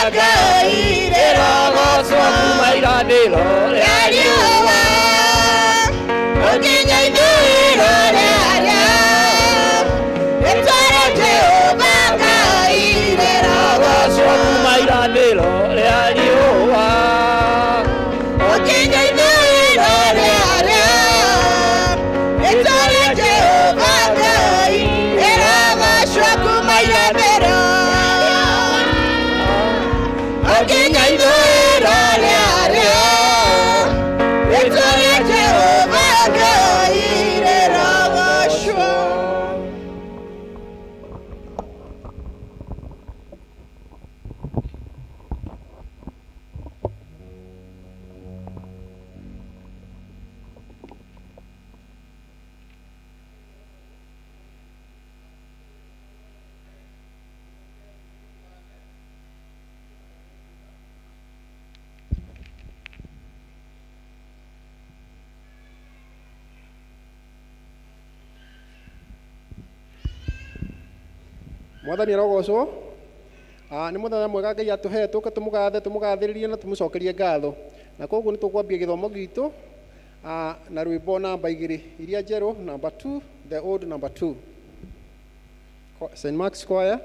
Ngai rĩrogocwo kuma irathĩro rĩa riũa nginya ithũĩro rĩarĩo. Rĩĩtwa rĩa Jehova Ngai rĩrogocwo rĩrogocwo kuma irathĩro rĩa riũa nginya ithũĩro rĩarĩo. Rĩĩtwa rĩa Jehova Ngai rĩrogocwo kuma irathĩro nginya ithũĩro rĩarĩo. Rĩĩtwa rĩa Jehova Ngai rĩrogocwo. Mwathani arogocwo. Nĩ mũthenya mwega Ngai atũhe tũke tũmũgathe, tũmũgathĩrĩrie na tũmũcokerie ngatho. Na koguo nĩ tũkwambia gĩthomo gitũ na rwĩmbo namba 2 iria njerũ, number 2, the old number 2, St. Mark's Choir.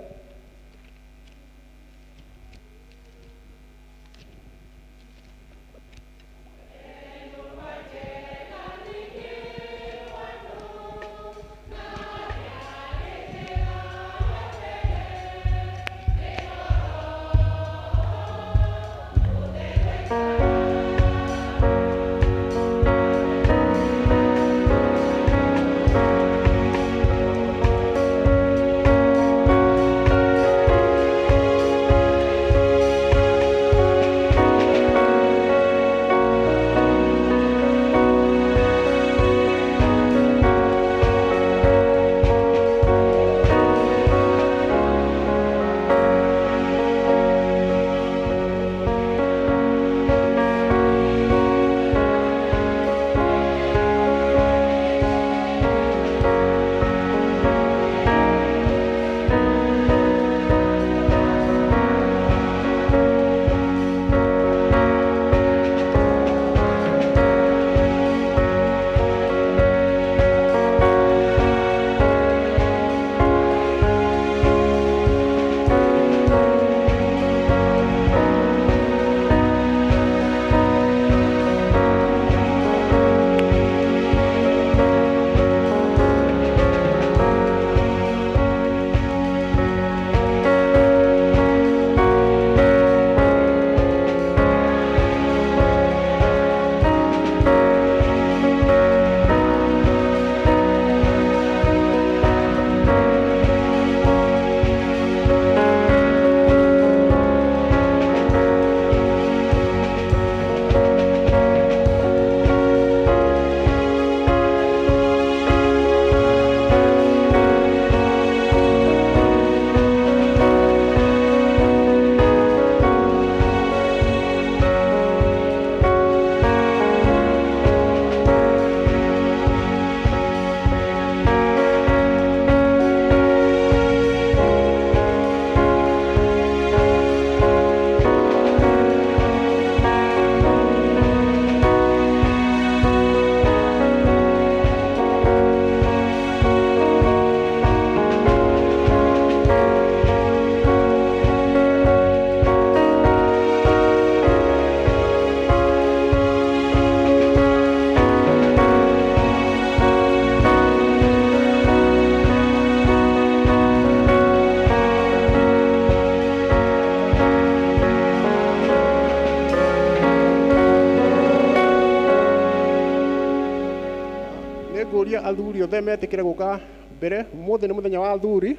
Nĩngũria athuri othe metĩkĩre gũka mbere. Ũmũthĩ nĩ mũthenya wa athuri.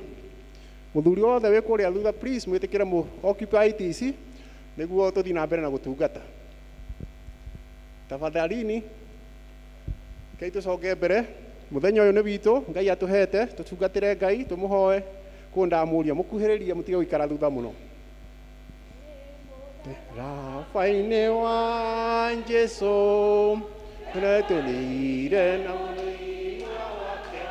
Mũthuri wothe wĩ kũrĩa thutha, please mwĩtĩkĩre mũ occupy itĩ ici nĩguo tũthiĩ na mbere na gũtungata. Tafadhalini, rekei tũcoke mbere. Mũthenya ũyũ nĩ witũ, Ngai atũhete tũtungatĩre Ngai, tũmũhoe. Kũu ndamũria mũkuhĩrĩrie, mũtige gũikara thutha mũno. Rafa-inĩ wa Jesu nĩtũrĩire na mũira wake.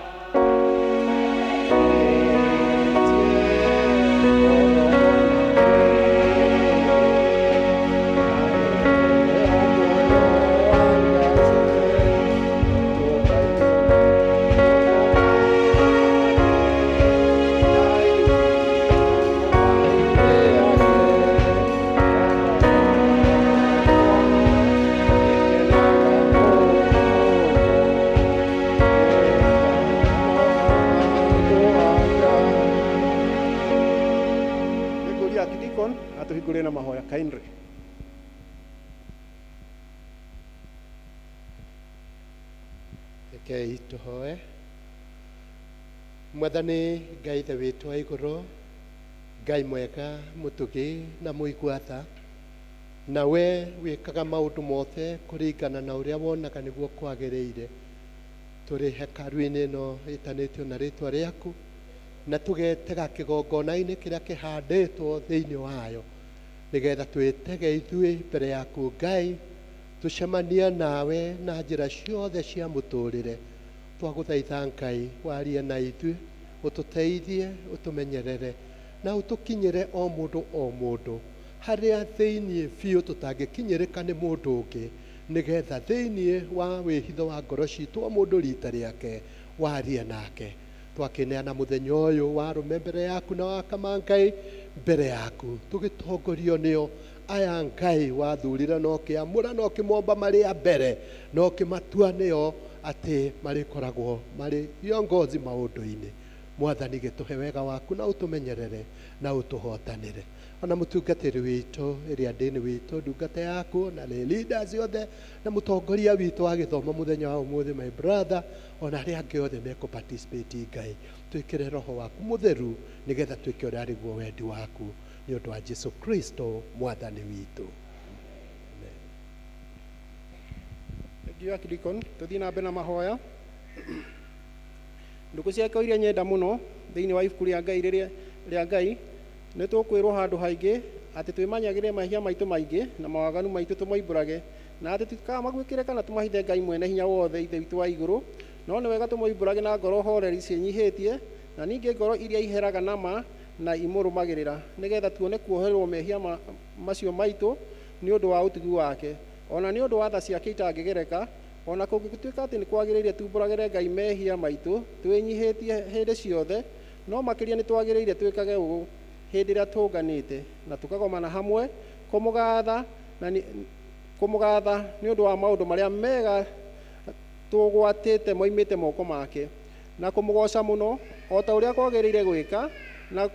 Atũhingũrĩre na mahoya kindly. Rekei tũhoe. Mwathani Ngai Ithe witũ wa igũrũ, Ngai mwega, mũtugi na mũigua tha, na we wĩkaga maũndũ mothe kũringana na ũrĩa wonaga nĩguo kwagĩrĩire. Tũrĩ hekaru-inĩ ĩno ĩtanĩtio na rĩtwa rĩaku, na tũgetega kĩgongona-inĩ kĩrĩa kĩhandĩtwo thĩinĩ wayo, nĩgetha twĩtege ithuĩ mbere yaku Ngai, tũcemanie nawe na njĩra ciothe cia mũtũrĩre. Twagũthaitha Ngai warie na ithuĩ, ũtũteithie, ũtũmenyerere, na ũtũkinyĩre o mũndũ o mũndũ harĩa thĩinĩ biũ tũtangĩkinyĩrĩka nĩ mũndũ ũngĩ, nĩgetha thĩinĩ wa wĩhitho wa ngoro citũ o mũndũ rita rĩake warie nake. Twakĩneana mũthenya ũyũ wa arũme mbere yaku na wakama Ngai mbere yaku, tũgĩtongorio nĩo aya Ngai wathurire na ũkĩamũra na ũkĩmomba marĩ a mbere na ũkĩmatua nĩo atĩ marĩkoragwo marĩ viongozi maũndũ-inĩ. Mwathani gĩtũhe wega waku na ũtũmenyerere na ũtũhotanĩre. Ona mũtungatĩri witũ ĩrĩa ndĩni witũ ndungata yaku na lay leaders othe na mũtongoria witũ wa gĩthomo mũthenya wa ũmũthĩ my brother, ona arĩa angĩ othe mekũ participate Ngai, twĩkĩre roho waku mũtheru nĩgetha twĩke ũrĩa arĩguo wendi waku, nĩ ũndũ wa Jesu Kristo mwathani witũ. Thank you, Archdeacon. Tũthiĩ na mbere na mahoya. Ndũkũ ciakwa iria nyenda mũno thĩinĩ wa ibuku rĩa Ngai rĩrĩa rĩa Ngai nĩ tũkwĩrwo handũ haingĩ atĩ twĩmanyagĩre mehia maitũ maingĩ na mawaganu maitũ tũmoimbũrage, na atĩ tũtikamaguĩkĩre kana tũmahithe Ngai mwene hinya wothe Ithe witũ wa igũrũ, no nĩ wega tũmoimbũrage na ngoro horeri ciĩnyihĩtie, na ningĩ ngoro iria iheraga nama na imũrũmagĩrĩra, nĩgetha tuone kuoherwo mehia macio maitũ nĩ ũndũ wa ũtugi wake, ona nĩ ũndũ wa tha ciake itangĩgereka. Ona kũngĩtuĩka atĩ nĩ kwagĩrĩire tumbũragĩre Ngai mehia maitũ twĩnyihĩtie hĩndĩ ciothe, no makĩria nĩ twagĩrĩire twĩkage ũũ hĩndĩ ĩrĩa tũnganĩte na tũkagomana hamwe kũmũgatha na kũmũgatha nĩ ũndũ wa maũndũ marĩa mega tũgwatĩte moimĩte moko make, na kũmũgoca mũno o ta ũrĩa kwagĩrĩire gwĩka, na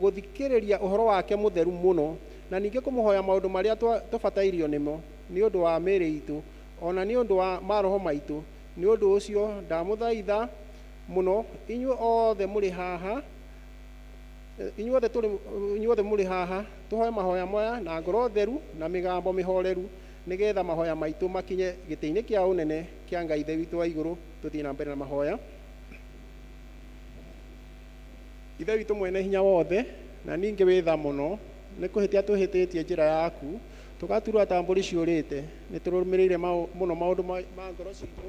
gũthikĩrĩria ũhoro wake mũtheru mũno, na ningĩ kũmũhoya maũndũ marĩa tũbatairio nĩmo nĩ ũndũ wa mĩĩrĩ itũ, ona nĩ ũndũ wa maroho maitũ. Nĩ ũndũ ũcio ndamũthaitha mũno inyuĩ othe mũrĩ haha, inyuothe tũrĩ inyuothe mũrĩ haha, tũhoe mahoya maya na ngoro theru na mĩgambo mĩhoreru, nĩgetha mahoya maitũ makinye gĩtĩ-inĩ kĩa ũnene kĩa Ngai Ithe witũ wa igũrũ. Tũthiĩ na mbere na mahoya. Ithe witũ mwene hinya wothe na ningĩ wĩ tha mũno, nĩ kũhĩtia tũhĩtĩtie njĩra yaku, tũgaturwa ta mbũri ciũrĩte. Nĩ tũrũmĩrĩire mũno maũndũ ma ngoro citũ,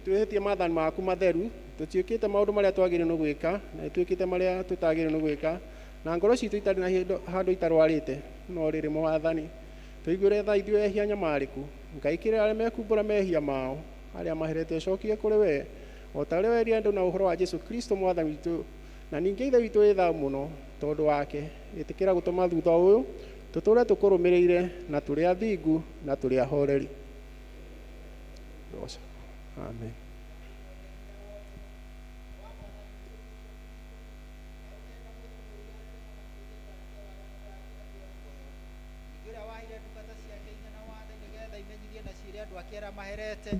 twĩhĩtie maathani maku matheru, tũtiĩkĩte maũndũ marĩa twagĩrĩirwo nĩ gwĩka, na nĩtwĩkĩte marĩa tũtagĩrĩirwo nĩ gwĩka, na ngoro citũ itarĩ na handũ itarwarĩte. No rĩrĩ Mwathani, tũiguĩre tha ithuĩ ehia nyamarĩku. Ngai kĩrĩra arĩa mekumbũra mehia mao, arĩa maherete ũcokie kũrĩ we, o ta ũrĩa werire andũ na ũhoro wa Jesu Kristo Mwathani witũ. Na ningĩ Ithe witũ wĩ tha mũno tondũ wake, ĩtĩkĩra gũtũma thutha ũyũ tũtũre tũkũrũmĩrĩire na tũrĩ athingu na tũrĩ ahoreri. Amen. Ningĩ ũrĩa waheire ndungata ciake hinya na wathani nĩgetha imenyithie na ciĩre andũ ake arĩa maherete atĩ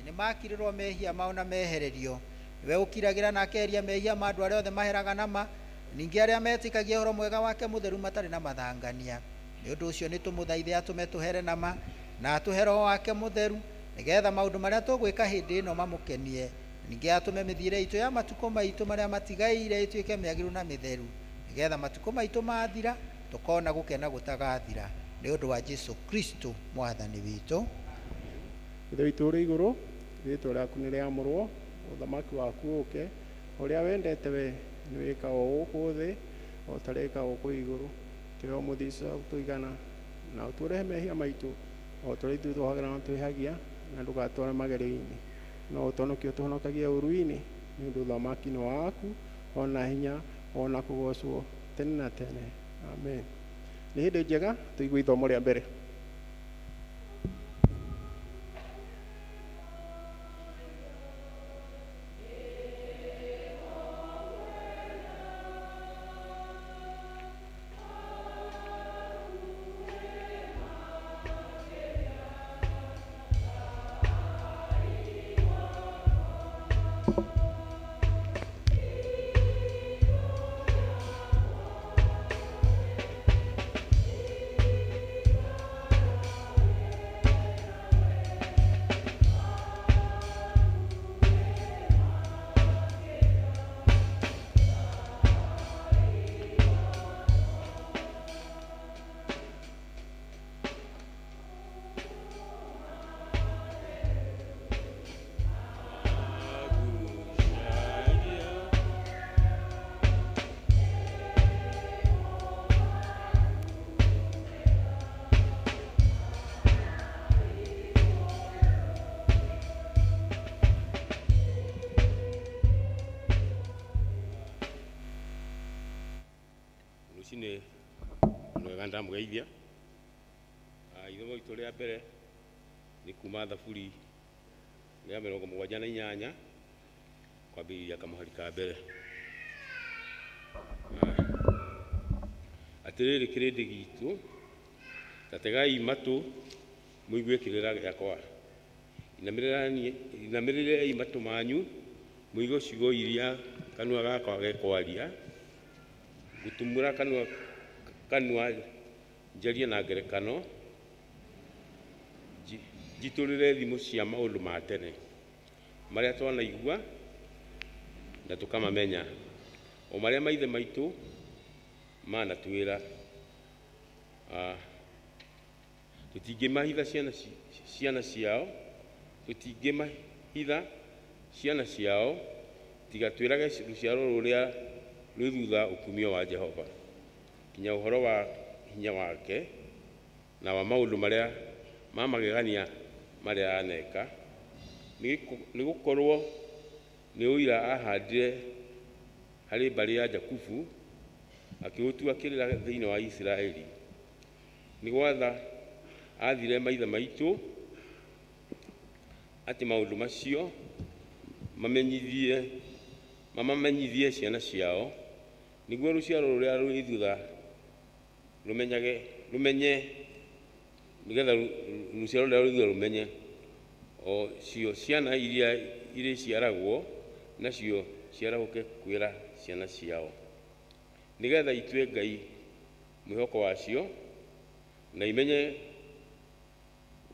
nĩmakirĩrwo mehia mao na mehererio. Nĩwe ũkiragĩra na akeheria mehia ma andũ arĩa othe maheraga nama, ningĩ arĩa metĩkagia ũhoro mwega wake mũtheru matarĩ na mathangania. Nĩ ũndũ ũcio nĩtũmũthaithe atũme tũhere nama na atũhe roho wake mũtheru, nĩgetha maũndũ marĩa tũgwĩka hĩndĩ ĩno mamũkenie. Ningĩ atũme mĩthiĩre itũ ya matukũ maitũ marĩa matigaire ĩtuĩke mĩagĩrĩru na mĩtheru, nĩgetha matukũ maitũ mathira tũkona gũkena gũtagathira, nĩ ũndũ wa Jesu Kristo Mwathani witũ. Ithe witũ ũrĩ igũrũ, rĩĩtwa rĩaku nĩ rĩamũrwo, ũthamaki waku ũũke, ũrĩa wendete we nĩ wĩkagwo gũkũ thĩ o ta ũrĩa wĩkagwo kũu igũrũ. Tũhe ũmũthĩ irio cia gũtũigana, na ũtuohere mehia maitũ o ta ũrĩa ithuĩ tuohagĩra na twĩhagia, na ndũgatware magerio-inĩ, no ũtũhonokie ũtũhonokagie ũũru-inĩ, nĩ ũndũ ũthamaki nĩ waku, ona hinya, ona kũgocwo tene na tene. Amen. Nĩ hĩndĩ njega tũigue ithomo rĩa mbere. Mwega ndamũgeithia. Ithomo itũ rĩa mbere nĩ kuma Thaburi rĩa 78 kwambĩrĩria kamũhari ka mbere. Atĩrĩrĩ kĩrĩndĩ gitũ, ta tegai matũ mũigue kĩrĩra gĩakwa, inamĩrĩrei matũ manyu mũigue ciugo iria kanua gakwa gekwaria. Ngũtumũra kanua njarie na ngerekano, njitũrĩre thimo cia maũndũ ma tene marĩa twanaigua na tũkamamenya, o marĩa maithe maitũ manatwĩra. Tũtingĩmahitha ciana ciao, tũtingĩmahitha ciana ciao, tiga twĩrage rũciaro rũrĩa rwĩ thutha ũkumio wa Jehova, kinya ũhoro wa hinya wake na wa maũndũ marĩa ma magegania marĩa aneka, nĩ gũkorwo nĩ ũira ahandire harĩ mbarĩ ya Jakubu, akĩũtua kĩrĩra thĩinĩ wa Isiraeli. Nĩ gwatha aathire maithe maitũ atĩ maũndũ macio mamamenyithie ciana ciao, nĩguo rũciaro rũrĩa rwĩ thutha rũmenye, nĩgetha rũciaro rũrĩa rwĩ thutha rũmenye, o cio ciana iria irĩciaragwo nacio ciarahũke kwĩra ciana ciao, nĩgetha itue Ngai mwĩhoko wacio, na imenye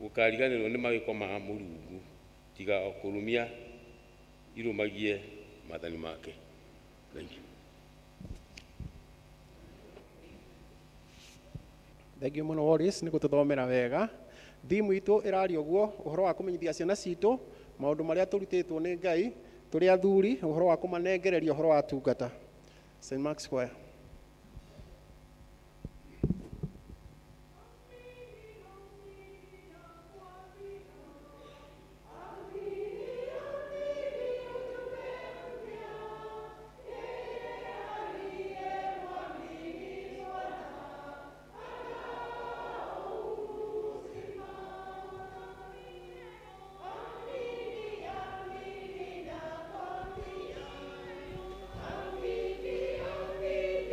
gũkariganĩrwo nĩ mawĩko ma Mũrungu, tiga o kũrũmia irũmagie maathani make. Thank you. Thank you mũno Wallace nĩ gũtũthomera wega. Thimu itũ ĩraria ũguo ũhoro wa kũmenyithia ciana citũ maũndũ marĩa tũrutĩtwo nĩ Ngai tũrĩ athuri, ũhoro wa kũmanengereria ũhoro wa tungata. St. Mark's Square. Amini, amini.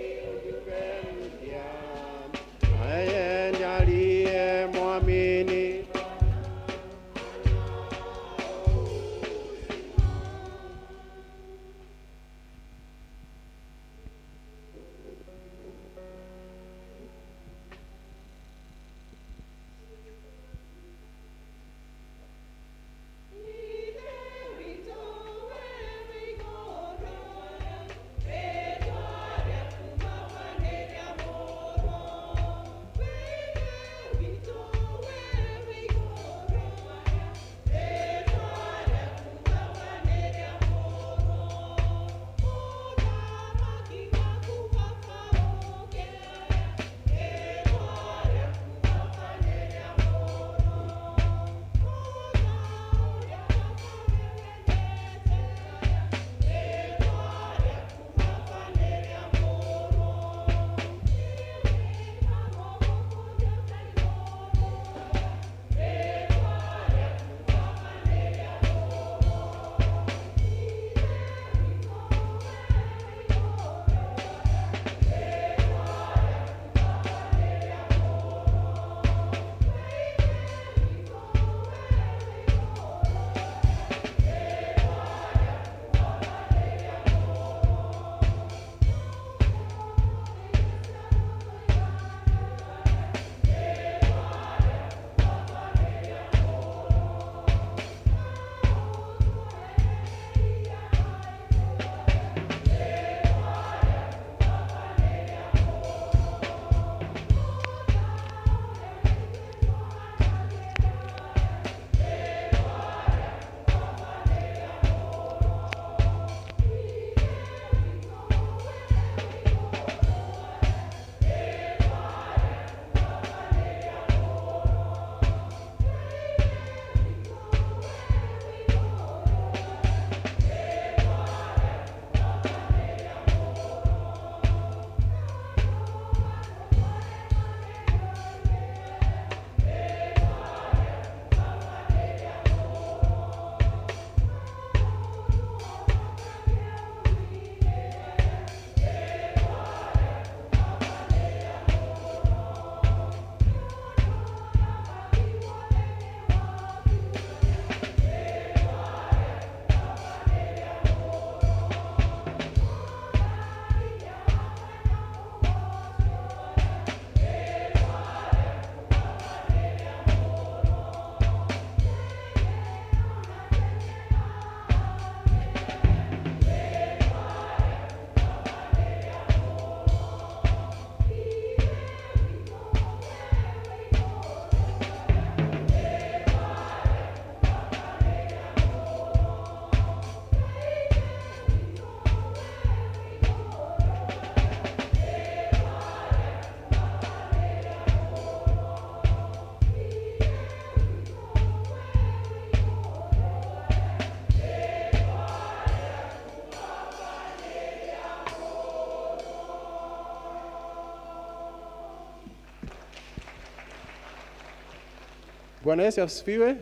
Bwana Yesu asifiwe.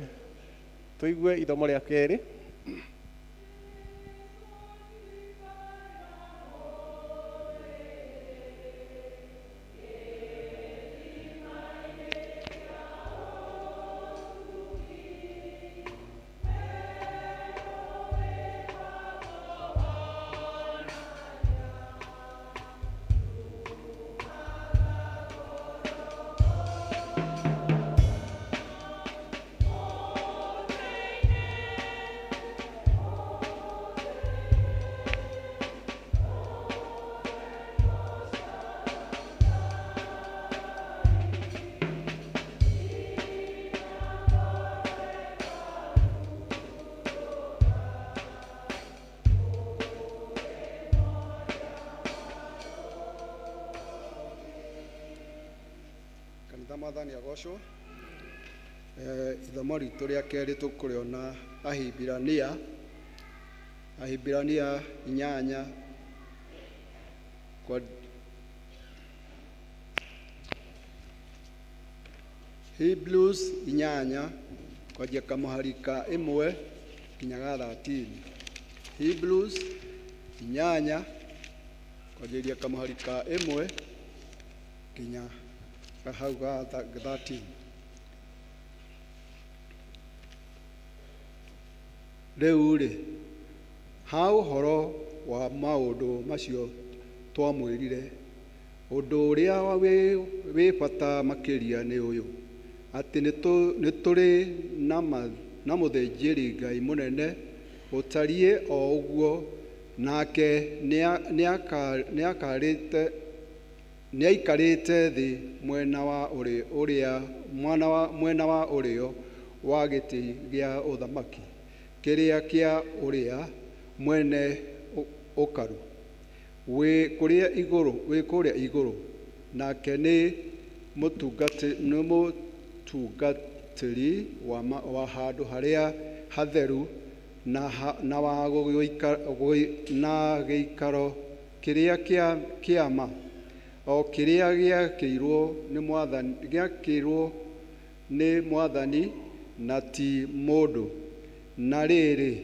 Tuigue ithomo rĩa kerĩ. Kanitha, Mwathani agocwo. Ithomo ritũ rĩa kerĩ tũkũrĩona Ahibirania 8 kwa Hebrews 8 kwanjia kamũhari ka 1 nginya ga 13. Hebrews 8 kwanjĩrĩria kamũhari ka 1 nginya hau ga 13. Rĩu rĩ, ha ũhoro wa maũndũ macio twamwĩrire, ũndũ ũrĩa wĩ bata makĩria nĩ ũyũ, atĩ nĩ tũrĩ na mũthĩnjĩri Ngai mũnene ũtariĩ o ũguo, nake nĩaikarĩte thĩ mwena wa ũrĩo wa gĩtĩ gĩa ũthamaki kĩrĩa kĩa ũrĩa mwene ũkaru wĩ kũrĩa igũrũ, nake nĩ mũtungatĩri wa handũ harĩa hatheru na wa na gĩikaro kĩrĩa kĩa ma, o kĩrĩa gĩakĩirwo nĩ Mwathani na ti mũndũ. Na rĩrĩ,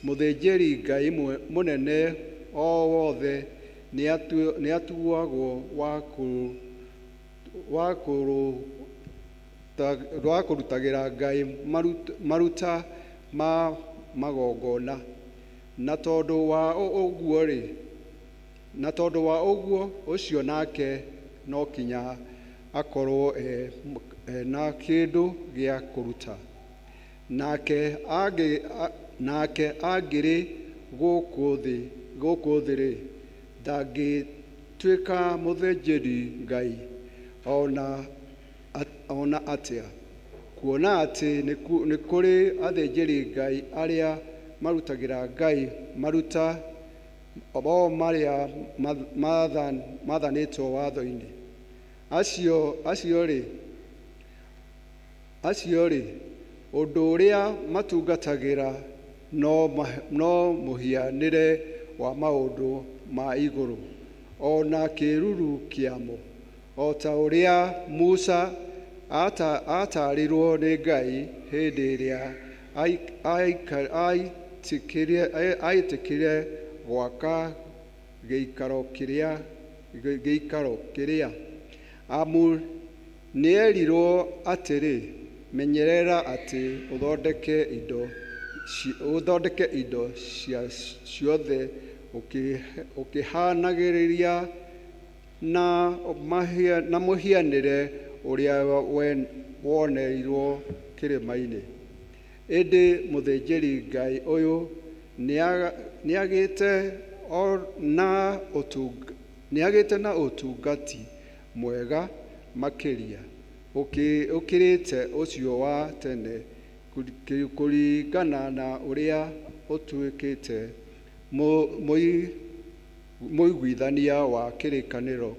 mũthĩnjĩri Ngai mũnene o wothe nĩatuagwo wa kũrutagĩra Ngai maruta ma magongona, na tondũ wa ũguo ũcio nake no kinya akorwo e na kĩndũ gĩa kũruta. Nake angĩrĩ gũkũ thĩ-rĩ, ndangĩtuĩka mũthĩnjĩri Ngai o na atĩa, kuona atĩ nĩ kũrĩ athĩnjĩri Ngai arĩa marutagĩra Ngai maruta o marĩa mathanĩtwo watho-inĩ. Acio-rĩ, ũndũ ũrĩa matungatagĩra no mũhianĩre wa maũndũ ma igũrũ, o na kĩĩruru kĩamo, o ta ũrĩa Musa aatarirwo nĩ Ngai hĩndĩ ĩrĩa aitĩkĩre gwaka gĩikaro kĩrĩa. Amu nĩerirwo atĩrĩ, menyerera atĩ ũthondeke indo ciothe ũkĩhaanagĩrĩria na mũhianĩre ũrĩa woneirwo kĩrĩma-inĩ. Ĩndĩ mũthĩnjĩri Ngai ũyũ nĩagĩte na ũtungati mwega makĩria ũkĩrĩte ũcio wa tene, kũringana na ũrĩa ũtuĩkĩte mũiguithania wa kĩrĩkanĩro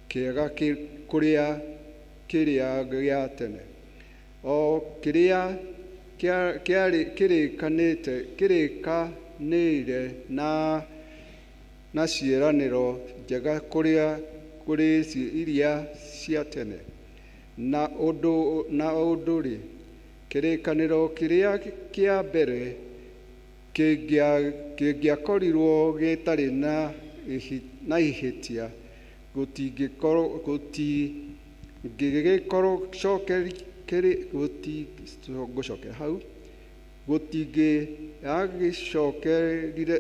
kĩega kũrĩa kĩrĩa gĩa tene, o kĩrĩa kĩrĩkanĩire na ciĩranĩro njega kũrĩ iria cia tene. Na ũndũ-rĩ, Kĩrĩkanĩro kĩrĩa kĩa mbere kĩngĩakorirwo gĩtarĩ na ihĩtia, gũtingĩgĩcokera hau, gũtingĩagĩcokerire,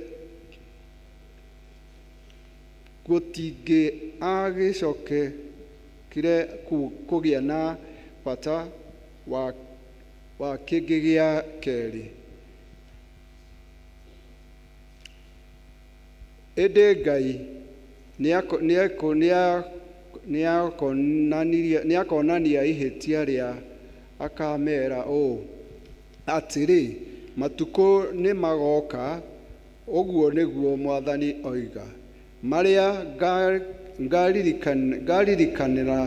gũtingĩagĩcokire kũgĩa na bata wa kĩngĩ gĩa kerĩ. Ĩndĩ Ngai nĩakonania ihĩtia rĩa akamera ũũ atĩrĩ, matukũ nĩmagoka, ũguo nĩguo Mwathani oiga, marĩa ngaririkanĩra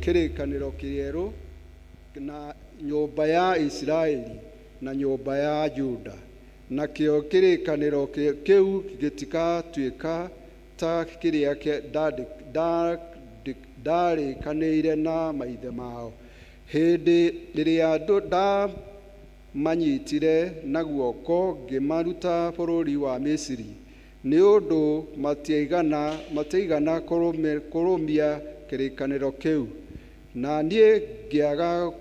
kĩrĩkanĩro kĩerũ na nyũmba ya Isiraeli na nyũmba ya Juda, nakĩo kĩrĩkanĩro kĩu gĩtigatuĩka ta kĩrĩa ndarĩkanĩire na maithe mao hĩndĩ ĩrĩa ndamanyitire na guoko ngĩmaruta bũrũri wa Misiri, nĩ ũndũ matiigana kũrũmia kĩrĩkanĩro kĩu, na niĩ ngĩaga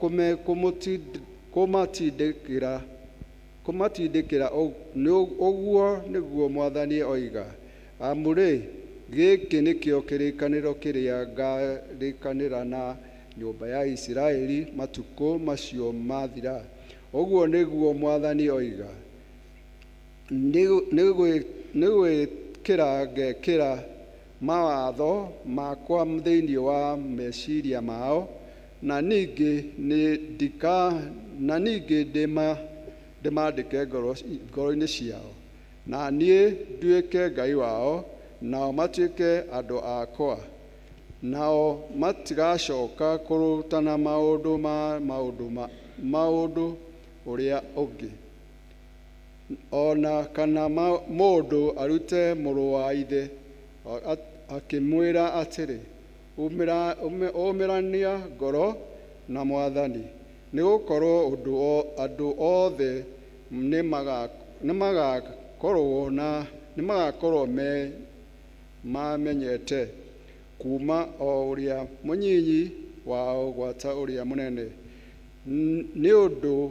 kũmatindĩkĩra, ũguo nĩguo Mwathani oiga. Amu-rĩ, gĩkĩ nĩkĩo kĩrĩkanĩro kĩrĩa ngarĩkanĩra na nyũmba ya Isiraeli matukũ macio mathira, ũguo nĩguo Mwathani oiga. Nĩ gwĩkĩra ngekĩra mawatho makwa thĩinĩ wa meciria mao, na ningĩ ndĩmandĩke ngoro-inĩ ciao, na niĩ nduĩke Ngai wao, nao matuĩke andũ akwa. Nao matigacoka kũrutana maũndũ ma maũndũ ũrĩa ũngĩ, o na kana mũndũ arute mũrũ wa ithe akĩmwĩra atĩrĩ, ũmĩrania ngoro na Mwathani, nĩgũkorwo andũ othe nĩmagakorwo mamenyete, kuma o ũrĩa mũnyinyi wao gwata ũrĩa mũnene, nĩ ũndũ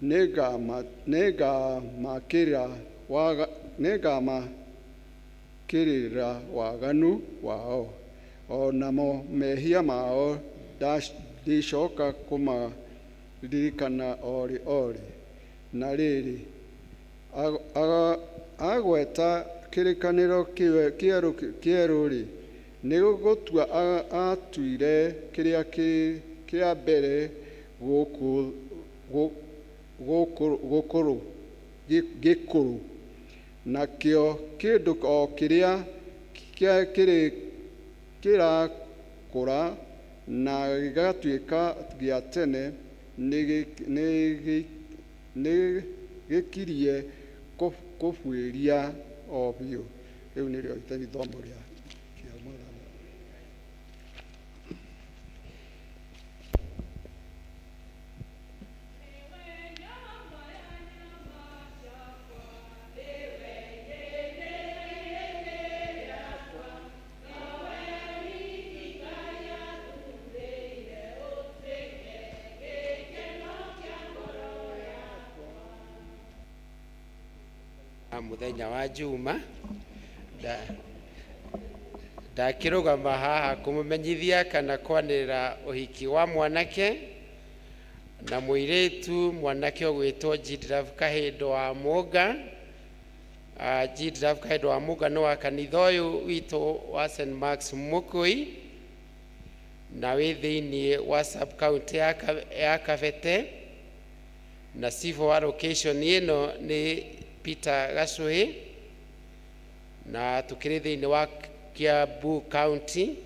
nĩngamakĩrĩra waganu wao, o namo mehia mao ndicoka kũmaririkana orĩ orĩ. Na rĩrĩ, agweta kĩrĩkanĩro kĩerũ-rĩ, nĩ gũtua atuire kĩrĩa kĩa mbere gĩkũrũ, nakĩo kĩndũ o kĩrĩa kĩrakũra na gĩgatuĩka gĩa tene nĩ gĩkirie kũbuĩria o biũ. Rĩu nĩrĩo ithomo rĩa Mwathani. Muthenya wa Juma ndakĩrũgama haha kũmũmenyithia kana kwanĩrĩra ũhiki wa mwanake na mũirĩtu, mwanake ũgwĩtwo Jidrav Kahindo wa Mũnga. Jidrav Kahindo wa Mũnga nĩ wa kanitha ũyũ witũ wa St Mark's Mũkũi, na wĩ thĩinĩ wa sub county ya Kabete, na cibũ wa location ĩno nĩ Peter Gacuhi, na tukĩrĩ thĩinĩ wa Kiambu County.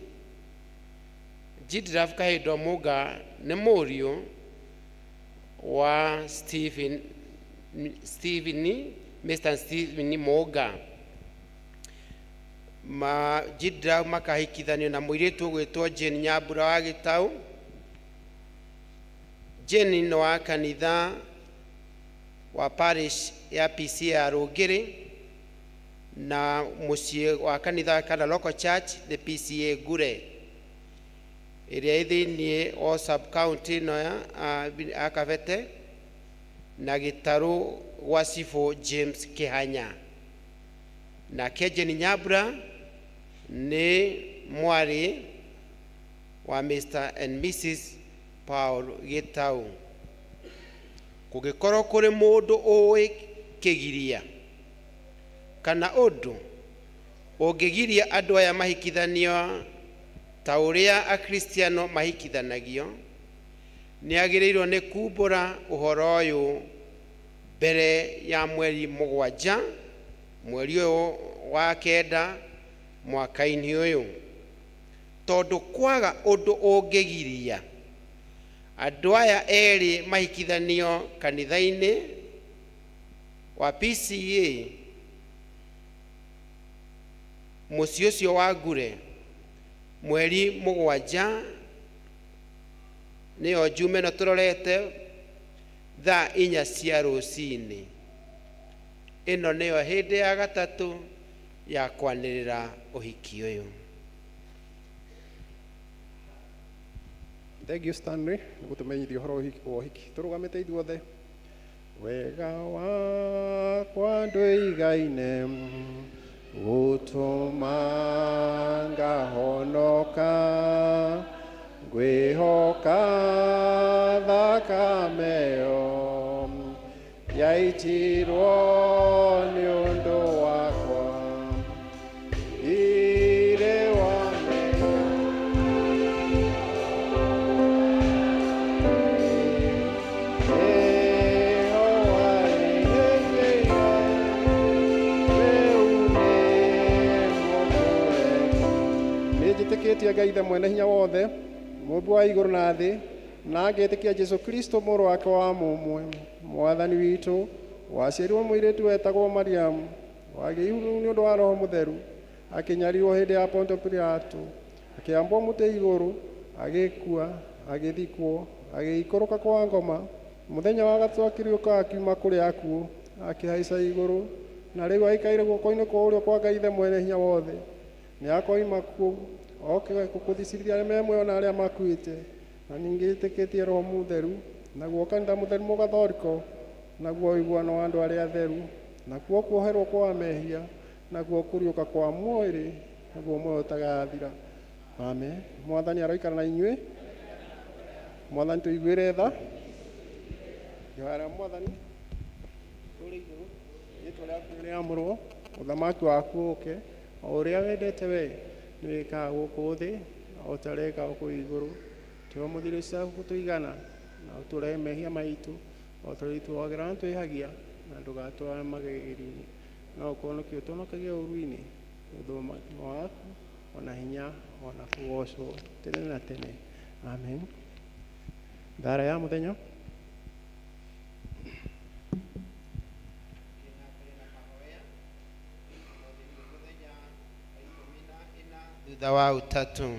Jidrav Kahindo Mũnga nĩ mũriũ wa Stephen, Mr. Stephen Mũnga. Ma Jidrav makahikithanio na mũirĩtu ũgwĩtwo Jane Nyambura wa Gĩtau. Jane nĩ wa kanitha wa parish ya PCA ya Rũngĩrĩ, na mũciĩ wa kanitha kana local church the PCA Ngure ĩrĩa ĩ thĩiniĩ o sub county ĩno ya Kabete na gĩtarũ gwa Cibũ James Kĩhanya. Nake Jane Nyambura nĩ mwarĩ wa Mr and Mrs Paul Gĩtau. Kũngĩkorwo kũrĩ mũndũ ũĩ kĩgiria kana ũndũ ũngĩgiria andũ aya mahikithanio ta ũrĩa Akristiano mahikithanagio, nĩ agĩrĩirwo nĩ kumbũra ũhoro ũyũ mbere ya mweri 7, mweri ũyũ wa 9 mwaka-inĩ ũyũ, tondũ kwaga ũndũ ũngĩgiria andũ aya erĩ mahikithanio kanitha-inĩ wa PCA mũciĩ ũcio wa Ngure mweri 7, nĩyo njume ĩno tũrorete, thaa 4 cia rũcinĩ. Ĩno nĩyo hĩndĩ ya gatatũ ya kwanĩrĩra ũhiki ũyũ. Thank you Stanley nĩ gũtũmenyithia ũhoro wa ũhiki. Tũrũgamĩte ithuothe. Wega wakwa ndũigaine gũtũma ngahonoka, ngwĩhoka thakame ĩyo yaitirwo nĩ ũndũ wakwa. Ire wa nĩnjĩtĩkĩtie Ngai Ithe mwene hinya wothe, mũmbi wa igũrũ na thĩ, na ngetĩkia Jesũ Kristo mũrũ wake wa mũmwe, mwathani witũ, waciarirwo mũirĩtu wetagwo Mariamu, wagĩirwo nĩ ũndũ wa Roho Mũtheru, akĩnyarirwo hĩndĩ ya Pontio Pilato, akĩambwo mũtĩ igũrũ, agĩkua, agĩthikwo, agĩikũrũka kwa ngoma, mũthenya wa gatatũ akĩriũka akiuma kũrĩ akuũ, akĩhaica igũrũ, na rĩu aikaire guoko-inĩ kwa ũrĩo kwa Ngai Ithe mwene hinya wothe. Nĩ akoima kuo oke gũthicirithia arĩa me muoyo na arĩa makuĩte. Na ningĩ ĩtĩkĩtie Roho Mũtheru, naguo kanitha mũtheru mũgathoriko, naguo ũiguano wa andũ arĩa atheru, nakuo kuoherwo kwa mehia, naguo kũriũka kwa mwĩrĩ, naguo muoyo ũtagathira. Amen. Mwathani aroikara na inyuĩ. Mwathani tũiguĩre tha. Ihoya rĩa Mwathani ũrĩ igũrũ, rĩĩtwa rĩaku rĩamũrwo, ũthamaki waku ũũke, o ũrĩa wendete we nĩ wĩkaga gũkũ thĩ o ta ũrĩa wĩkaga kũu igũrũ. Tũhe mũthiro cia gũtũigana, na ũtũrehe mehia maitũ o ta ũrĩa ithuagĩra na twĩhagia, na ndũgatware magerio-inĩ, no ũkũhonokie ũtũhonokagie ũũru-inĩ. Ũthamaki waku ona hinya ona kũgocwo tene na tene. Amen. Thara ya mũthenya. Thutha wa ũtatũ,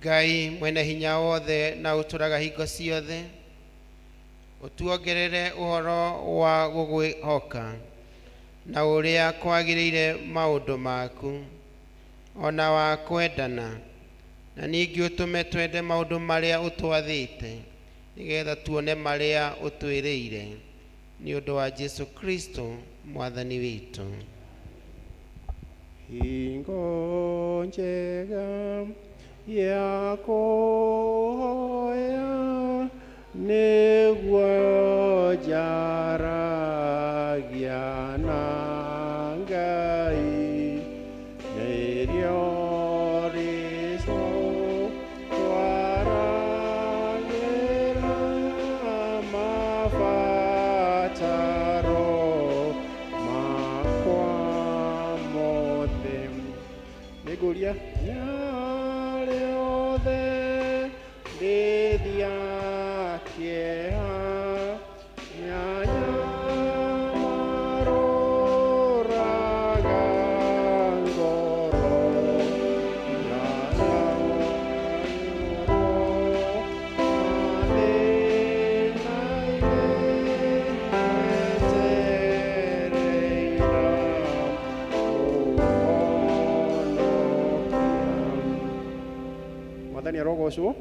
Ngai mwene hinya wothe na ũtũraga hingo ciothe, ũtuongerere ũhoro wa gũgwĩhoka na ũrĩa kwagĩrĩire maũndũ maku ona wa kwendana, na ningĩ ũtũme twende maũndũ marĩa ũtwathĩte, nĩgetha tuone marĩa ũtwĩrĩire, nĩ ũndũ wa Jesu Kristo mwathani witũ. Hingo njega ya kũhoya nĩguo njaragia na Ngai, nĩrĩo rĩco twaragĩra mabataro makwa mothe. Nĩngũria yarĩ othe ndĩthia kĩeha, nyanyamarũraga ngoro, Arogocwo.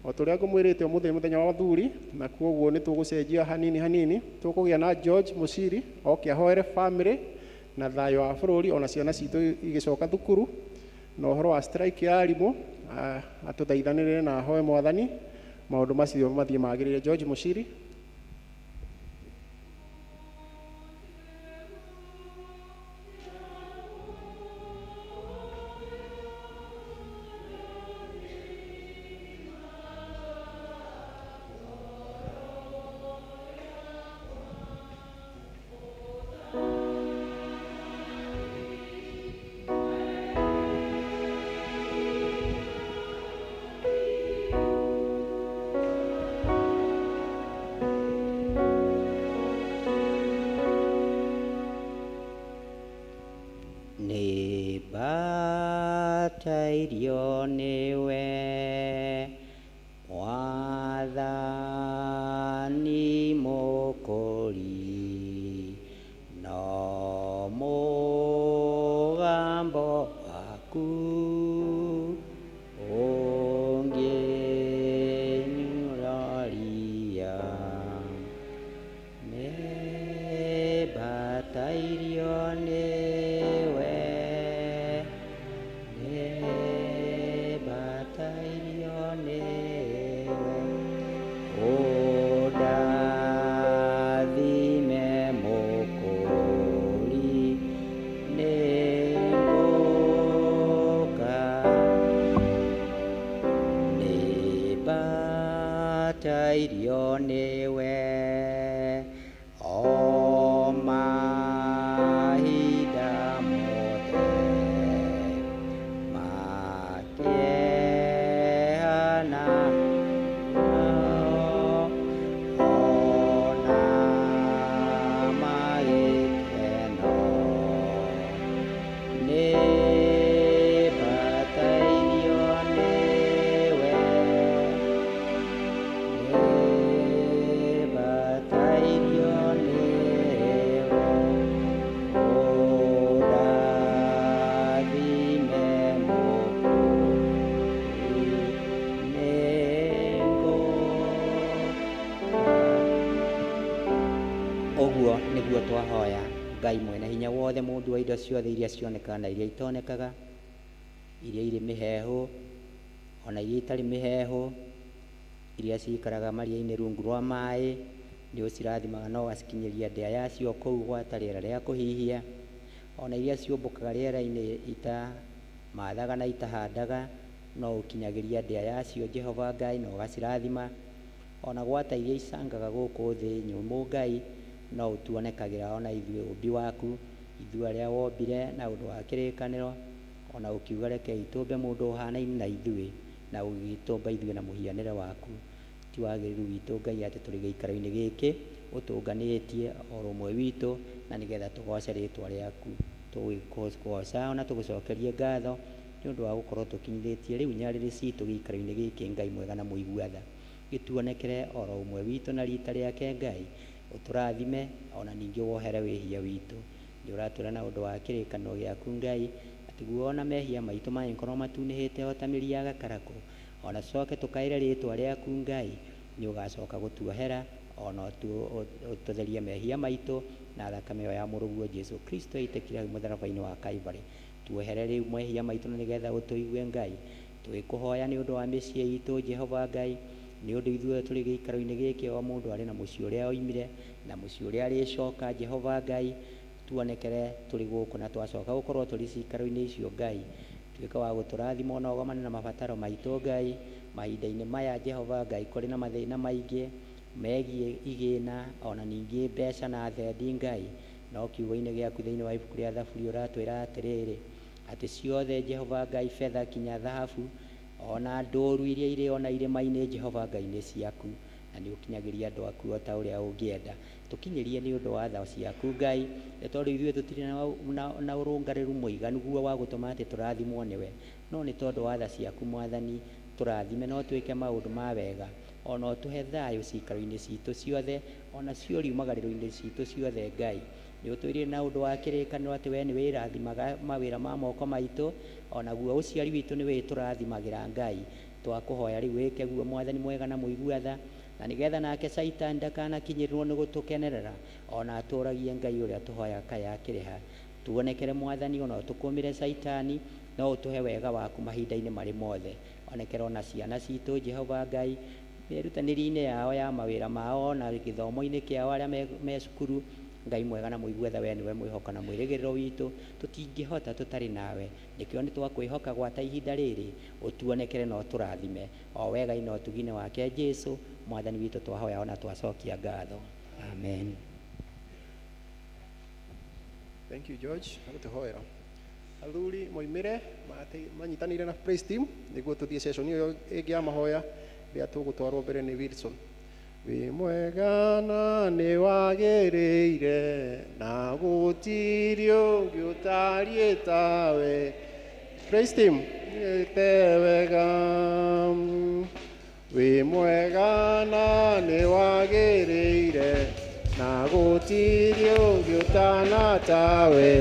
O ta ũrĩa ngũmwĩrĩte ũmũthĩ nĩ mũthenya wa athuri, na kwoguo nĩ tũgũcenjia hanini hanini. Tũkũgĩa na George Muciri oke ahoere family na thayũ wa bũrũri, ona ciana citũ igĩcoka thukuru, na ũhoro wa strike ya arimũ, atũthaithanĩrĩre na ahoe Mwathani maũndũ macio mathiĩ magĩrĩire. George Muciri. Nĩ mbatairio nĩwe, Mwathani Mũkũri, no mũgambo waku ũngĩnyũrũria. Nĩ mbatairio nĩwe, nĩ mbatairio nĩwe, ũndathime Mũkũri, nĩ ngũka. Nĩ mbatairio nĩwe, o mahinda mothe, makĩeha na ona magĩkeno. Nĩ mbatairio nĩwe, nĩ mbatairio nĩwe, ũndathime Mũkũri, nĩ ngũka. Ũguo nĩguo twahoya Ngai mwene hinya wothe, mũmbi wa indo ciothe iria cionekaga na iria itonekaga, iria irĩ mĩheehũ ona iria itarĩ mĩheehũ, iria cikaraga maria-inĩ rungu rwa maĩ, nĩ ũcirathimaga na ũgacikinyĩria ndĩa yacio kũu gwata rĩera rĩa kũhihia, ona iria ciũmbũkaga rĩera-inĩ itamathaga na itahandaga, no ũkinyagĩria ndĩa yacio Jehova Ngai na ũgacirathima, ona gwata iria icangaga gũkũ thĩ nyũmũ Ngai, no ũtuonekagĩra ona ithuĩ ũmbi waku, ithuĩ arĩa wombire na ũndũ wa kĩrĩkanĩro, ona ũkiuga rekei tũmbe mũndũ ũhanaine na ithuĩ, na ũgĩgĩtũmba ithuĩ na mũhianĩre waku. Ti wagĩrĩru witũ Ngai atĩ tũrĩ gĩikaro-inĩ gĩkĩ ũtũnganĩtie o rũmwe witũ, na nĩgetha tũgoce rĩtwa rĩaku. Tũgũkũgoca ona tũgũcokerie ngatho nĩ ũndũ wa gũkorwo tũkinyithĩtie rĩu nyarĩrĩ citũ gĩikaro-inĩ gĩkĩ Ngai mwega na mũigua tha. Gĩtuonekere oro ũmwe witũ na rita rĩake Ngai, ũtũrathime ona ningĩ wohere wĩhia witũ. Nĩ ũratwĩra na ũndũ wa kĩrĩkanĩro gĩaku Ngai, atĩ guo ona mehia maitũ mangĩkorwo matunĩhĩte o ta mĩri ya gakarakũ, ona tũcoke tũkaĩre rĩtwa rĩaku Ngai, nĩ ũgacoka gũtuohera ona ũtũtherie mehia maitũ na thakame ĩyo ya mũrũguo Jesu Kristo ĩitĩkire hau mũtharaba-inĩ wa Calvary. Tuohere rĩu mehia maitũ na nĩgetha ũtũigue Ngai. Tũgĩkũhoya nĩ ũndũ wa mĩciĩ itũ Jehova Ngai, nĩ ũndũ ithuĩ tũrĩ gĩikaro-inĩ gĩkĩ o mũndũ arĩ na mũciĩ ũrĩa oimire na mũciĩ ũrĩa arĩcoka Jehova Ngai, tuonekere tũrĩ gũkũ na twacoka gũkorwo tũrĩ cikaro-inĩ icio Ngai, tuĩke wa gũtũrathima ona ũgomane na mabataro maitũ Ngai. Mahinda-inĩ maya Jehova Ngai kũrĩ na mathĩna maingĩ megiĩ igĩna ona ningĩ mbeca na thendi Ngai, no kiugo-inĩ gĩaku thĩinĩ wa ibuku rĩa Thaburi ũratwĩra atĩrĩrĩ, atĩ ciothe Jehova Ngai betha kinya thahabu ona ndũru iria irĩ ona irĩma-inĩ Jehova Ngai nĩ ciaku, na nĩ ũkinyagĩria andũ aku o ta ũrĩa ũngĩenda. Tũkinyĩrie nĩ ũndũ wa tha ciaku Ngai, nĩ tondũ ithuĩ tũtirĩ na ũrũngarĩru mũiganu guo wa gũtũma atĩ tũrathimwo nĩwe, no nĩ tondũ wa tha ciaku Mwathani tũrathime na ũtwĩke maũndũ ma wega, ona ũtũhe thayũ cikaro-inĩ citũ ciothe, ona cio riumagarĩro-inĩ citũ ciothe Ngai. Nĩ ũtwĩrire na ũndũ wa kĩrĩkanĩro atĩ we nĩ wĩrathimaga mawĩra ma moko maitũ, onaguo ũciari witũ nĩ wĩtũrathimagĩra Ngai. Twakũhoya rĩu wĩke guo, Mwathani mwega na mũigua tha, na nĩgetha nake Caitani ndakanakinyĩrĩrwo nĩ gũtũkenerera, ona atũragie Ngai ũrĩa tũhoyaga kaya akĩrĩha. Tuonekere Mwathani, ona ũtũkũmĩre Caitani, no ũtũhe wega waku mahinda-inĩ marĩ mothe. Onekera ona ciana citũ, Jehova Ngai, mĩĩrutanĩrio-inĩ yao ya mawĩra mao na gĩthomo-inĩ kĩao arĩa me cukuru. Ngai mwega na mũigua tha, we nĩwe mwĩhoka na mwĩrĩgĩrĩro witũ, tũtingĩhota tũtarĩ nawe. Nĩkĩo nĩ twakwĩhoka gwata ihinda rĩrĩ, ũtuonekere na ũtũrathime o wega-inĩ na ũtugi-inĩ wake Jesu Mwathani witũ, twahoya ona twacokia ngatho. Amen. Thank you, George. Agũtũhoera. Athuri moimĩre manyitanĩire na praise team nĩguo tũthiĩ session ĩyo ĩngĩ ya mahoya ĩrĩa tũgũtwarwo mbere nĩ Wilson. Wĩ mwega na nĩ wagĩrĩire, na gũtirĩ ũngĩ ũtariĩ tawe. Praise team, wĩte wega. Wĩ mwega na nĩ wagĩrĩire, na gũtirĩ ũngĩ ũtana tawe.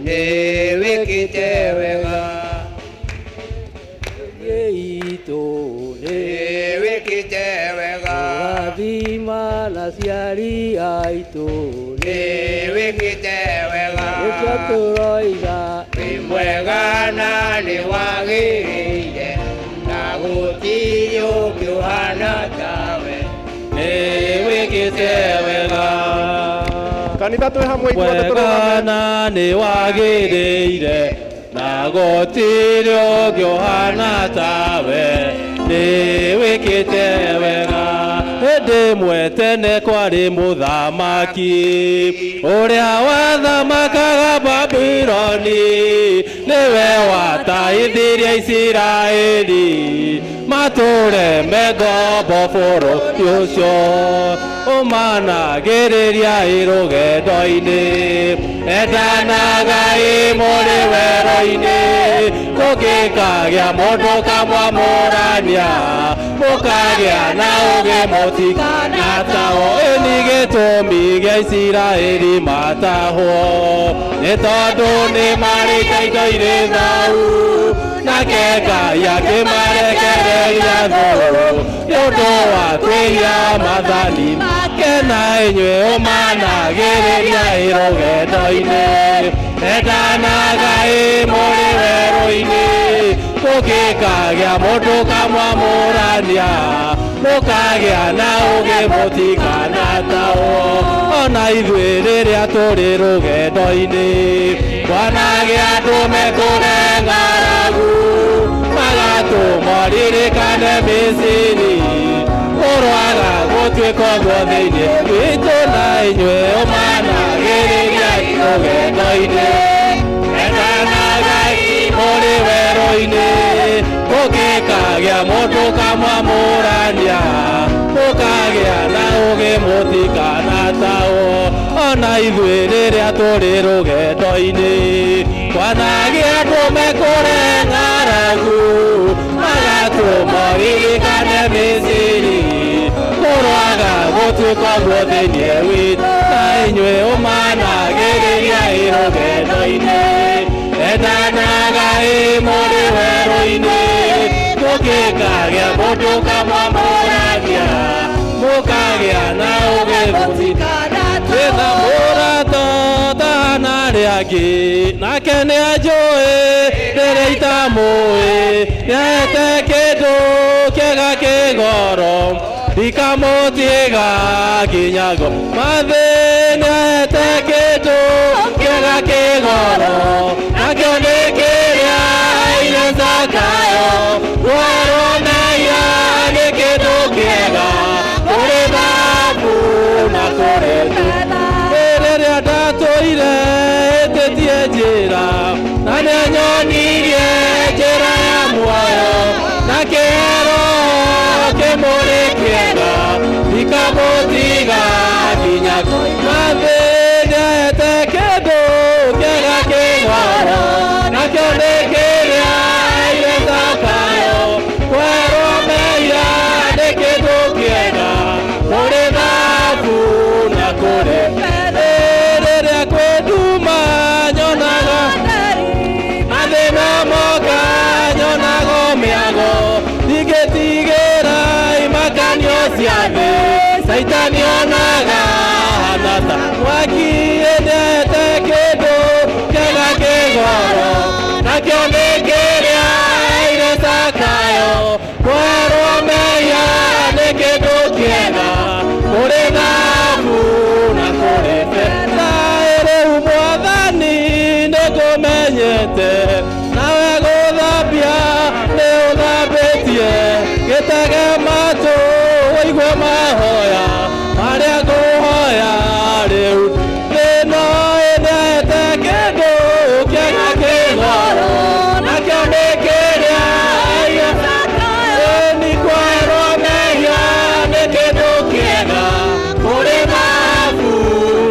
Nĩ wĩkĩte wega. Itũ nĩ wĩkĩte wega. Kũrathima na ciari aitũ nĩ wĩkĩte wega. Nĩkĩo tũroiga wĩ mwega na nĩ wagĩrĩire, na gũtirĩ ũngĩ ũhana tawe. Nĩ wĩkĩte wega. Kanitha twĩ hamwe ithuothe Mwega tũrũgame. na nĩ wagĩrĩire, na gũtirĩ ũngĩ ũhana tawe. Nĩ wĩkĩte wega. Hĩndĩ ĩmwe tene kwarĩ mũthamaki ũrĩa wathamakaga Babiloni, nĩwe wataithirie Isiraeli matũre me ngombo bũrũri ũcio. Ũmanagĩrĩria ĩ rũgendo-inĩ, endanaga ĩ mũrĩ werũ-inĩ, kũngĩkagĩa mũndũ kamwamũrania, mũkagĩa na ũgĩ mũtikanatahwo. Ĩni gĩtũmi gĩa Isiraeli matahwo nĩ tondũ nĩ marĩte indo irĩ thau, nake Ngai akĩmarekereria thũ nĩ ũndũ wa kwĩhia maathani make. Na inyuĩ ũmanagĩrĩria ĩ rũgendo-inĩ, endanaga ĩ mũrĩ werũ-inĩ, kũngĩkagĩa mũndũ kamwamũrania, mũkagĩa na ũgĩ mũtikanatahwo. Ona ithuĩ rĩrĩa tũrĩ rũgendo-inĩ, kwanagĩa andũ mekũre ng'aragu, magatũma ririkane Misiri, kũrwaga gũtuĩka ũguo thĩinĩ witũ. Na inyuĩ ũmanagĩrĩria rũgendo-inĩ, endanaga mũrĩ werũ-inĩ, kũngĩkagĩa mũndũ kamwamũrania, mũkagĩa na ũgĩ mũtikanatahwo. Ona ithuĩ rĩrĩa tũrĩ rũgendo-inĩ, kwanagĩa andũ mekũre ng'aragu, magatũma ririkane Misiri, kũrwaga gũtuĩka ũguo thĩinĩ witũ. Na inyuĩ ũmanagĩrĩria ĩ rũgendo-inĩ, endanaga ĩ mũrĩ werũ-inĩ, kũngĩkagĩa mũndũ kamwamũrania, mũkagĩa na ũgĩ mũtikanatahwo. Mũrata ũtahana arĩa angĩ, nake nĩ anjũĩ rĩrĩa itamũĩ, nĩahete kĩndũ kĩega kĩgoro, ndikamũtiga nginya ngo mathĩ. Nĩahete kĩndũ kĩega kĩgoro, nakĩo nĩ kĩrĩa aire Zakayo. Rwerwo mehia nĩ kĩndũ kĩega kũrĩ thabu na kũrĩ rĩrĩa ndatũire ĩtĩtie njĩra, na nĩanyonirie njĩra ya muoyo, na kĩhero kĩmũrĩ kĩega, ndikamũtiga nginya mathĩ. Nĩahete kĩndũ kĩega kĩgoro, nakĩo nĩ kĩrĩa aire Zakayo. Kwerwo Kũrĩ thahabu na kũrĩ betha. Rĩu Mwathani nĩngũmenyete, nawe gũthambia nĩ ũthambĩtie. Gĩtege matũ ũigue mahoya marĩa ngũhoya rĩu. Thĩno ĩnete kĩndũ kĩega kĩgoro, nakĩo nĩ kĩrĩa nĩ kwerwo mehia nĩ kĩndũ kĩega. Kũrĩ thahabu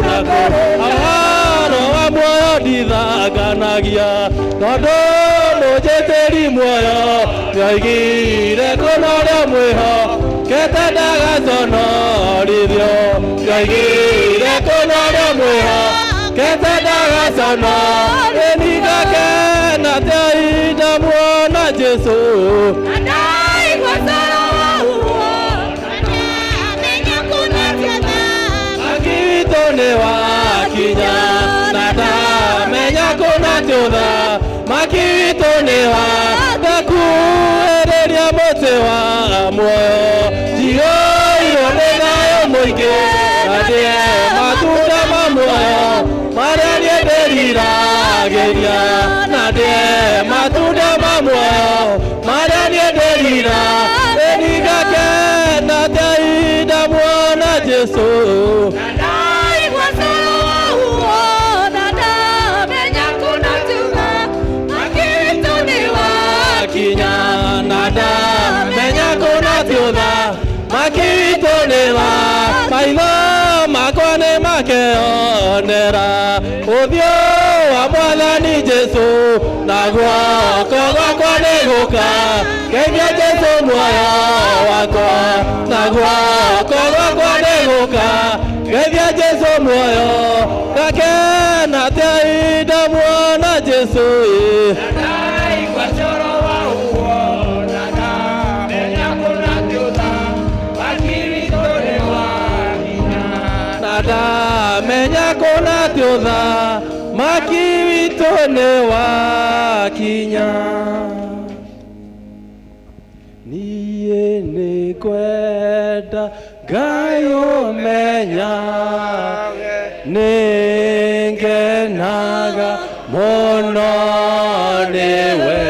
na kũrĩ ũhoro wa muoyo ndithanganagia, tondũ mũnjĩtĩri muoyo nĩoigire kũna ũrĩa mwĩho kete ndagaconorithio, nĩoigire kũna ũrĩa mwĩho kete ndagacono ĩningakena tĩainda muona Jesũ. Akitũ nĩ wakinya na ndamenya kũna tũtha, makitũ nĩ wa ndakuĩrĩria mũtĩ wa muoyo, njiyũirwo nĩ thayũ mũingĩ na ndĩe matunda ma muoyo marĩa niĩ ndĩriragĩria, na ndĩe matunda ma muoyo marĩa niĩ ndĩrira ĩningakena tĩainda muona Jesũ. Kinya na ndamenya kũna tiũtha, makitũ nĩ wa maitho makwa nĩ makeonera ũthiũ wa Mwathani Jesũ, na guoko gwakwa nĩ gũka geithia Jesũ muoyo wakwa, na guoko gwakwa nĩ gũka geithia Jesũ muoyo, ngakena tĩainda muona Jesũ ĩ. Na ndamenya kũna tiũtha, maki witũ nĩ wakinya. Niĩ nĩ ngwenda Ngai ũmenya, nĩ ngenaga mũno nĩwe,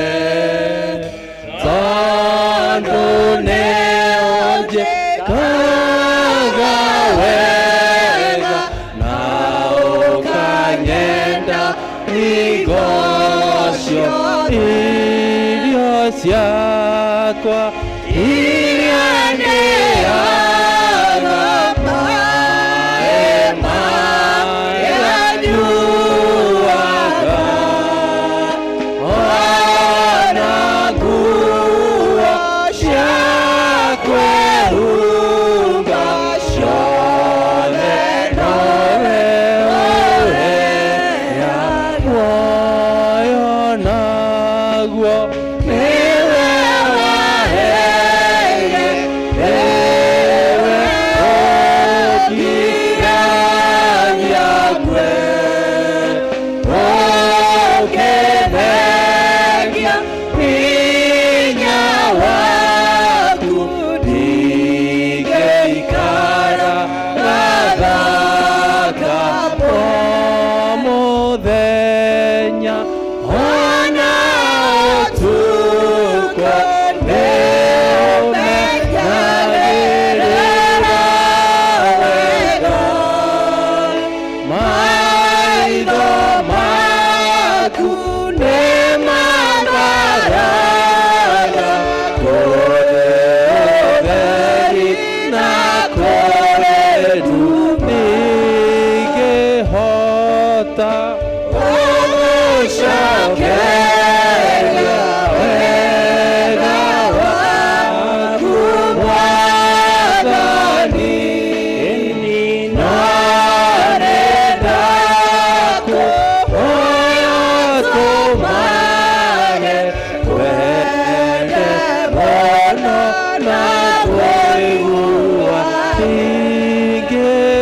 tondũ nĩ ũnjĩkaga wega na ũkanyenda hingo ciothe. Irio ciakwa iria ndĩaga, maĩ marĩa nyuaga, ona nguo cia kwĩhumba ciothe nowe ũheaga. Muoyo naguo nĩwe waheire, nĩwe ũkiragia ngwe, ũkĩthengia hinya waku, ndingĩikara gathaka o mũthenya ona ũtukũ, nĩũmenyagĩrĩra wega. Maitho maku nĩ mandaraga kũrĩ ũtheri na kũrĩ nduma, ndingĩhota gũgũcokeria wega waku Mwathani, no nĩndakũhoya tũmage kwende mũno na kũigua,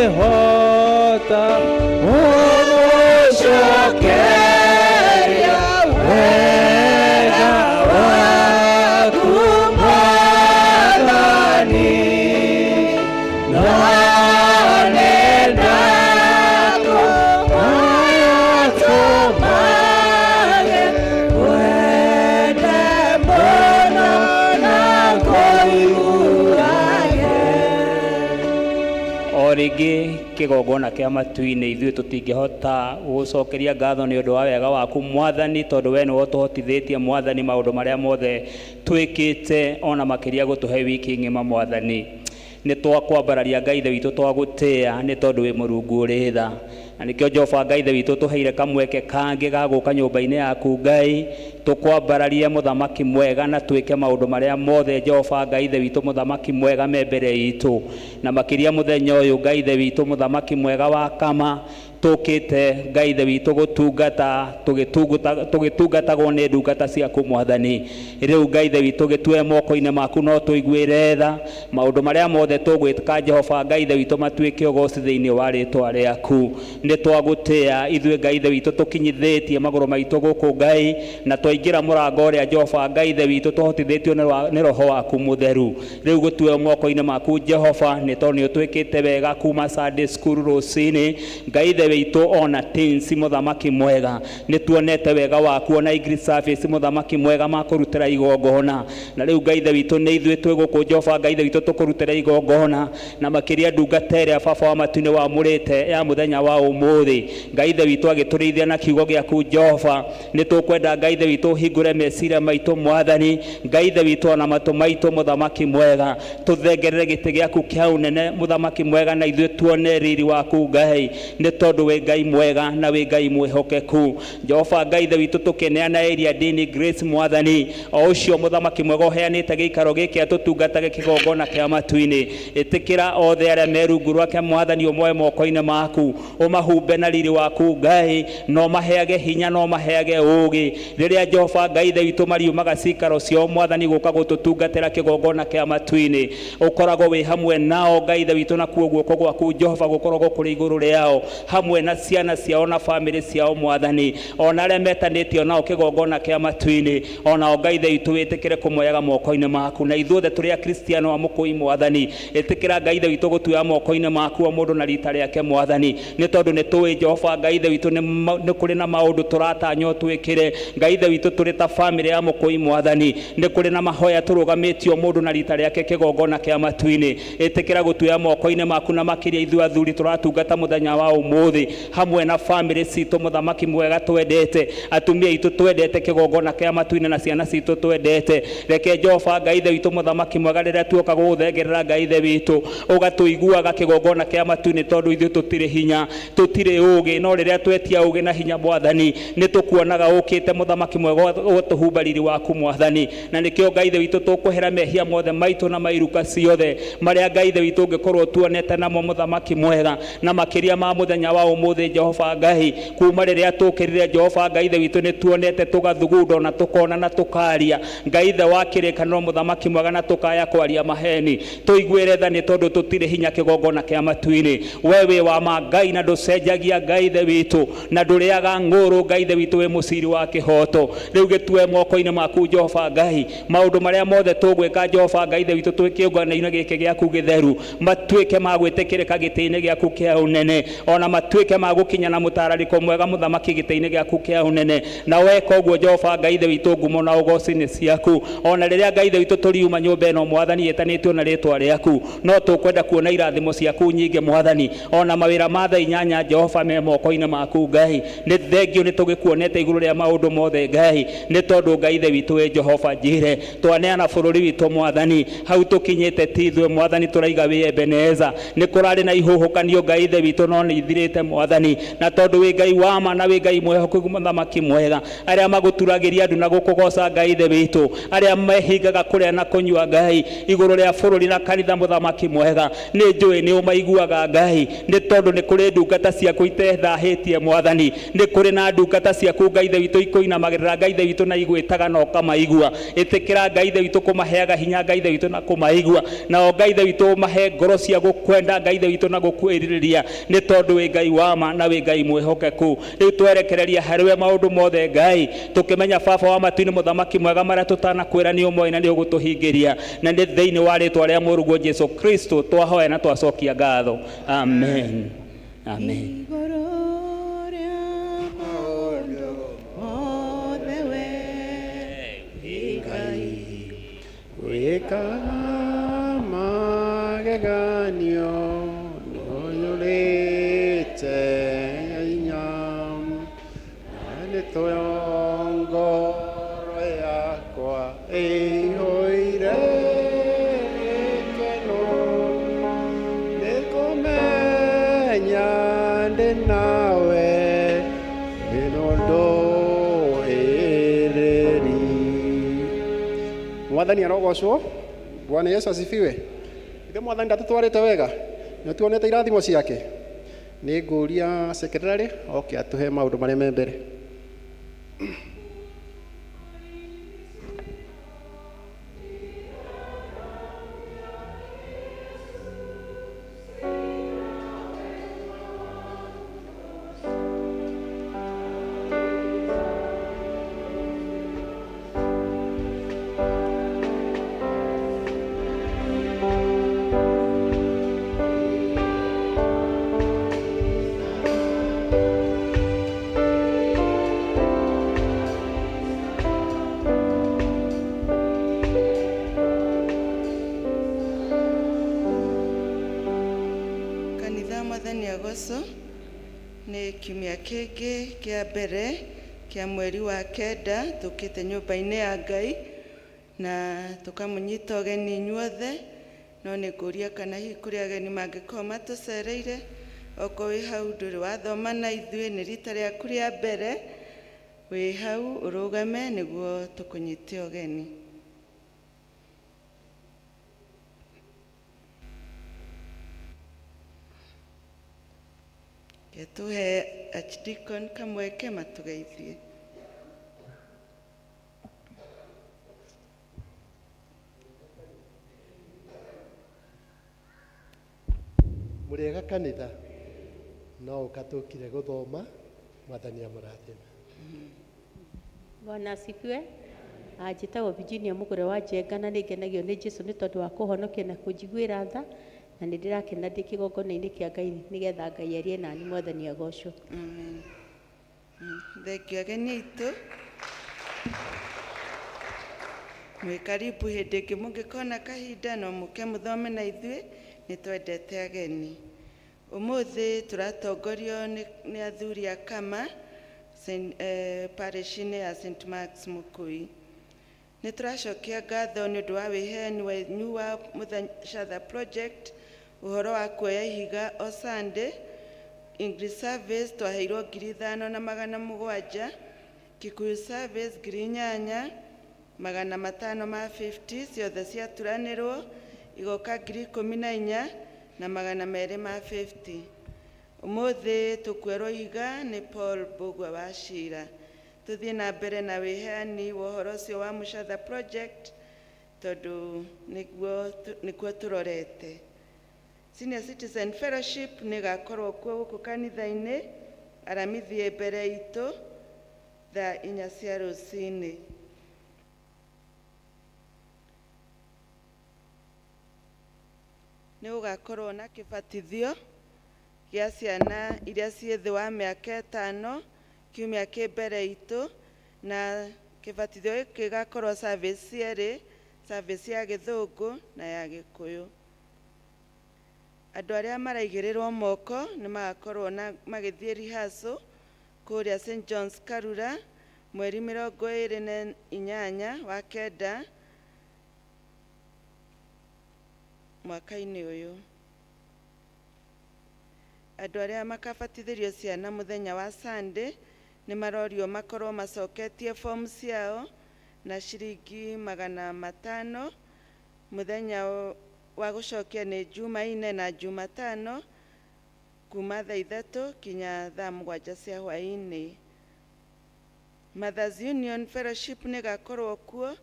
ndingĩhota gũgũcokeria wega waku Mwathani, no Rĩngĩ kĩgongona kĩa matu-inĩ, ithuĩ tũtingĩhota gũgũcokeria ngatho nĩ ũndũ wa wega waku Mwathani, tondũ we nĩwe ũtũhotithĩtie Mwathani maũndũ marĩa mothe twĩkĩte, ona makĩria gũtũhe wiki ng'ima Mwathani. Nĩ twakwambararia Ngai Ithe witũ, twagũtĩĩa nĩ tondũ wĩ Mũrungu ũrĩ tha, na nĩkĩo Jehova Ngai Ithe witũ tũheire kamweke kangĩ ga gũka nyũmba-inĩ yaku Ngai, tũkwambararie mũthamaki mwega na twĩke maũndũ marĩa mothe Jehova Ngai Ithe witũ mũthamaki mwega me mbere itũ, na makĩria mũthenya ũyũ Ngai Ithe witũ mũthamaki mwega wa kama tũkĩte Ngai Ithe witũ gũtungata tũgĩtungatagwo nĩ ndungata ciaku Mwathani. Rĩu Ngai Ithe witũ gĩtue moko-inĩ maku no tũiguĩre tha maũndũ marĩa mothe tũgwĩka Jehova Ngai Ithe witũ matuĩke ũgoci thĩinĩ wa rĩtwa rĩaku. Nĩ twagũtĩĩa ithuĩ Ngai Ithe witũ tũkinyithĩtie magũrũ maitũ gũkũ Ngai, na twaingĩra mũrango ũrĩa Jehova Ngai Ithe witũ tũhotithĩtio nĩ Roho waku Mũtheru. Rĩu gũtue moko-inĩ maku Jehova, nĩ tondũ nĩ ũtwĩkĩte wega kuma Sunday school rũcinĩ Ngai Ithe witũ, ona teens mũthamaki mwega nĩ tuonete wega waku, ona English service mũthamaki mwega makũrutĩra igongona. Na rĩu Ngai Ithe witũ nĩ ithuĩ twĩ gũkũ Jehova Ngai Ithe witũ tũkũrutĩra igongona, na makĩria ndungata ĩrĩa baba wa matu-inĩ wamũrĩte ya mũthenya wa ũmũthĩ. Ngai Ithe witũ agĩtũrĩithia na kiugo gĩaku Jehova, nĩ tũkwenda Ngai Ithe witũ ũhingũre meciria maitũ Mwathani, Ngai Ithe witũ ona matũ maitũ mũthamaki mwega, tũthengerere gĩtĩ gĩaku kĩa ũnene mũthamaki mwega, na ithuĩ tuone riri waku Ngai, nĩ tondũ wĩ Ngai mwega na wĩ Ngai mwĩhokeku. Jehova Ngai Ithe witũ tũkĩneana area Dini Grace Mwathani, o ũcio mũthamaki mwega ũheanĩte gĩikaro gĩkĩ atũtungatage kĩgongona kĩa matu-inĩ, ĩtĩkĩra othe arĩa me rungu rwake Mwathani, ũmoe moko-inĩ maku, ũmahumbe na riri waku Ngai, na ũmaheage hinya na ũmaheage ũũgĩ rĩrĩa Jehova Ngai Ithe witũ mariumaga cikaro ciao Mwathani gũka gũtũtungatĩra kĩgongona kĩa matu-inĩ, ũkoragwo wĩ hamwe nao Ngai Ithe witũ, nakuo guoko gwaku Jehova gũkoragwo kũrĩ igũrũ rĩao hamwe na ciana ciao na bamĩrĩ ciao Mwathani, ona arĩa metanĩtio nao kĩgongona kĩa matu-inĩ, onao Ngai Ithe witũ wĩtĩkĩre kũmoyaga moko-inĩ maku. Na ithuothe tũrĩ Akristiano a mũkũi Mwathani, ĩtĩkĩra Ngai Ithe witũ gũtuoya moko-inĩ maku o mũndũ na rita rĩake Mwathani, nĩ tondũ nĩ tũĩ Jehova Ngai Ithe witũ nĩ kũrĩ na maũndũ tũratanywo twĩkĩre Ngai Ithe witũ tũrĩ ta bamĩrĩ ya mũkũi Mwathani, nĩ kũrĩ na mahoya tũrũgamĩtio mũndũ na rita rĩake kĩgongona kĩa matu-inĩ. Ĩtĩkĩra gũtuoya moko-inĩ maku, na makĩria ithuĩ athuri tũratungata mũthenya wa ũmũthĩ hamwe na bamĩrĩ citũ mũthamaki mwega twendete, atumia aitũ twendete kĩgongona kĩa matu-inĩ na ciana citũ twendete. Reke Jehova Ngai Ithe witũ mũthamaki mwega rĩrĩa tuoka gũgũthengerera Ngai Ithe witũ ũgatũiguaga kĩgongona kĩa matu-inĩ, tondũ ithuĩ tũtirĩ hinya, tũtirĩ ũũgĩ, no rĩrĩa twetia ũũgĩ na hinya Mwathani nĩ tũkuonaga ũkĩte mũthamaki mwega ũgatũhumba riri waku Mwathani. Na nĩkĩo Ngai Ithe witũ tũkwehera mehia mothe maitũ na mairuka ciothe marĩa Ngai Ithe witũ ũngĩkorwo tuonete namo mũthamaki mwega, na makĩria ma mũthenya wa ũmũthĩ Jehova Ngai, kuma rĩrĩa tũkĩrire Jehova Ngai Ithe witũ nĩ tuonete tũgathugunda na tũkona na tũkaria Ngai Ithe wa kĩrĩkanĩro mũthamaki mwega, na tũkaya kwaria maheni. Tũiguĩre tha nĩ tondũ tũtirĩ hinya kĩgongona kĩa matu-inĩ. We wĩ wa ma Ngai na ndũcenjagia Ngai Ithe witũ, na ndũrĩaga ng'ũrũ Ngai Ithe witũ, wĩ mũciri wa kĩhoto. Rĩu gĩtue moko-inĩ maku Jehova Ngai, maũndũ marĩa mothe tũgwĩka Jehova Ngai Ithe witũ twĩ kĩũngano-inĩ gĩkĩ gĩaku gĩtheru matuĩke ma gwĩtĩkĩrĩka gĩtĩ-inĩ gĩaku kĩa ũnene, ona matuĩke ma gũkinya na mũtararĩko mwega mũthamaki gĩtĩ-inĩ gĩaku kĩa ũnene. Na weka ũguo Jehova Ngai Ithe witũ, ngumo na ũgoci nĩ ciaku. Ona rĩrĩa Ngai Ithe witũ tũriuma nyũmba ĩno Mwathani ĩtanĩtio na rĩtwa rĩaku, no tũkwenda kuona irathimo ciaku nyingĩ Mwathani, ona mawĩra ma thaa inyanya Jehova me moko-inĩ maku Ngai. Nĩ thengio nĩ tũgĩkuonete igũrũ rĩa maũndũ mothe Ngai, nĩ tondũ Ngai Ithe witũ wĩ Jehova Jire. Twaneana bũrũri witũ Mwathani, hau tũkinyĩte ti ithuĩ Mwathani tũraiga wĩ Ebeneza. Nĩ kũrarĩ na ihuhũkanio Ngai Ithe witũ no nĩ ithirĩte Mwathani, na tondũ wĩ Ngai wa ma na wĩ Ngai mwĩhokeku mũthamaki mwega, arĩa magũturagĩria andũ na gũkũgoca Ngai Ithe witũ, arĩa mehingaga kũrĩa na kũnyua Ngai igũrũ rĩa bũrũri na kanitha mũthamaki mwega, nĩ njũĩ nĩ ũmaiguaga Ngai, nĩ tondũ nĩ kũrĩ ndungata ciaku itethahĩtie Mwathani, nĩ kũrĩ na ndungata ciaku Ngai Ithe witũ ikũinamagĩrĩra Ngai Ithe witũ na igwĩtaga na ũkamaigua. Ĩtĩkĩra Ngai Ithe witũ kũmaheaga hinya Ngai Ithe witũ na kũmaigua, nao Ngai Ithe witũ ũmahe ngoro cia gũkwenda Ngai Ithe witũ na gũkwĩrirĩria, nĩ tondũ wĩ Ngai wa ma na wĩ Ngai mwĩhokeku. Rĩu twerekereria harĩ we maũndũ mothe Ngai, tũkĩmenya Baba wa matu-inĩ mũthamaki mwega marĩa tũtanakwĩra nĩ ũmoĩ na nĩ ũgũtũhingĩria, na nĩ thĩinĩ wa rĩtwa rĩa mũrũguo Jesu Kristo twahoya na twacokia ngatho. Amen. Amen. Igũrũ rĩa maũndũ mothe we wĩ Ngai. Wĩkaga mageganio. Ngoro yakwa ĩihũire gĩkeno nĩ kũmenya ndĩ nawe ĩno ndũĩrĩri. Mwathani arogocwo. Bwana Yesu asifiwe. Ithe Mwathani ndatũtwarĩte wega, nĩ tuonete irathimo ciake. Nĩ ngũria secretary oke atũhe maũndũ marĩa me mbere. Kanitha, Mwathani agocwo. Nĩ kiumia kĩngĩ kĩa mbere kĩa mweri wa kenda tũkĩte nyũmba-inĩ ya Ngai na tũkamũnyita ũgeni inyuothe. No nĩ ngũria kana hihi kũrĩ ageni mangĩkorwo matũcereire. Okorwo wĩ hau ndũrĩ wathoma na ithuĩ, nĩ rita rĩaku rĩa mbere, wĩ hau ũrũgame nĩguo tũkũnyite ũgeni. Reke tũhe Archdeacon kamweke matũgeithie. Mũrĩega kanitha, no ũka tũkire gũthoma. Mwathani amũrathime. Bwana asifiwe. Ah, njĩtagwo Virginia Mũgũre wa Njenga na nĩ ngenagio nĩ Jesu nĩ tondũ wa kũhonokia na kũnjiguĩra tha, na nĩ ndĩrakena ndĩ kĩgongona-inĩ kĩa Ngai nĩgetha Ngai arie nani. Mwathani agocwo. Amen. Thengiũ ageni aitũ, mwĩ karibu. Hĩndĩ ĩngĩ mũngĩkona kahinda no mũke mũthome na ithuĩ, nĩ twendete ageni. Ũmũthĩ tũratongorio nĩ athuri a Kama parish-inĩ ya St Marks Mũkũi. Nĩ tũracokia ngatho nĩ ũndũ wa wĩheani wanyu wa Mũthacatha project, ũhoro wa kuoya ihiga o Sunday. English service twaheirwo 5700, Kikuyu service 8550, ciothe ciaturanĩrwo igoka 14250. Ũmũthĩ tũkuerwo ihiga nĩ Paul Mbũgua wa Cira. Tũthiĩ na mbere na wĩheani wa ũhoro ũcio wa Mũcatha project tondũ nĩguo tũrorete. Senior Citizen Fellowship nĩ ĩgakorwo kuo gũkũ kanitha-inĩ Aramithi mbere itũ thaa 4 cia rũcinĩ. Nĩ gũgakorwo na kĩbatithio gĩa ciana iria ciĩ thĩ wa mĩaka 5 kiumia kĩ mbere itũ, na kĩbatithio gĩkĩ gĩgakorwo service cierĩ, service ya Gĩthũngũ na ya Gĩkũyũ. Andũ arĩa maraigĩrĩrwo moko nĩ magakorwo na magĩthiĩ rehearsal kũrĩa St John's Karura mweri 28 wa kenda mwaka-inĩ ũyũ. Andũ arĩa makabatithĩrio ciana mũthenya wa Sunday nĩ marorio makorwo macoketie fomu ciao na ciringi 500. Mũthenya wa gũcokia nĩ Jumaine na Jumatano kuma thaa 3 kinya thaa 7 cia hwaĩ-inĩ. Mothers Union Fellowship nĩ ĩgakorwo kuo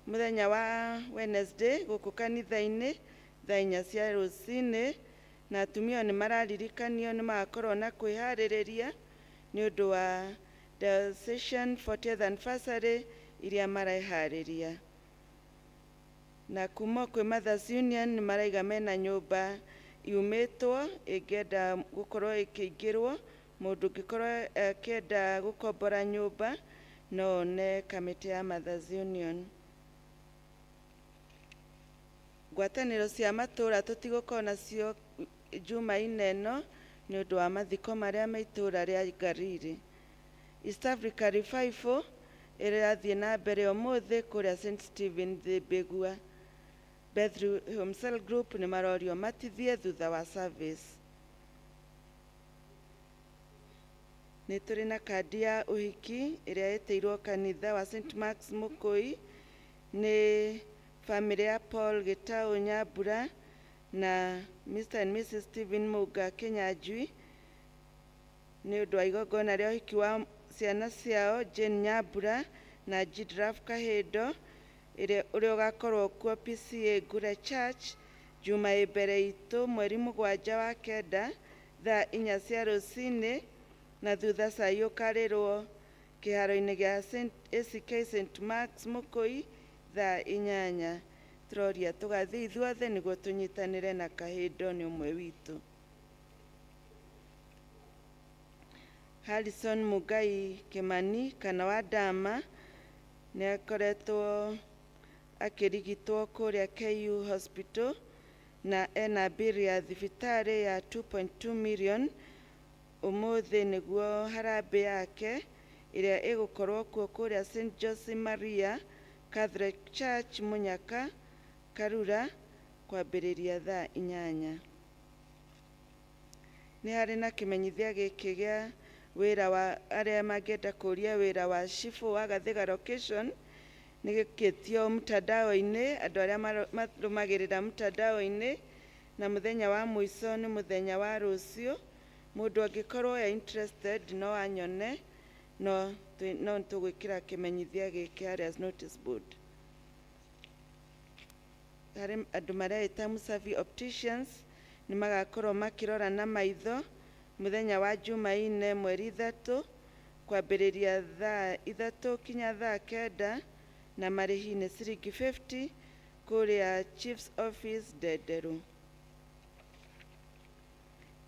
mũthenya wa Wednesday gũkũ kanitha-inĩ thaa 4 cia rũcinĩ, na atumia nĩ mararirikanio nĩ magakorwo na kwĩharĩrĩria nĩ ũndũ wa Diocesan 40th anniversary iria mareharĩria. Na kuma kwĩ Mothers Union nĩ maraiga mena nyũmba yumĩtwo ĩngĩenda gũkorwo ĩkĩingĩrwo, mũndũ ũngĩkorwo akĩenda gũkombora nyũmba no one kamĩtĩ ya Mothers Union. Ngwatanĩro cia matũũra tũtigũkorwo nacio Jumaine ĩno nĩ ũndũ wa mathiko marĩa me itũũra rĩa Ngariri. East Africa Revival ĩrathiĩ na mbere ũmũthĩ kũrĩa St Stephen Thĩmbĩgua. Bethlehem Cell Group nĩ marorio matithie thutha wa service. Nĩ tũrĩ na kandi ya ũhiki ĩrĩa ĩtĩirwo kanitha wa St Mark's Mũkũi nĩ famĩlĩ ya Paul Gĩtaũ Nyambura na Mr and Mrs Stephen Mũnga Kĩnyanjui nĩ ũndũ wa igongona rĩa ũhiki wa ciana ciao Jane Nyambura na Jidraf Kahĩndo ũrĩa ũgakorwo kuo PCEA Ngure Church Juma ĩ mbere itũ mweri 7 wa 9 thaa 4 cia rũcinĩ na thutha cai ũkarĩrwo kĩharo-inĩ gĩa ACK St Mark's Mũkũi thaa 8. Tũroria tũgathiĩ ithuothe nĩguo tũnyitanĩre na Kahĩndo nĩ ũmwe witũ. Harrison Mugai Kimani kana wa Dama nĩ akoretwo akĩrigitwo kũrĩa KU Hospital na ena mbiri ya thibitarĩ ya 2.2 million. Ũmũthĩ nĩguo harambee yake ĩrĩa ĩgũkorwo kuo kũrĩa St Jose Maria Catholic Church Munyaka Karura kwambĩrĩria thaa 8. Nĩ harĩ na kĩmenyithia gĩkĩ gĩa wĩra wa arĩa mangĩenda kũria wĩra wa cibũ wa Gathiga location nĩ gĩkĩtio mtandao-inĩ andũ arĩa marũmagĩrĩra mtandao-inĩ na mũthenya wa mũico nĩ mũthenya wa rũciũ. Mũndũ angĩkorwo e interested no anyone no no tũgwĩkĩra kĩmenyithia gĩkĩ harĩa notice board. Harĩ andũ mareĩta Musafi Opticians nĩ magakorwo makĩrora na maitho mũthenya wa Jumaine mweri 3 kwambĩrĩria thaa 3 kinya thaa 9 na marĩhi nĩ ciringi 50 kũrĩa Chief's Office Ndenderũ.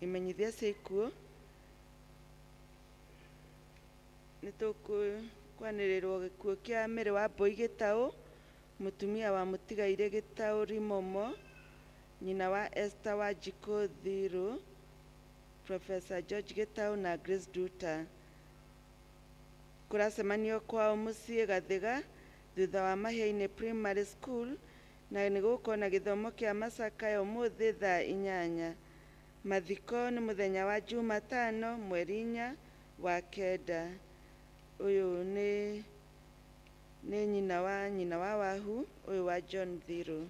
Imenyithia cia ikuũ nĩ tũkwanĩrĩrwo gĩkuũ kĩa Mary Wambui Gĩtaũ, mũtumia wa mũtigairĩ Gĩtaũ Rimomo, nyina wa Esther Wanjikũ Thiru, Professor George Gĩtaũ na Grace Duta. Kũracemanio kwao mũciĩ Gathiga thutha wa Mahiainĩ Primary School na nĩ gũgũkorwo na gĩthomo kĩa macakaya ũmũthĩ thaa 8. Mathiko nĩ mũthenya wa Jumatano mweri 4 wa 9. Ũyũ nĩ nyina wa Wahu, ũyũ wa John Thiru.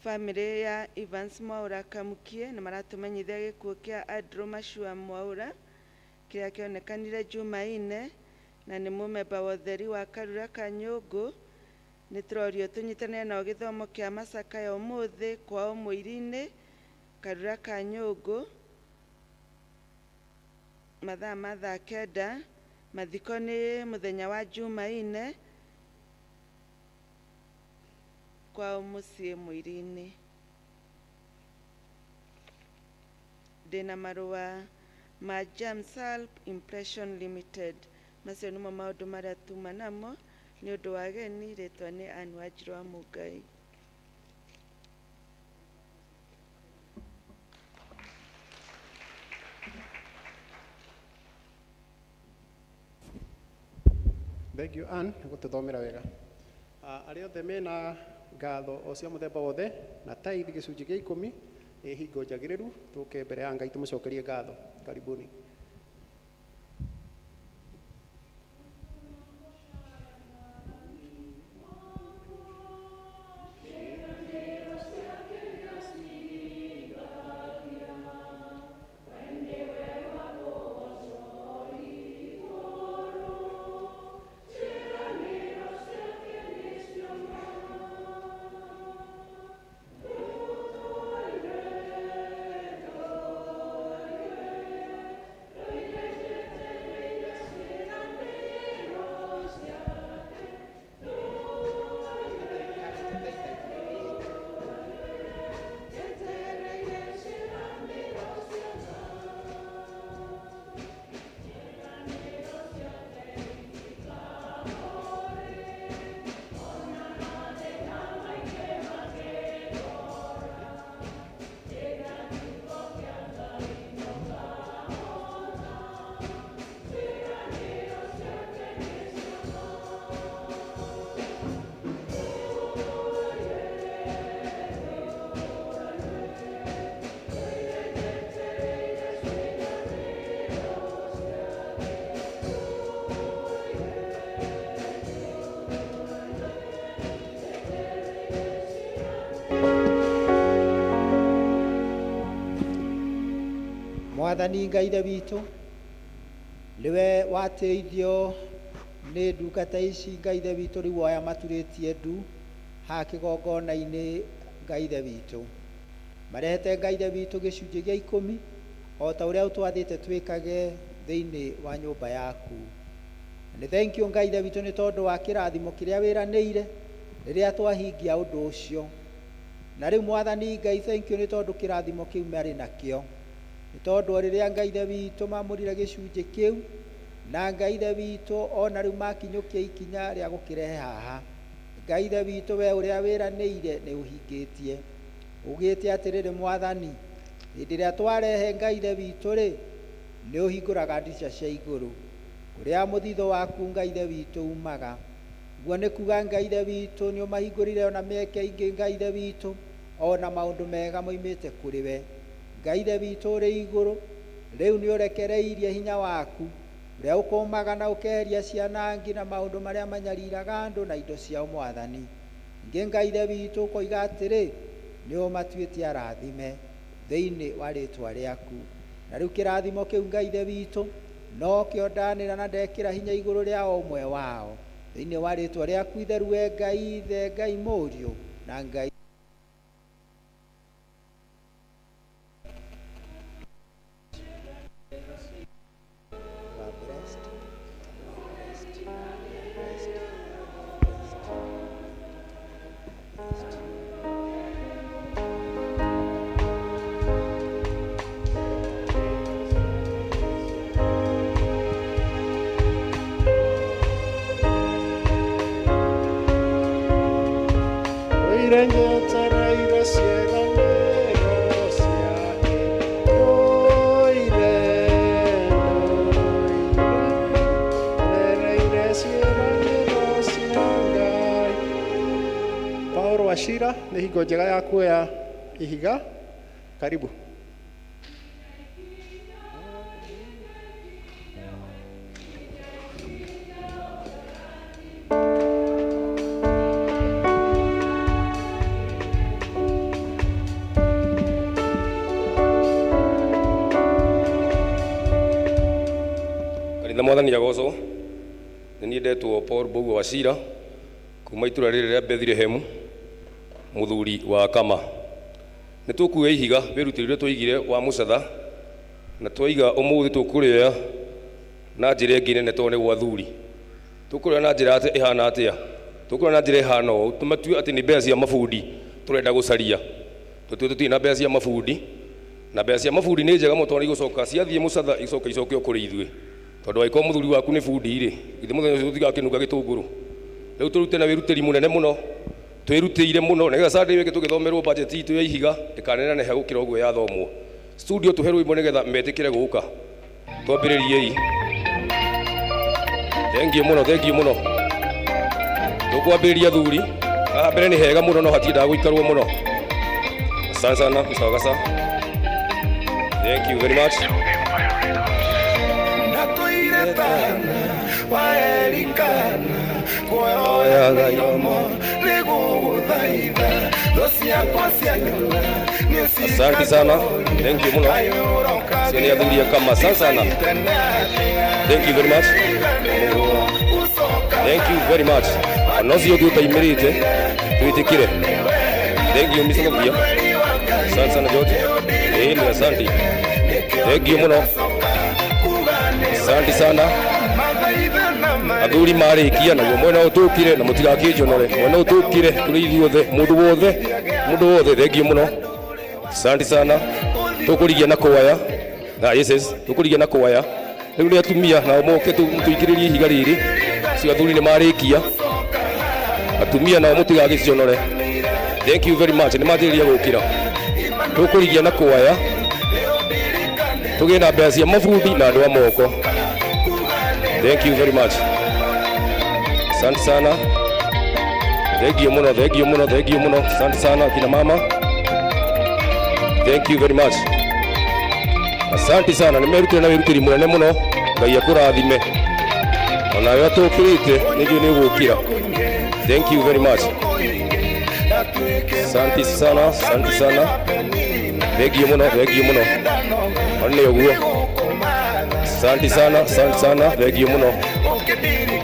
Famĩlĩ ya Evans Mwaũra Kamukie nĩ maratũmenyithia gĩkuũ kĩa Andrew Machua Mwaũra kĩrĩa kĩonekanire Jumaine na nĩ mũmemba wa ũtheri wa Karura Kanyũngũ. Nĩ tũrorio tũnyitanĩre nao gĩthomo kĩa macakaya ũmũthĩ kwao Mũiri-inĩ Karura Kanyũngũ mathaa ma thaa 9. Mathiko nĩ mũthenya wa Jumaine kwao mũciĩ Mũiri-inĩ. Ndĩna marũa ma Jamsalp Impression Limited. Macio nĩmo maũndũ marĩa tuma namo nĩ ũndũ wa ageni. Rĩtwa nĩ Ann Wanjirũ wa Mũngai. Thank you Ann nĩ gũtũthomera wega. Arĩa othe mena ngatho o cia mũthemba wothe na tithe gĩcunjĩ gĩa 10 nĩ hingo njagĩrĩru tũke mbere ya Ngai tũmũcokerie ngatho. Karibuni. Mwathani Ngai Ithe witũ, nĩwe watĩithio nĩ ndungata ici Ngai Ithe witũ, rĩu oya maturĩtie ndu haha kĩgongona-inĩ Ngai Ithe witũ. Marehete Ngai Ithe witũ gĩcunjĩ gĩa ikũmi o ta ũrĩa ũtwathĩte twĩkage thĩinĩ wa nyũmba yaku. Na nĩ thengiũ Ngai Ithe witũ nĩ tondũ wa kĩrathimo kĩrĩa wĩranĩire rĩrĩa twahingia ũndũ ũcio. Na rĩu Mwathani Ngai thengiũ nĩ tondũ kĩrathimo kĩu marĩ nakĩo. Nĩ tondũ o rĩrĩa Ngai Ithe witũ maamũrire gĩcunjĩ kĩu, na Ngai Ithe witũ o na rĩu makinyũkia ikinya rĩa gũkĩrehe haha. Ngai Ithe witũ we ũrĩa wĩranĩire nĩ ũhingĩtie. Ugĩte atĩrĩrĩ Mwathani, hĩndĩ ĩrĩa twarehe Ngai Ithe witũ-rĩ, nĩ ũhingũraga ndirica cia igũrũ, kũrĩa mũthithũ waku Ngai Ithe witũ umaga. Ũguo nĩ kuga Ngai Ithe witũ nĩ ũmahingũrĩire ona mĩeke ĩngĩ Ngai Ithe witũ, ona maũndũ mega moimĩte kũrĩ we. Ngai Ithe witũ ũrĩ igũrũ, rĩu nĩ ũrekereirie hinya waku, ũrĩa ũkũmaga na ũkeheria cianangi na maũndũ marĩa manyariraga andũ na indo ciao Mwathani. Ningĩ Ngai Ithe witũ ũkoiga atĩrĩ, nĩ ũmatuĩte arathime thĩinĩ wa rĩtwa rĩaku. Na rĩu kĩrathimo kĩu Ngai Ithe witũ, nokĩo ndanĩra na ndekĩra hinya igũrũ rĩa o ũmwe wao. Thĩinĩ wa rĩtwa rĩaku itheru we Ngai Ithe, Ngai Mũriũ, na Ngai You are blessed. You are blessed. You are blessed. Blessed. Blessed. Ndũire njetereire ciĩranĩro ciake. Ndũire, ndũire, njetereire ciĩranĩro cia Ngai. Paul Wachira nĩ hingo njega ya kuoya ihiga. Karibu. Kanitha Mwathani agocwo. Nĩ niĩ ndetwo Paul Mbugua Wachira kuma itũra rĩrĩ rĩa Bethlehem, mũthuri wa Kama. Nĩ tũkuoya ihiga wĩrutĩri ũrĩa twaigire wa mũcatha na twaiga ũmũthĩ tũkũrĩoya na njĩra ĩngĩ nene tondũ nĩ gwa athuri. Tũkũrĩoya na njĩra ĩhana atĩa? Tũkũrĩoya na njĩra ĩhana ũũ, tũmatue atĩ nĩ mbeca cia mabundi tũrenda gũcaria. Tũtue tũtirĩ na mbeca cia mabundi, na mbeca cia mabundi nĩ njega mũno tondũ nĩ igũcoka ciathiĩ mũcatha icoke icokio kũrĩ ithuĩ. Tondũ angĩkorwo mũthuri waku nĩ bundi rĩ, githĩ mũthenya ũcio tũtigakĩnunga gĩtũngũrũ? Rĩu tũrute na wĩrutĩri mũnene mũno, twĩrutĩire mũno nĩgetha Sunday ĩyo ĩngĩ tũgĩthomerwo budget itũ ya ihiga ĩkaneneha gũkĩra ũguo yathomwo. Studio tũhe rwĩmbo nĩgetha metĩkĩre gũka. Twambĩrĩriei. Thengiũ mũno, thengiũ mũno. Tũkwambĩrĩria athuri. Haha mbere nĩ hega mũno no hatiendaga gũikarwo mũno. Asante sana Mr. Wagasa. Thank you very much. Ndatũire tana wa Elikana kuoyaga iromo nĩgũgũthaitha thũ ciakwa cianyona Asante sana. Thank you mũno. Cio nĩ athuri a Kama. Asante sana. Thank you very much. Thank you very much. Ona ũcio ũngĩ ũtaimĩrĩte twĩtĩkĩre. Thank you Mr. Gabuya. Asante sana George. Ĩĩ nĩ asante. Thank you mũno. Asante sana. Athuri marĩkia naguo mwena ũyũ tũkire na mũtigakĩnjonore. Mwena ũyũ tũkire tũrĩ ithuothe mũndũ wothe mũndũ wothe. Thank you mũno. Asante sana. Tũkũrigia na kwaya. Na yes yes, tũkũrigia na kwaya. Rĩu nĩ atumia nao moke tũikĩrĩrie ihiga rĩrĩ. Acio athuri nĩ marĩkia. Atumia nao mũtigagĩcionore. Thank you very much. Nĩ manjĩrĩria gũkĩra. Tũkũrigia na kwaya. Tũgĩe na mbeca cia mabundi na andũ a moko. Thank you very much. Asante sana. Thank you mũno, thank you mũno, thank you mũno. Asante sana kina mama. Thank you very much. Asante sana. Nĩ merutĩra na wĩrutĩri mũnene mũno. Ngai akũrathime. Onawe atũkĩrĩte nĩnjũĩ nĩ ũgũkĩra. Thank you very much. Asante sana, asante sana. Thank you mũno, thank you mũno. One ũguo. Asante sana, asante sana, thengio mũno.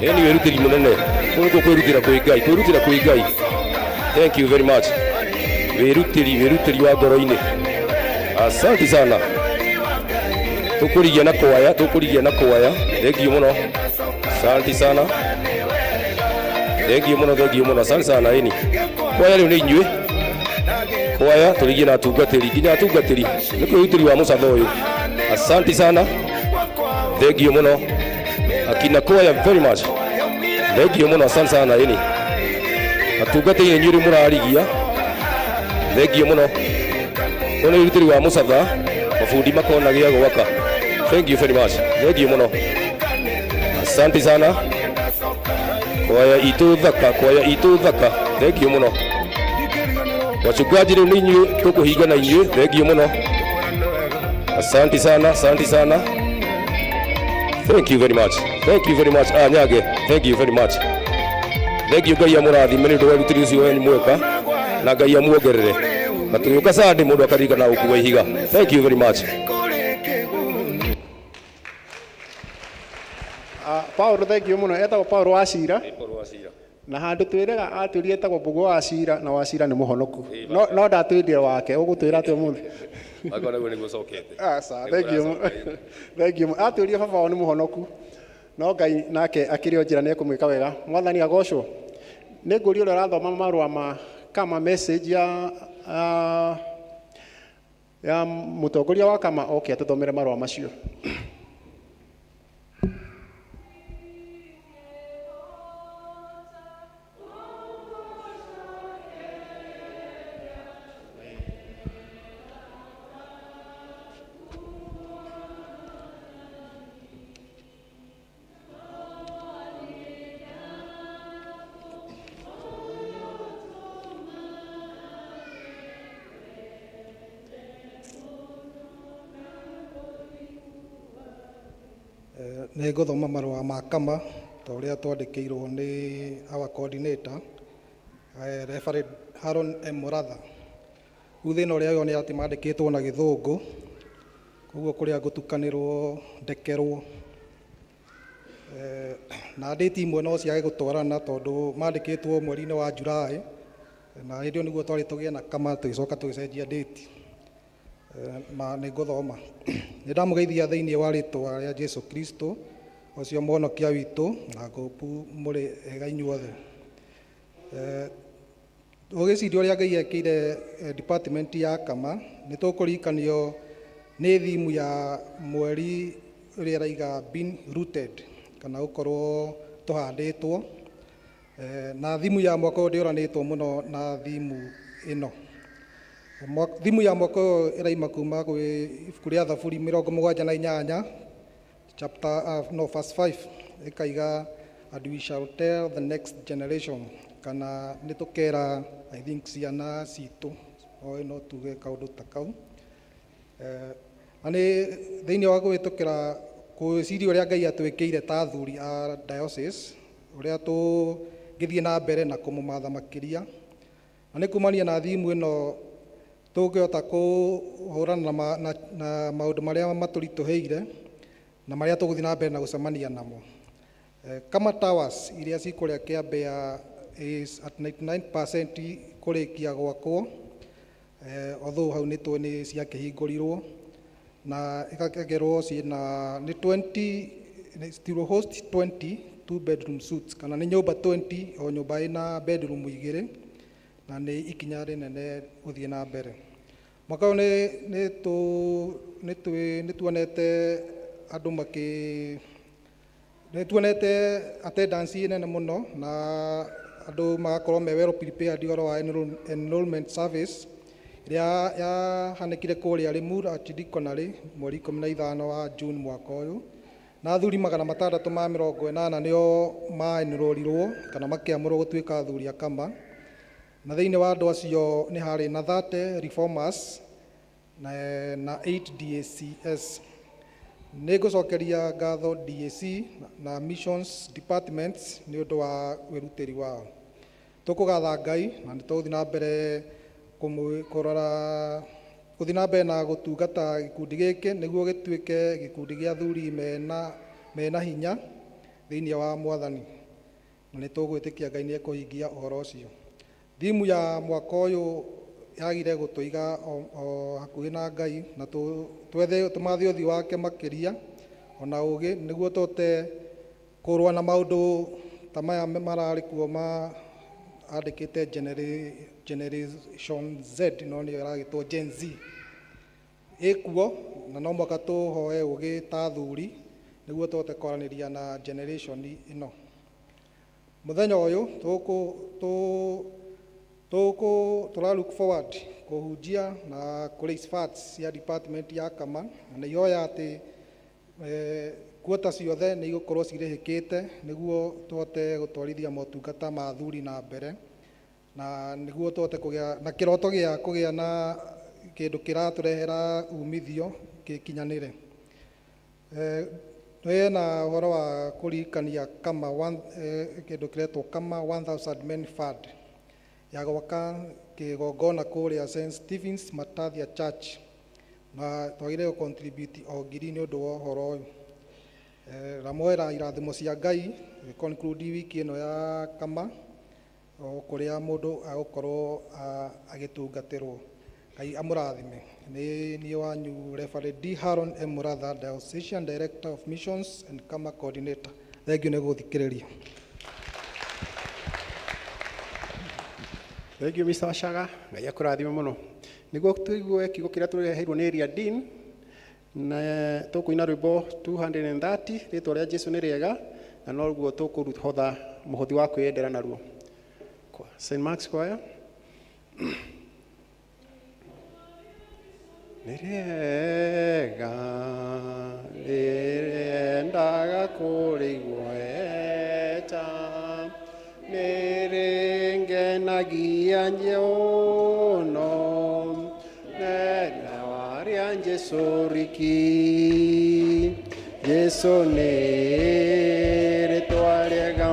Ĩĩ nĩ wĩrutĩri mũnene. Kũu nĩkuo kwĩrutĩra kwĩ Ngai, kwĩrutĩra kwĩ Ngai. Thank you very much. Wĩrutĩri, wĩrutĩri wa ngoro-inĩ. Asante sana. Tũkũrigia na kwaya, tũkũrigia na kwaya. Thengio mũno. Asante sana. Thengio mũno, thengio mũno. Asante sana ĩni. Kwaya rĩu nĩ inyuĩ. Kwaya tũrigie na atungatĩri, nginya atungatĩri. Nĩ kwĩrutĩri wa mũcatha ũyũ. Asante sana. Thengio mũno. Akina kwaya very much. Thengio mũno, asante sana ĩni. Atungatĩri nĩ inyuĩ rĩu mũrarigia. Thengio mũno. Ũyũ nĩ wĩrutĩri wa mũcatha, mabundi makona gĩa gwaka. Thank you very much. Thengio mũno. Asante sana. Kwaya itũ thaka, kwaya itũ thaka. Thengio mũno. Wachungaji rĩu nĩ inyuĩ tũkũhinga na inyuĩ. Thengio mũno. Asante sana, asante sana. Thank you very much. Thank you very much. Ah, Nyage, thank you very much. Thank you Ngai amũrathime nĩ ũndũ wa wĩrutĩri ũcio wanyu mweka na Ngai amuongerere. Na tũgĩũka Sunday mũndũ akaririkana gũkua ihiga. Thank you very much. Ah, Paulo thengio mũno, etagwo Paulo wa Cira. Na handũ twĩrega atwĩrire etagwo Mbũgũ wa Cira na wa Cira nĩ mũhonoku. No no ndatwĩrire wake, ũgũtwĩra atĩa ũmũthĩ? Wakwa naguo nĩguo ũcokete. Aca, thengio mũno. Thengio mũno. Atwĩrire baba wao nĩ mũhonoku. No Ngai nake akĩrĩ o njĩra nĩ ekũmwĩka wega. Mwathani agocwo. Nĩ ngũria ũrĩa ũrathoma marũa ma kama message ya ya, ya mũtongoria wa kama oke atũthomere marũa macio. Nĩ ngũthoma marũa ma kama ta ũrĩa twandĩkĩirwo nĩ our coordinator, Reverend Haron M. Muratha. Rĩu thĩna ũrĩa wĩho nĩ atĩ mandĩkĩtwo na gĩthũngũ, koguo kũrĩa ngũtukanĩrwo ndekerwo. Na date imwe no ciage gũtwarana tondũ mandĩkĩtwo mweri-inĩ wa July, na hĩndĩ ĩyo nĩguo twarĩ tũgĩe na kama tũgĩcoka tũgĩcenjia date. Ma nĩ ngũthoma. Nĩ ndamũgeithia thĩinĩ wa rĩtwa rĩa Jesu Kristo, ũcio mũhonokia witũ, na ngũpu mũrĩ ega inyuothe. Ũgĩciria ũrĩa Ngai ekĩire department ya kama, nĩ tũkũririkanio nĩ thimu ya mweri ĩrĩa ĩraiga being rooted, kana gũkorwo tũhandĩtwo. Na thimu ya mwaka ũyũ ndĩũranĩtwo mũno na thimu ĩno. Thimu ya mwaka ũyũ ĩraima kuma gwĩ ibuku rĩa Thaburi 78, chapter, no, verse 5, ĩkaiga and we shall tell the next generation, kana nĩ tũkera I think ciana citũ, no tuge kaũndũ ta kau. Na nĩ thĩinĩ wa kũhĩtũkĩra gwĩciria ũrĩa Ngai atwĩkĩire ta athuri a diocese, ũrĩa tũngĩthiĩ na mbere na kũmũmatha makĩria. Na nĩ kumania na thimu ĩno tũngĩhota kũhũrana na maũndũ marĩa matũritũhĩire na marĩa tũgũthiĩ na mbere na gũcemania namo. Kama Towers iria cikũrĩa Kĩambĩa is at 99% kũrĩkia gwakwo, although hau nĩ tũĩ nĩ ciakĩhingũrirwo na ĩgakerwo ciĩna nĩ 20, nĩ still host 20 two bedroom suites, kana nĩ nyũmba 20, o nyũmba ĩna bedroom igĩrĩ, na nĩ ikinya rĩnene gũthiĩ na mbere. Mwaka ũyũ nĩ tuonete andũ makĩ nĩ tuonete attendance nene mũno na andũ magakorwo me well prepared ũhoro wa enrollment service ĩrĩa yahanĩkire kũrĩa Limuru Archdeaconry mweri 15 wa June mwaka ũyũ, na athuri 680 nĩo ma-enrolirwo kana makĩamũrwo gũtuĩka athuri a kama, na thĩinĩ wa andũ acio nĩ harĩ na 30 reformers na 8 DACS. Nĩ ngũcokeria ngatho DAC na missions departments nĩ ũndũ wa wĩrutĩri wao. Tũkũgatha Ngai na nĩ tũgũthiĩ na mbere kũrora Gũthiĩ na mbere na gũtungata gĩkundi gĩkĩ nĩguo gĩtuĩke gĩkundi gĩa athuri mena hinya thĩinĩ wa Mwathani, na nĩ tũgwĩtĩkia Ngai nĩ ekũhingia ũhoro ũcio. Thimu ya mwaka ũyũ yagire gũtũiga o hakuhĩ na Ngai na twethe tũmathe ũthiũ wake makĩria ona ũgĩ nĩguo tũhote kũrũa na maũndũ ta maya mararĩ kuo ma andĩkĩte Generation Z, no nĩyo ĩragĩtwo Gen Z ĩkuo, na no mũhaka tũhoe ũgĩ ta athuri nĩguo tũhote kwaranĩria na generation ĩno. Mũthenya ũyũ tũkũ tũra look forward kũhunjia na kũ raise funds cia department ya Kama, na nĩ ihoya atĩ kuota ciothe nĩ igũkorwo cirĩhĩkĩte nĩguo tũhote gũtwarithia motungata ma athuri na mbere, na nĩguo tũhote kũgĩa na kĩroto gĩa kũgĩa na kĩndũ kĩratũrehera umithio gĩkinyanĩre. Twĩna ũhoro wa kũririkania Kama one, kĩndũ kĩretwo Kama 1000 Men Fund ya gwaka kĩgongona kũrĩa St Stephen's Matathia Church, na twagĩrĩire gũ contribute o ngiri nĩ ũndũ wa ũhoro ũyũ. Ramwera irathimo cia Ngai conclude wiki ĩno ya Kama o kũrĩa mũndũ agũkorwo agĩtungatĩrwo. Ngai amũrathime. Nĩ niĩ wanyu Reverend D. Haron M. Muratha, Diocesan Director of Missions and Kama Coordinator. Thank you nĩ gũthikĩrĩria. Thank you, Mr. Washaga. Ngai akũrathime mũno. Nĩguo tũigue kiugo kĩrĩa tũreheirwo nĩ Area Dean, na tũkũina rwĩmbo 230, rĩtwa rĩa Jesu nĩ rĩega, na noguo tũkũhotha mũhothi wa kwĩyendera naruo. St. Mark's Choir. Nĩ rĩega rĩendaga kũrĩigua eta, nĩ rĩngenagia mũno, nena warĩa Jesũ riki. Jesũ nĩ rĩtwa rĩega.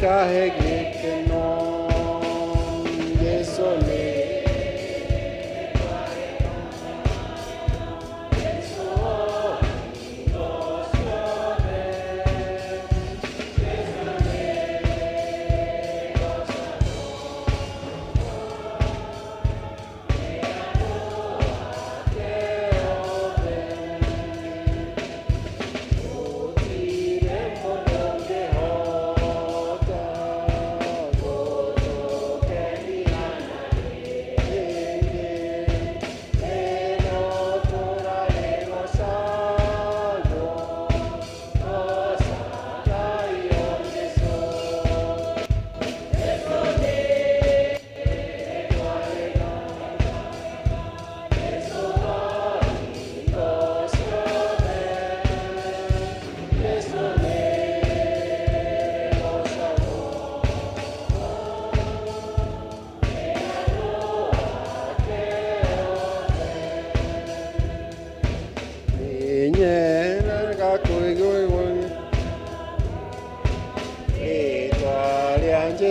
Kahe gĩkeno Jesũ nĩ. Gũtirĩ mũndũ ũngĩhota.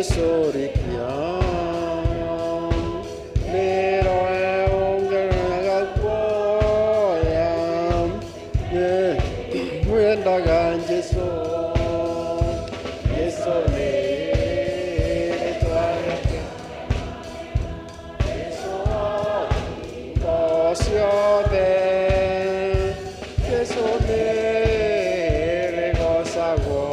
Jesu rikia Nĩroe ũngenaga kuoya Wendaga Jesu Jesu nĩ rĩtwa rĩake Jesu ngo ciothe Jesu nĩ rĩgocagwo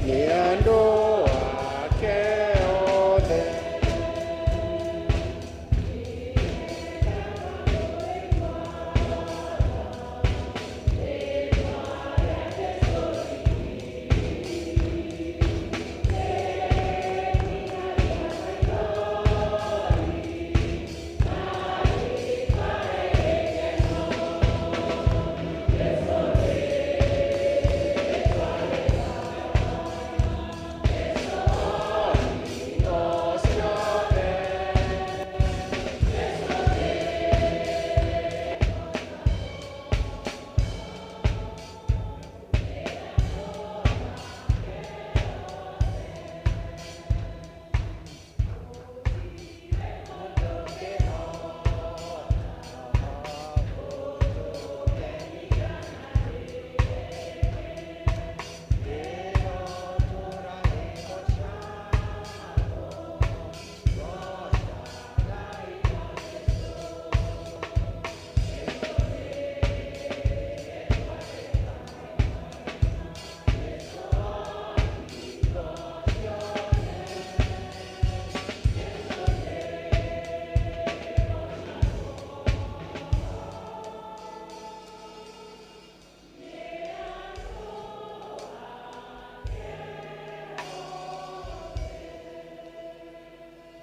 nĩ andũ ake othe.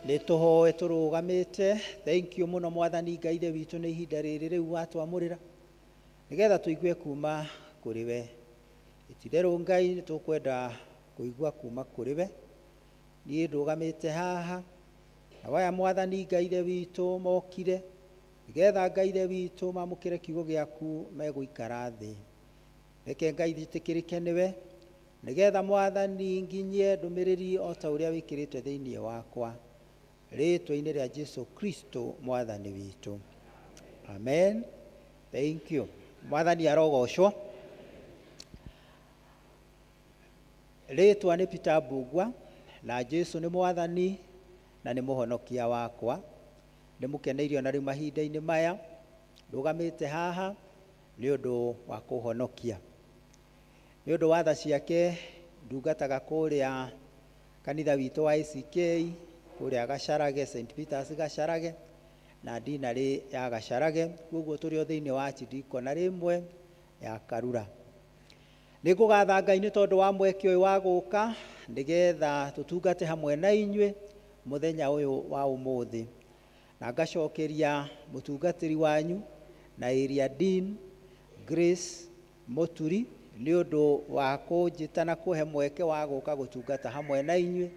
Nĩ tũhoe tũrũgamĩte. Thank you mũno Mwathani Ngai Ithe witũ nĩ ihinda rĩrĩ rĩu watwamũrĩra nĩgetha tũigue kuma kũrĩ we. Ititherũ Ngai nĩ tũkwenda kũigua kuma kũrĩ we. Niĩ ndũgamĩte haha na waya Mwathani Ngai Ithe witũ mokire nĩgetha Ngai Ithe witũ mamũkĩre kiugo gĩaku megũikara thĩ. Reke Ngai njĩtĩkĩrĩke nĩwe nĩgetha Mwathani nginyie ndũmĩrĩri o ta ũrĩa wĩkĩrĩte thĩinĩ wakwa rĩtwa-inĩ rĩa Jesu Kristo Mwathani witũ. Amen. Thank you. Mwathani arogocwo. Rĩtwa nĩ Peter Mbugua na Jesu nĩ Mwathani na nĩ mũhonokia wakwa. Nĩ mũkeneirio na rĩu mahinda-inĩ maya ndũgamĩte haha nĩ ũndũ wa kũhonokia. Nĩ ũndũ wa tha ciake ndungataga kũrĩa kanitha witũ wa ACK kũrĩa Gacarage, St Peters Gacarage na dinarĩ ya Gacarage, koguo tũrĩ o thĩinĩ wa archidiaconary ĩmwe ya Karura. Nĩ ngũgatha Ngai nĩ tondũ wa mweke ũyũ wa gũka nĩgetha tũtungate hamwe na inyuĩ mũthenya ũyũ wa ũmũthĩ, na ngacokeria mũtungatĩri wanyu na area dean Grace Mũturi nĩ ũndũ wa kũnjĩta na kũhe mweke wa gũka gũtungata hamwe na inyuĩ.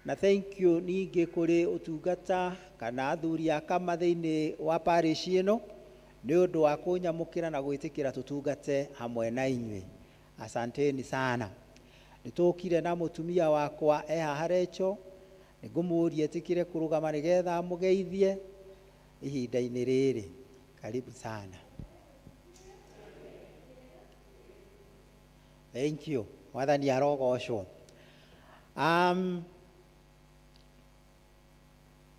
Na thank you ningĩ kũrĩ ũtungata kana athuri a kama thĩinĩ wa parish ĩno nĩ ũndũ wa kũnyamũkĩra na gwĩtĩkĩra tũtungate hamwe na inyuĩ. Asanteni sana. Nĩ tũkire na mũtumia wakwa e haha Recho, nĩ ngũmũria etĩkĩre kũrũgama nĩgetha amũgeithie ihinda-inĩ rĩrĩ. Karibu sana. Thank you. Mwathani arogocwo.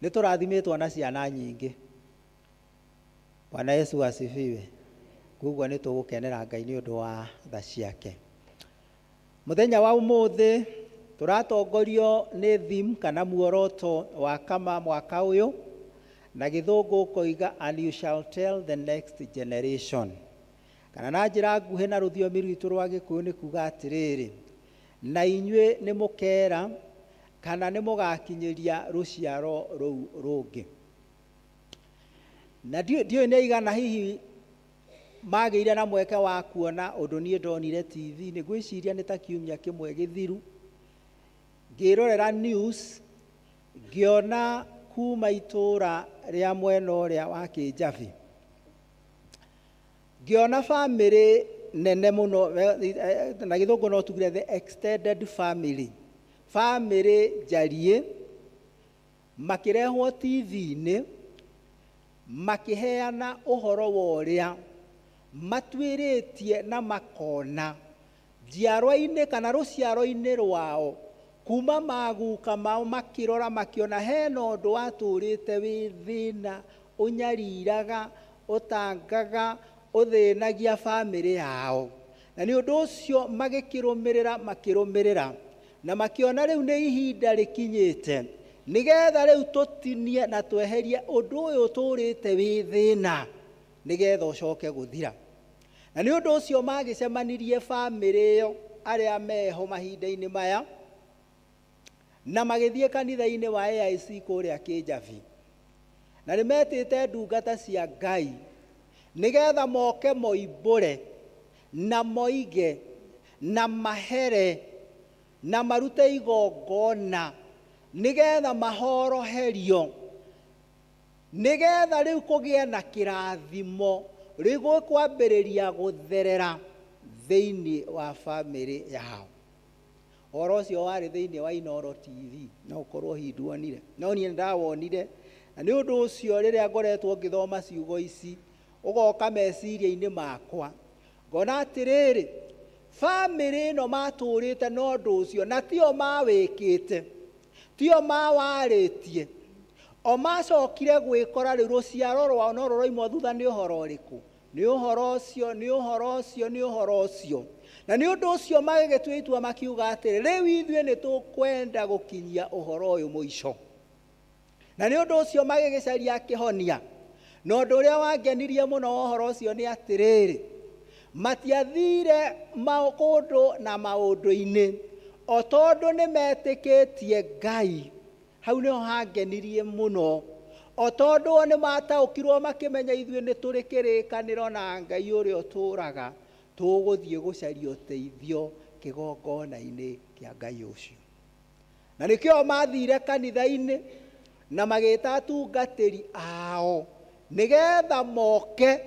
Nĩ tũrathimĩtwo na ciana nyingĩ. Bwana Yesu asifiwe. Koguo nĩ tũgũkenera Ngai nĩ ũndũ wa tha ciake. Mũthenya wa ũmũthĩ tũratongorio nĩ theme kana muoroto wa kama mwaka ũyũ, na gĩthũngũ ũkoiga and you shall tell the next generation. Kana na njĩra nguhĩ na rũthiomi rwitũ rwa Gĩkũyũ nĩ kuga atĩrĩrĩ, na inyuĩ nĩ mũkera kana nĩ mũgakinyĩria rũciaro rũu rũngĩ. Na ndiũĩ nĩ aigana hihi magĩire na mweke wa kuona ũndũ niĩ ndonire TV, nĩ ngwĩciria nĩ ta kiumia kĩmwe gĩthiru, ngĩrorera news, ngĩona kuma itũũra rĩa mwena ũrĩa wa Kĩnjabi. Ngĩona bamĩrĩ nene mũno, na gĩthũngũ no tugire the extended family, famĩlĩ njariĩ, makĩrehwo TV-inĩ, makĩheana ũhoro wa ũrĩa matuĩrĩtie na makona njiarwa-inĩ kana rũciaro-inĩ rwao kuma maguka mao, makĩrora makĩona hena ũndũ watũrĩte wĩ thĩna ũnyariraga, ũtangaga, ũthĩnagia bamĩrĩ yao. Na nĩ ũndũ ũcio magĩkĩrũmĩrĩra, makĩrũmĩrĩra na makĩona rĩu nĩ ihinda rĩkinyĩte nĩgetha rĩu tũtinie na tweherie ũndũ ũyũ ũtũrĩte wĩ thĩna nĩgetha ũcoke gũthira. Na nĩ ũndũ ũcio magĩcemanirie bamĩrĩ ĩyo arĩa meho mahinda-inĩ maya, na magĩthiĩ kanitha-inĩ wa AIC kũrĩa Kĩnjabi, na nĩ metĩte ndungata cia Ngai nĩgetha moke moimbũre na moige na mahere na marute igongona nĩgetha mahoroherio, nĩgetha rĩu kũgĩe na kĩrathimo rĩu gũkwambĩrĩria gũtherera thĩinĩ wa bamĩrĩ yao. Ũhoro ũcio warĩ thĩinĩ wa Inooro TV, no ũkorwo hihi nduonire, no niĩ nĩndawonire. Na nĩ ũndũ ũcio rĩrĩa ngoretwo ngĩthoma ciugo ici, ũgoka meciria-inĩ makwa, ngona atĩrĩrĩ, bamĩrĩ ĩno matũrĩte na ũndũ ũcio, na tio mawĩkĩte, tio mawarĩtie, o macokire gwĩkora rĩu rũciaro rwao no rũroimwo thutha nĩ ũhoro ũrĩkũ? Nĩ ũhoro ũcio, nĩ ũhoro ũcio, nĩ ũhoro ũcio. Na nĩ ũndũ ũcio magĩgĩtua itua makiuga atĩrĩ, rĩu ithuĩ nĩ tũkwenda gũkinyia ũhoro ũyũ mũico. Na nĩ ũndũ ũcio magĩgĩcaria kĩhonia. Na ũndũ ũrĩa wangenirie mũno wa ũhoro ũcio nĩ atĩrĩrĩ, matiathire kũndũ na maũndũ-inĩ, o tondũ nĩ metĩkĩtie Ngai. Hau nĩho hangenirie mũno. O tondũ o nĩ mataũkirwo makĩmenya ithuĩ nĩ tũrĩ kĩrĩkanĩro na Ngai ũrĩa ũtũũraga, tũgũthiĩ gũcaria ũteithio kĩgongona-inĩ kĩa Ngai ũcio. Na nĩkĩo mathire kanitha-inĩ na magĩta atungatĩri ao nĩgetha moke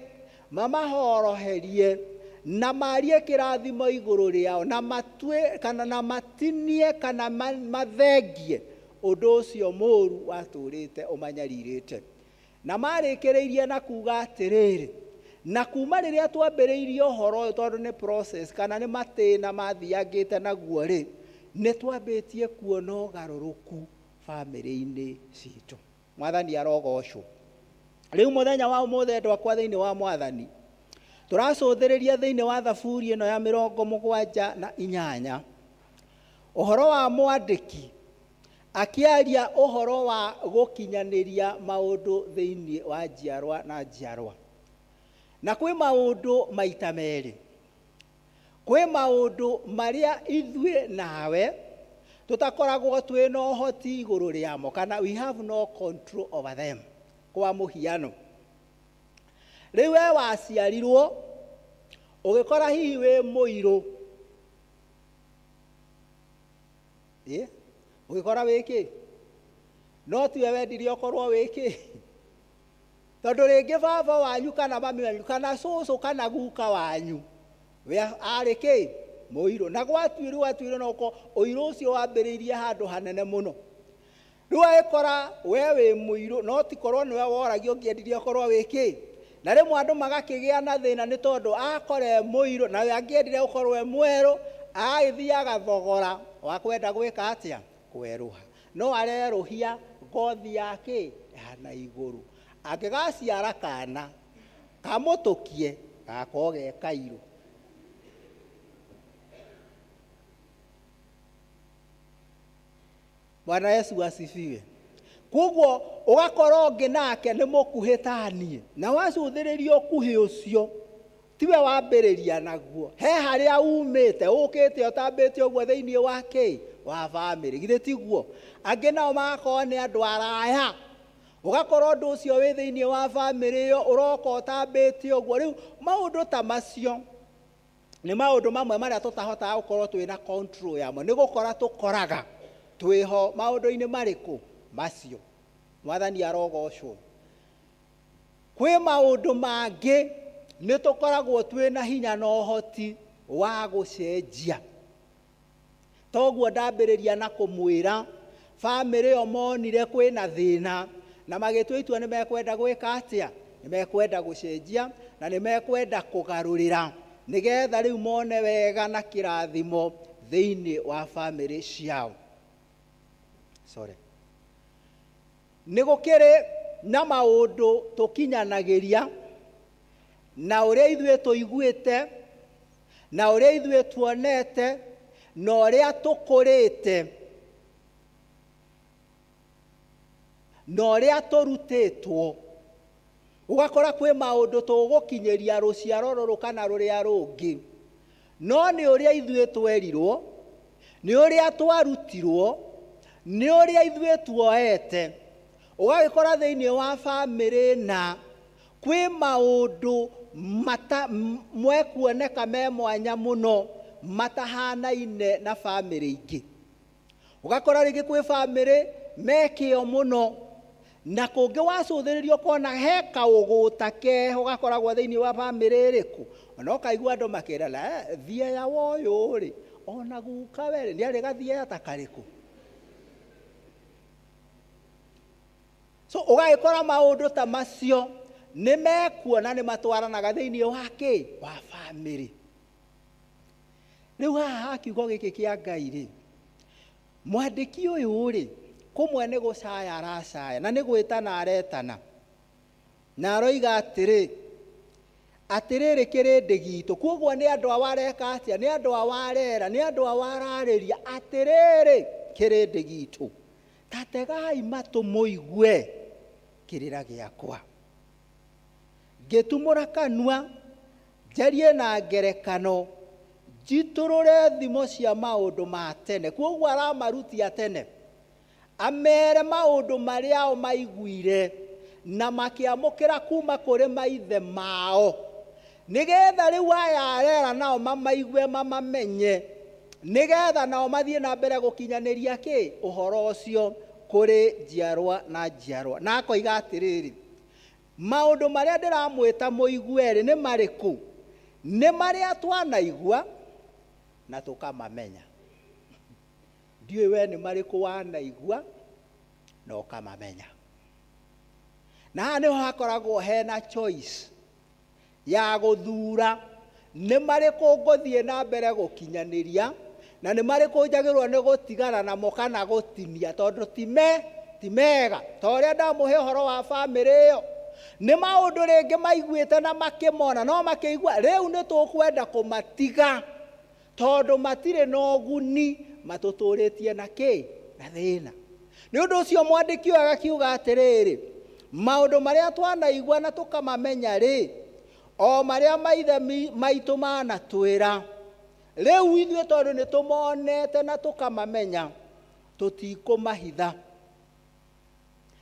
mamahoroherie na marie kĩrathimo igũrũ rĩao, na matue kana na matinie kana mathengie ũndũ ũcio mũũru watũrĩte ũmanyarirĩte. Na marĩkĩrĩirie na kuga atĩrĩrĩ, na kuma rĩrĩa twambĩrĩirie ũhoro ũyũ, tondũ nĩ process kana nĩ matĩna mathiangĩte naguo rĩ, nĩ twambĩtie kuona ũgarũrũku bamĩrĩ-inĩ citũ. Mwathani arogocwo. Rĩu mũthenya wa ũmũthĩ, andũ akwa thĩinĩ wa Mwathani, tũracũthĩrĩria thĩinĩ wa Thaburi ĩno ya 78, ũhoro wa mwandĩki akĩaria ũhoro wa gũkinyanĩria maũndũ thĩinĩ wa njiarwa na njiarwa. Na kwĩ maũndũ maita merĩ. Kwĩ maũndũ marĩa ithuĩ nawe tũtakoragwo twĩ na ũhoti igũrũ rĩamo, kana we have no control over them. Kwa mũhiano, rĩu we waciarirwo ũgĩkora hihi wĩ mũirũ, ũgĩkora wĩ kĩ, no tiwe wendire ũkorwo wĩ kĩ, tondũ rĩngĩ baba wanyu kana mami wanyu kana cũcũ kana guka wanyu we arĩ kĩ, mũirũ. Na gwatuĩrwo gwatuĩrwo no ũkorwo ũirũ ũcio wambĩrĩirie handũ hanene mũno. Rĩu agĩkora we wĩ mũirũ, no ti korwo nĩwe woragio ũngĩendire ũkorwo wĩ kĩ. Na rĩmwe andũ magakĩgĩa na thĩna nĩ tondũ akora e mũirũ na we angĩendire gũkorwo e mwerũ, agagĩthiĩ agathogora wa kwenda gwĩka atĩa? Kwerũha. No arerũhia ngothi ya kĩ? Ya na igũrũ. Angĩgaciara kana kamũtũkie, gakorwo ge kairũ. Bwana Yesu asifiwe. Koguo ũgakora ũngĩ nake nĩ mũkuhĩ ta niĩ, na wacũthĩrĩria ũkuhĩ ũcio tiwe wambĩrĩria naguo, he harĩa umĩte ũkĩte ũtambĩte ũguo thĩinĩ wa kĩ, wa bamĩrĩ, githĩ tiguo? Angĩ nao magakorwo nĩ andũ araya, ũgakora ũndũ ũcio wĩ thĩinĩ wa bamĩrĩ ĩyo ũroka ũtambĩte ũguo. Rĩu maũndũ ta macio nĩ maũndũ mamwe marĩa tũtahotaga gũkorwo twĩna control yamo, nĩ gũkora tũkoraga twĩho maũndũ-inĩ marĩkũ macio. Mwathani arogocwo. Kwĩ maũndũ mangĩ Nĩ tũkoragwo twĩna hinya na ũhoti wa gũcenjia. Toguo ndambĩrĩria na kũmwĩra bamĩrĩ ĩyo monire kwĩna thĩna na magĩtua itua nĩ mekwenda gwĩka atĩa, nĩ mekwenda gũcenjia na nĩ mekwenda kũgarũrĩra nĩgetha rĩu mone wega na kĩrathimo thĩinĩ wa bamĩrĩ ciao. Sorry. Nĩ gũkĩrĩ na maũndũ tũkinyanagĩria na ũrĩa ithuĩ tũiguĩte na ũrĩa ithuĩ tuonete na ũrĩa tũkũrĩte na ũrĩa tũrutĩtwo. Ũgakora kwĩ maũndũ tũgũkinyĩria rũciaro rũrũ kana rũrĩa rũngĩ, no nĩ ũrĩa ithuĩ twerirwo, nĩ ũrĩa twarutirwo, nĩ ũrĩa ithuĩ tuoete. Ũgagĩkora thĩinĩ wa bamĩrĩ na kwĩ maũndũ mata mwekuoneka me mwanya mũno matahanaine na bamĩrĩ ingĩ. Ũgakora rĩngĩ kwĩ bamĩrĩ me kĩo mũno, na kũngĩ wacũthĩrĩria ũkona he kaũgũta keho gakoragwo thĩinĩ wa bamĩrĩ ĩrĩkũ. Ona ũkaigua andũ makĩrana, thieya wa ũyũ rĩ, ona guka we rĩ, nĩ arĩ gathieya ta karĩkũ. So ũgagĩkora maũndũ ta macio nĩ mekuo na nĩ matwaranaga thĩinĩ wa kĩ? Wa bamĩrĩ. Rĩu haha ha kiugo gĩkĩ kĩa Ngai rĩ, mwandĩki ũyũ rĩ, kũmwe nĩ gũcaya aracaya na nĩ gwĩtana aretana, na aroiga atĩrĩ, atĩrĩrĩ kĩrĩndĩ gitũ. Kwoguo nĩ andũ ao areka atĩa? Nĩ andũ ao arera, nĩ andũ ao ararĩria, atĩrĩrĩ kĩrĩndĩ gitũ, ta tegai matũ mũigue kĩrĩra gĩakwa. Ngĩtumũra kanua njarie na ngerekano, njitũrũre thimo cia maũndũ ma tene. Kwoguo aramarutia tene, amere maũndũ marĩa o maiguire na makĩamũkĩra kuma kũrĩ maithe mao, nĩgetha rĩu aya arera nao mamaigue mamamenye, nĩgetha nao mathiĩ na mbere gũkinyanĩria kĩ? Ũhoro ũcio kũrĩ njiarwa na njiarwa. Na akoiga atĩrĩrĩ, maũndũ marĩa ndĩramwĩta mũigue-rĩ nĩ marĩkũ? Nĩ marĩa twanaigua na tũkamamenya. Ndiũĩ we nĩ marĩkũ wanaigua na ũkamamenya. Na haha nĩho hakoragwo hena choice ya gũthura nĩ marĩkũ ngũthiĩ na mbere gũkinyanĩria na nĩ marĩkũ njagĩrĩirwo nĩ gũtigana namo kana gũtinia, tondũ ti mega. Ta ũrĩa ndamũhe ũhoro wa bamĩrĩ ĩyo, nĩ maũndũ rĩngĩ maiguĩte na makĩmona, no makĩigua rĩu nĩ tũkwenda kũmatiga tondũ matirĩ na ũguni, matũtũrĩtie na kĩ? Na thĩna. Nĩ ũndũ ũcio mwandĩki ũyũ agakiuga atĩrĩrĩ, maũndũ marĩa twanaigua na tũkamamenya rĩ, o marĩa maithe maitũ manatwĩra, rĩu ithuĩ tondũ nĩ tũmonete na tũkamamenya, tũtikũmahitha.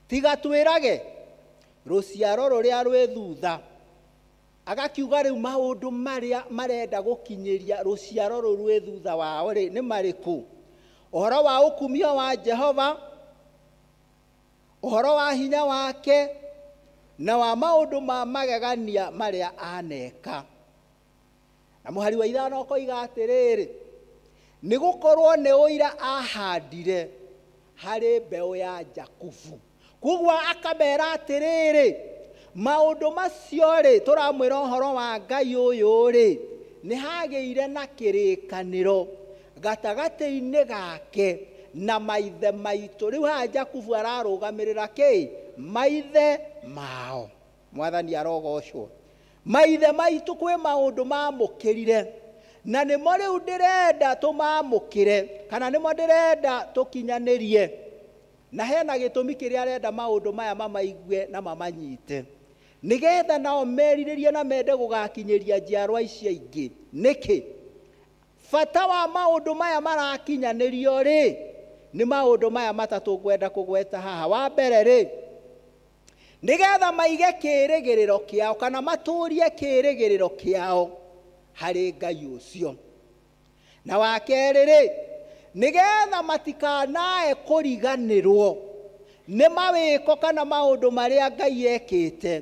Tiga twĩrage rũciaro rũrĩa rwĩ thutha. Agakiuga rĩu maũndũ marĩa marenda gũkinyĩria rũciaro rũu rwĩ thutha wao rĩ, nĩ marĩkũ? Ũhoro wa ũkumio wa Jehova, ũhoro wa hinya wake, na wa maũndũ ma magegania marĩa aneka. Na mũhari wa 5 ũkoiga atĩrĩrĩ, nĩ gũkorwo nĩ ũira ahandire harĩ mbeũ ya Jakubu. Koguo akamera atĩrĩrĩ, maũndũ macio rĩ, tũramwĩra ũhoro wa Ngai ũyũ rĩ, nĩ hagĩire na kĩrĩkanĩro gatagatĩ-inĩ gake na maithe maitũ. Rĩu haha Jakubu ararũgamĩrĩra kĩ? Maithe mao. Mwathani arogocwo. Maithe maitũ kwĩ maũndũ mamũkĩrire, na nĩmo rĩu ndĩrenda tũmamũkĩre, kana nĩmo ndĩrenda tũkinyanĩrie. Na hena gĩtũmi kĩrĩa arenda maũndũ maya mamaigue na mamanyite, nĩgetha nao merirĩrie na mende gũgakinyĩria njiarwa icio ingĩ. Nĩkĩ? Bata wa maũndũ maya marakinyanĩrio rĩ, nĩ maũndũ maya matatũ ngwenda kũgweta haha. Wa mbere rĩ, nĩgetha maige kĩĩrĩgĩrĩro kĩao kana matũrie kĩĩrĩgĩrĩro kĩao harĩ Ngai ũcio. Na wa kerĩ rĩ, nĩgetha matikanae kũriganĩrwo nĩ mawĩko kana maũndũ marĩa Ngai ekĩte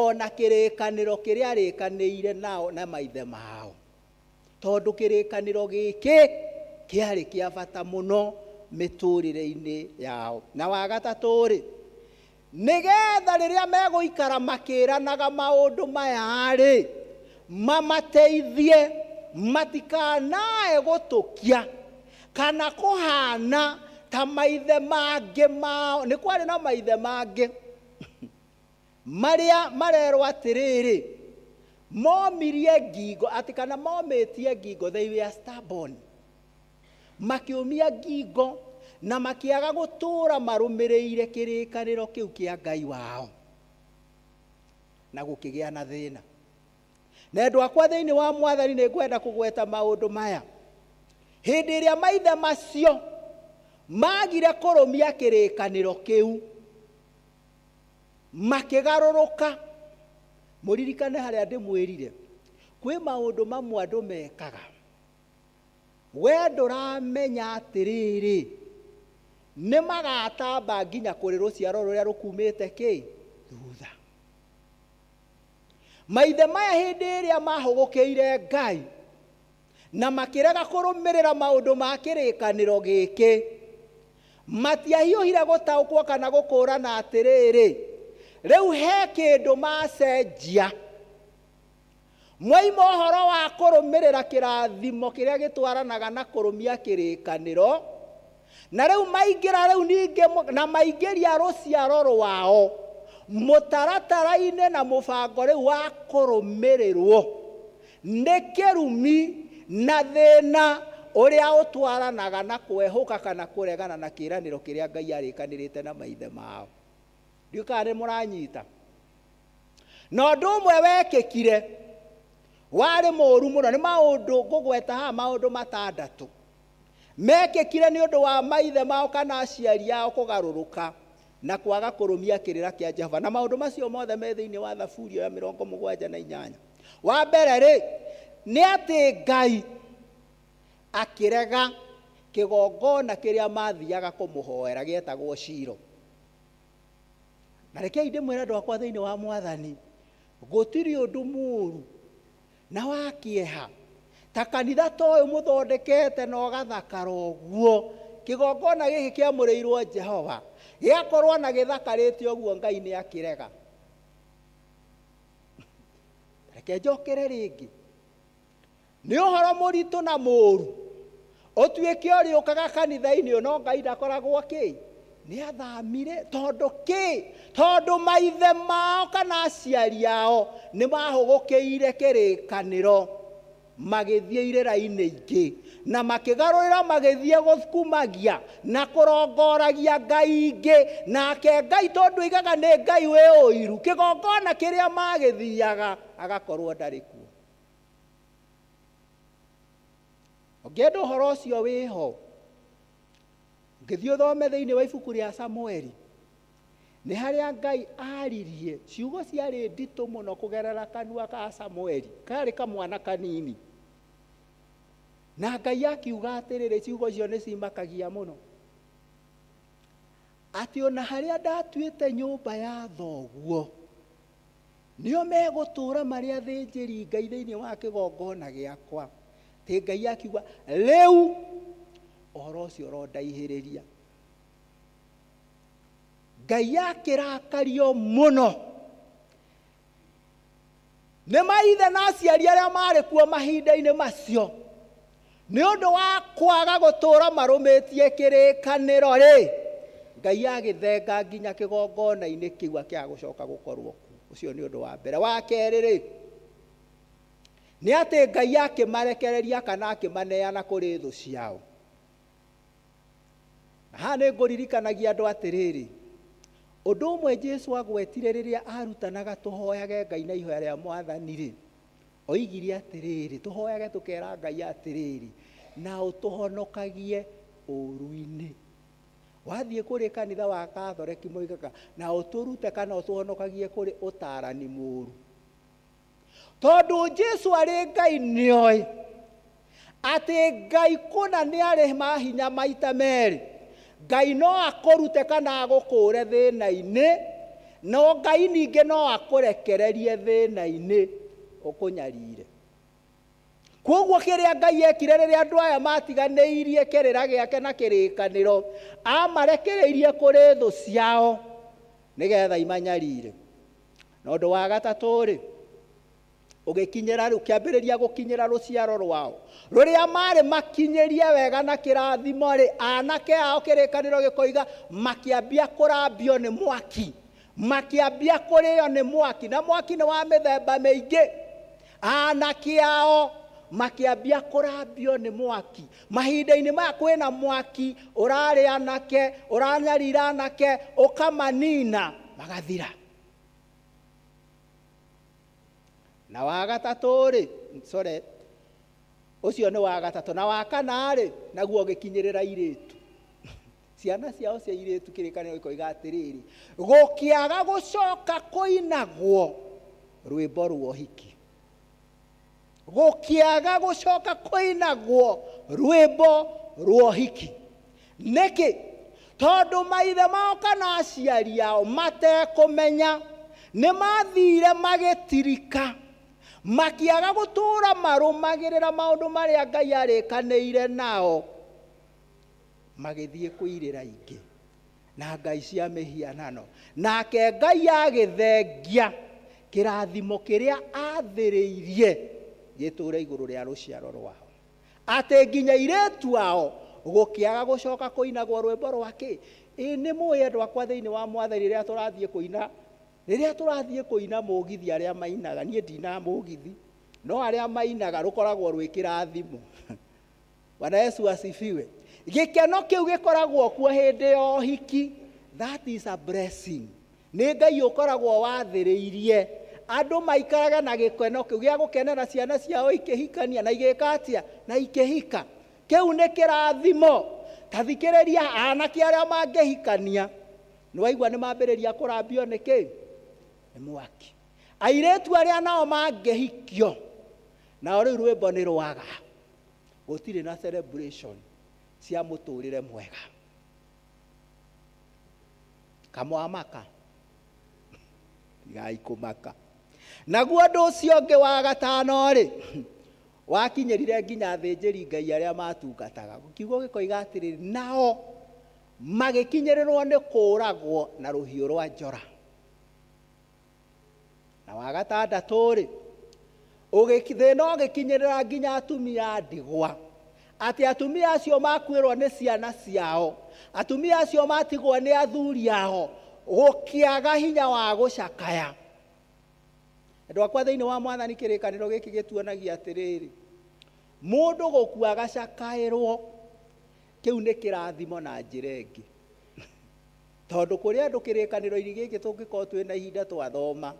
Ona kĩrĩkanĩro kĩrĩa arĩkanĩire nao na maithe mao. Tondũ kĩrĩkanĩro gĩkĩ kĩarĩ kĩa bata mũno mĩtũrĩre-inĩ yao. Na wa gatatũ-rĩ, nĩgetha rĩrĩa megũikara makĩranaga maũndũ maya-rĩ, mamateithie matikanae gũtũkia kana kũhana ta maithe mangĩ mao. Nĩ kwarĩ na maithe mangĩ marĩa marerwo atĩrĩrĩ, momirie ngingo, atĩ kana momĩtie ngingo, they were stubborn. Makĩũmia ngingo na makĩaga gũtũũra marũmĩrĩire kĩrĩkanĩro kĩu kĩa Ngai wao, na gũkĩgĩa na thĩna. Na endwa akwa thĩinĩ wa Mwathani, nĩ ngwenda kũgweta maũndũ maya. Hĩndĩ ĩrĩa maithe macio magire kũrũmia kĩrĩkanĩro kĩu, makĩgarũrũka. Mũririkane harĩa ndĩmwĩrire, kwĩ maũndũ mamwe andũ mekaga, we ndũramenya atĩrĩrĩ, nĩ magatamba nginya kũrĩ rũciaro rũrĩa rũkumĩte kĩ thutha. Maithe maya hĩndĩ ĩrĩa mahũgũkĩire Ngai na makĩrega kũrũmĩrĩra maũndũ ma kĩrĩkanĩro gĩkĩ, matiahiũhire gũtaũkwo kana gũkũrana atĩrĩrĩ, rĩu he kĩndũ macenjia. Mwaima ũhoro wa kũrũmĩrĩra kĩrathimo kĩrĩa gĩtwaranaga na kũrũmia kĩrĩkanĩro, na rĩu maingĩra rĩu ningĩ na maingĩria rũciaro rwao mũtaratara-inĩ na mũbango rĩu wa kũrũmĩrĩrwo nĩ kĩrumi na thĩna ũrĩa ũtwaranaga na kwehũka kana kũregana na kĩĩranĩro kĩrĩa Ngai arĩkanĩrĩte na maithe mao. Ndiũĩ kana nĩ mũranyita. Na ũndũ ũmwe wekĩkire warĩ mũũru mũno, nĩ maũndũ ngũgweta haha maũndũ matandatũ mekĩkire nĩ ũndũ wa maithe mao kana aciari ao kũgarũrũka na kwaga kũrũmia kĩrĩra kĩa Jehova. Na maũndũ macio mothe me thĩinĩ wa Thaburi ya 78. Wa mbere rĩ, nĩ atĩ Ngai akĩrega kĩgongona kĩrĩa mathiaga kũmũhoera gĩetagwo Shilo. Na rekei ndĩmwĩre andũ akwa thĩinĩ wa Mwathani, gũtirĩ ũndũ mũũru na wa kĩeha ta kanitha ta ũyũ mũthondekete na ũgathakara ũguo, kĩgongona gĩkĩ kĩamũrĩirwo Jehova gĩgakorwo na gĩthakarĩte ũguo, Ngai nĩ akĩrega. Reke njokere rĩngĩ, nĩ ũhoro mũritũ na mũũru ũtuĩke ũrĩũkaga kanitha-inĩ no Ngai ndakoragwo kĩ nĩ athamire. Tondũ kĩ? Tondũ maithe mao kana aciari ao nĩ mahũgũkĩire kĩrĩkanĩro, magĩthiĩ irĩra-inĩ ingĩ na makĩgarũrĩra, magĩthiĩ gũkumagia na kũrongoragia ngai ingĩ. Nake Ngai, tondũ oigaga nĩ Ngai wĩ ũiru, kĩgongona kĩrĩa magĩthiaga agakorwo ndarĩ kuo. Ũngĩenda ũhoro ũcio wĩho, ũngĩthiĩ ũthome thĩinĩ wa ibuku rĩa Samueli, nĩ harĩa Ngai aririe ciugo ciarĩ nditũ mũno kũgerera kanua ka Samueli, karĩ kamwana kanini. Na Ngai akiuga atĩrĩrĩ, ciugo icio nĩ cimakagia mũno, atĩ ona harĩa ndatuĩte nyũmba ya thoguo, nĩo megũtũũra marĩ athĩnjĩri Ngai thĩinĩ wa kĩgongona gĩakwa. Atĩ Ngai akiuga, rĩu ũhoro ũcio ũrondaihĩrĩria. Ngai akĩrakario mũno nĩ maithe na aciari arĩa marĩ kuo mahinda-inĩ macio nĩ ũndũ wa kwaga gũtũũra marũmĩtie kĩrĩkanĩro rĩ, Ngai agĩthenga nginya kĩgongona-inĩ kĩu akĩaga gũcoka gũkorwo kuo. Ũcio nĩ ũndũ wa mbere. Wa kerĩ rĩ, nĩ atĩ Ngai akĩmarekereria kana akĩmaneana kũrĩ thũ ciao. Na haha nĩ ngũririkanagia andũ atĩrĩrĩ, ũndũ ũmwe Jesu agwetire rĩrĩa arutanaga tũhoyage Ngai na ihoya rĩa Mwathani rĩ, oigire atĩrĩrĩ, tũhoyage tũkera Ngai atĩrĩrĩ, na ũtũhonokagie ũũru-inĩ. Wathiĩ kũrĩ kanitha wa Katholeki moigaga, na ũtũrute kana ũtũhonokagie kũrĩ ũtaarani mũũru. Tondũ Jesu arĩ Ngai nĩoĩ atĩ Ngai kũna nĩ arĩ mahinya maita merĩ. Ngai no akũrute kana agũkũre thĩna-inĩ, No Ngai ningĩ no akũrekererie thĩna-inĩ ũkũnyarire. Kwoguo kĩrĩa Ngai ekire rĩrĩa andũ aya matiganĩirie kĩrĩra gĩake na kĩrĩkanĩro, amarekereirie kũrĩ thũ ciao nĩgetha imanyarire. Na ũndũ wa gatatũ-rĩ, ũgĩkinyĩra rĩu kĩambĩrĩria gũkinyĩra rũciaro rwao rũrĩa marĩ makinyĩrie wega na kĩrathimo-rĩ, anake ao kĩrĩkanĩro gĩkoiga makĩambia kũrambio nĩ mwaki, makĩambia kũrĩo nĩ mwaki, na mwaki nĩ wa mĩthemba mĩingĩ. Anake ao makĩambia kũrambio nĩ mwaki. Mahinda-inĩ maya kwĩna mwaki ũrarĩa anake, ũranyarira anake, ũkamanina magathira. Na wa gatatũ-rĩ, sorry, ũcio nĩ wa gatatũ. Na wa kana-rĩ, naguo ũgĩkinyĩrĩra airĩtu. Ciana ciao cia airĩtu kĩrĩkanĩro gĩkoiga atĩrĩrĩ, gũkĩaga gũcoka kũinagwo rwĩmbo rwa ũhiki. Gũkĩaga gũcoka kũinagwo rwĩmbo rwa ũhiki. Nĩkĩ? Tondũ maithe mao kana aciari ao matekũmenya nĩ mathire magĩtirika, makĩaga gũtũũra marũmagĩrĩra maũndũ marĩa Ngai arĩkanĩire nao, magĩthiĩ kũirĩra ingĩ na ngai cia mĩhianano. Nake Ngai agĩthengia kĩrathimo kĩrĩa athĩrĩirie gĩtũũre igũrũ rĩa rũciaro rwao, atĩ nginya airĩtu ao gũkĩaga gũcoka kũinagwo rwĩmbo rwa kĩ. Ĩ nĩ mũĩ andũ akwa thĩinĩ wa Mwathani, rĩrĩa tũrathiĩ kũina, rĩrĩa tũrathiĩ kũina mũgithi, arĩa mainaga, niĩ ndinaga mũgithi, no arĩa mainaga rũkoragwo rwĩ kĩrathimo. Bwana Yesu asifiwe. Gĩkeno kĩu gĩkoragwo kuo hĩndĩ ya ũhiki, that is a blessing. Nĩ Ngai ũkoragwo wathĩrĩirie andũ maikarage na gĩkeno kĩu gĩa gũkenera ciana ciao ikĩhikania na igĩka atĩa, na ikĩhika. Kĩu nĩ kĩrathimo. Ta thikĩrĩria anake arĩa mangĩhikania, nĩ waigua nĩ mambĩrĩria kũrambio nĩ kĩ? Nĩ mwaki. Airĩtu arĩa nao mangĩhikio, nao rĩu rwĩmbo nĩ rwaga. Gũtirĩ na celebration cia mũtũrĩre mwega. Kamwamaka, tigai kũmaka. Naguo ũndũ ũcio ũngĩ wa gatano-rĩ, wakinyĩrire nginya athĩnjĩri Ngai arĩa matungataga. Kiugo gĩkoiga atĩrĩrĩ, nao magĩkinyĩrĩrwo nĩ kũũragwo na rũhiũ rwa njora. Na wa gatandatũ-rĩ, thĩna ũgĩkinyĩrĩra nginya atumia a ndigwa, atĩ atumia acio makuĩrwo nĩ ciana ciao, atumia acio matigwo nĩ athuri ao, gũkĩaga hinya wa gũcakaya. Andũ akwa thĩinĩ wa Mwathani, kĩrĩkanĩro gĩkĩ gĩtuonagia atĩrĩrĩ, mũndũ gũkua agacakaĩrwo, kĩu nĩ kĩrathimo na njĩra ĩngĩ. Tondũ kũrĩ andũ kĩrĩkanĩro-inĩ gĩkĩ tũngĩkorwo twĩ na ihinda twathoma,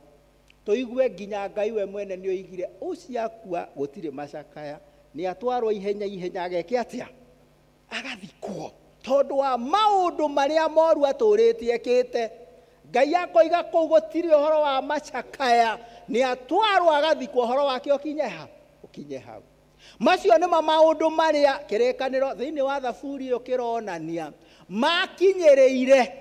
tũigue nginya Ngai we mwene nĩ oigire, ũcio akua gũtirĩ macakaya, nĩ atwarwo ihenya ihenya ageke atĩa? Agathikwo. Tondũ wa maũndũ marĩa moru atũrĩte ekĩte. Ngai akoiga kũu gũtirĩ ũhoro wa macakaya, nĩ atwarwo agathikwo, ũhoro wake ũkinye ha? Ũkinye hau. Macio nĩmo maũndũ marĩa kĩrĩkanĩro thĩinĩ wa Thaburi ĩyo kĩronania makinyĩrĩire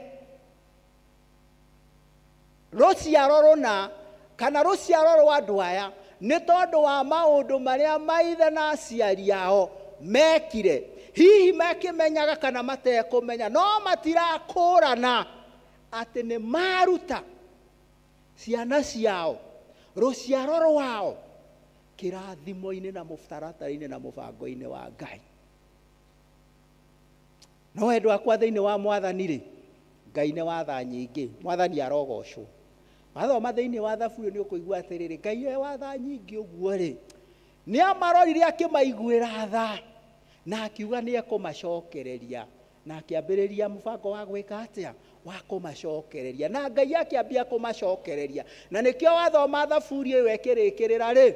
rũciaro rũna kana rũciaro rwa andũ aya nĩ tondũ wa maũndũ marĩa maithe na aciari ao mekire, hihi makĩmenyaga kana matekũmenya, no matirakũrana atĩ nĩ maruta ciana ciao, rũciaro rwao, kĩrathimo-inĩ na mũtaratara-inĩ na mũbango-inĩ wa Ngai. No endwa akwa thĩinĩ wa Mwathani-rĩ, Ngai nĩ wa tha nyingĩ. Mwathani arogocwo. Wathoma thĩinĩ wa Thaburi nĩ ũkũigua atĩrĩrĩ, Ngai e wa tha nyingĩ ũguo-rĩ, nĩ amarorire akĩmaiguĩra tha na akiuga nĩ ekũmacokereria, na akĩambĩrĩria mũbango wa gwĩka atĩa? Wa kũmacokereria. Na Ngai akĩambia kũmacokereria. Na nĩkĩo wathoma Thaburi ĩyo ĩkĩrĩkĩrĩra rĩ,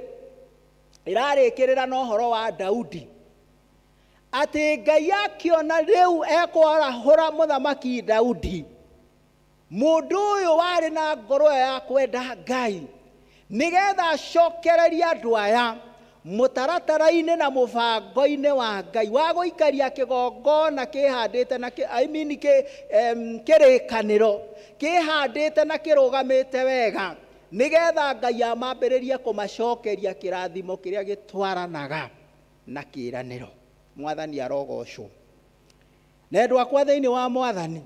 ĩrarĩkĩrĩra na ũhoro wa Daudi, atĩ Ngai akĩona rĩu ekwarahũra mũthamaki Daudi, mũndũ ũyũ warĩ na ngoro ĩyo ya kwenda Ngai, nĩgetha acokererie andũ aya. Mũtaratara-inĩ na mũbango-inĩ wa Ngai wa gũikaria kĩgongona kĩhandĩte na I mean kĩrĩkanĩro kĩhandĩte na kĩrũgamĩte wega, nĩgetha Ngai amambĩrĩrie kũmacokeria kĩrathimo kĩrĩa gĩtwaranaga na kĩĩranĩro. Mwathani arogocwo. Na endwa akwa thĩinĩ wa Mwathani,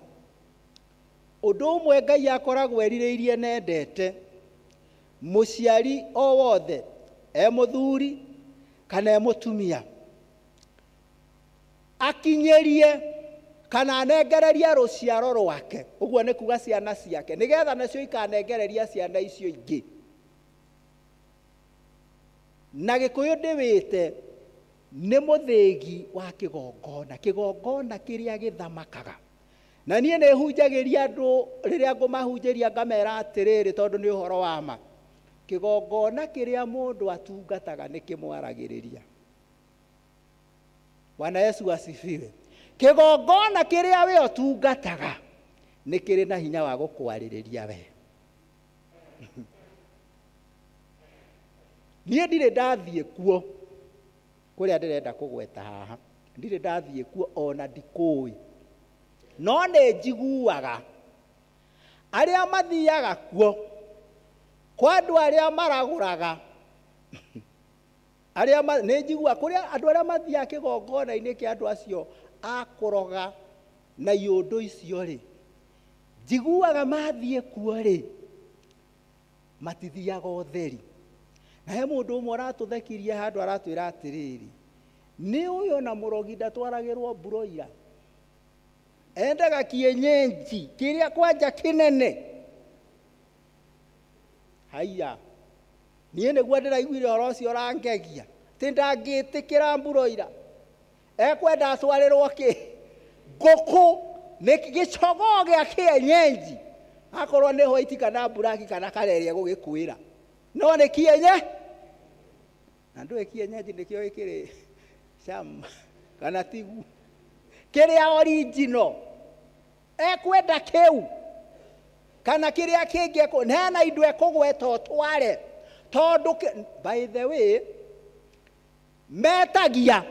ũndũ ũmwe Ngai akoragwo erirĩirie na endete, mũciari o wothe, e mũthuri kana e mũtumia, akinyĩrie kana anengererie rũciaro rwake, ũguo nĩ kuga ciana ciake, nĩgetha nacio ikanengereria ciana icio ingĩ. Na Gĩkũyũ ndĩwĩte nĩ mũthĩgi wa kĩgongona, kĩgongona kĩrĩa gĩthamakaga. Na niĩ nĩ hunjagĩria andũ rĩrĩa ngũmahunjĩria ngamera atĩrĩrĩ, tondũ nĩ ũhoro wa ma, kĩgongona kĩrĩa mũndũ atungataga nĩ kĩmwaragĩrĩria. Bwana Yesu asifiwe. Kĩgongona kĩrĩa we ũtungataga nĩ kĩrĩ na hinya wa gũkwarĩrĩria we. Niĩ ndirĩ ndathiĩ kuo kũrĩa ndĩrenda kũgweta haha, ndirĩ ndathiĩ kuo ona ndikũĩ, no nĩ njiguaga arĩa mathiaga kuo kwa andũ arĩa maragũraga, arĩa nĩ njiguaga kũrĩa andũ arĩa mathiaga kĩgongona-inĩ kĩa andũ acio a kũroga na iũndũ icio rĩ, njiguaga mathiĩ kuo rĩ, matithiaga ũtheri. Na he mũndũ ũmwe ũratũthekirie handũ aratwĩra atĩrĩrĩ, nĩ ũyũ na mũrogi ndatwaragĩrwo mburoira, endaga kienyenji kĩrĩa kwanja kĩnene. Haiya, niĩ nĩguo ndĩraiguire ũhoro ũcio ũrangegia, atĩ ndangĩtĩkĩra mburoira, ekwenda atwarĩrwo kĩ? Ngũkũ, nĩ gĩcogoo gĩa kienyenji, akorwo nĩ white kana black kana karere egũgĩkwĩra, no nĩ kienye. Na ndũĩ kienyenji nĩkĩo gĩkĩrĩ cama kana tigu, kĩrĩa original ekwenda kĩu kana kĩrĩa kĩngĩ hena indo ekũgweta ũtware, tondũ by the way metagia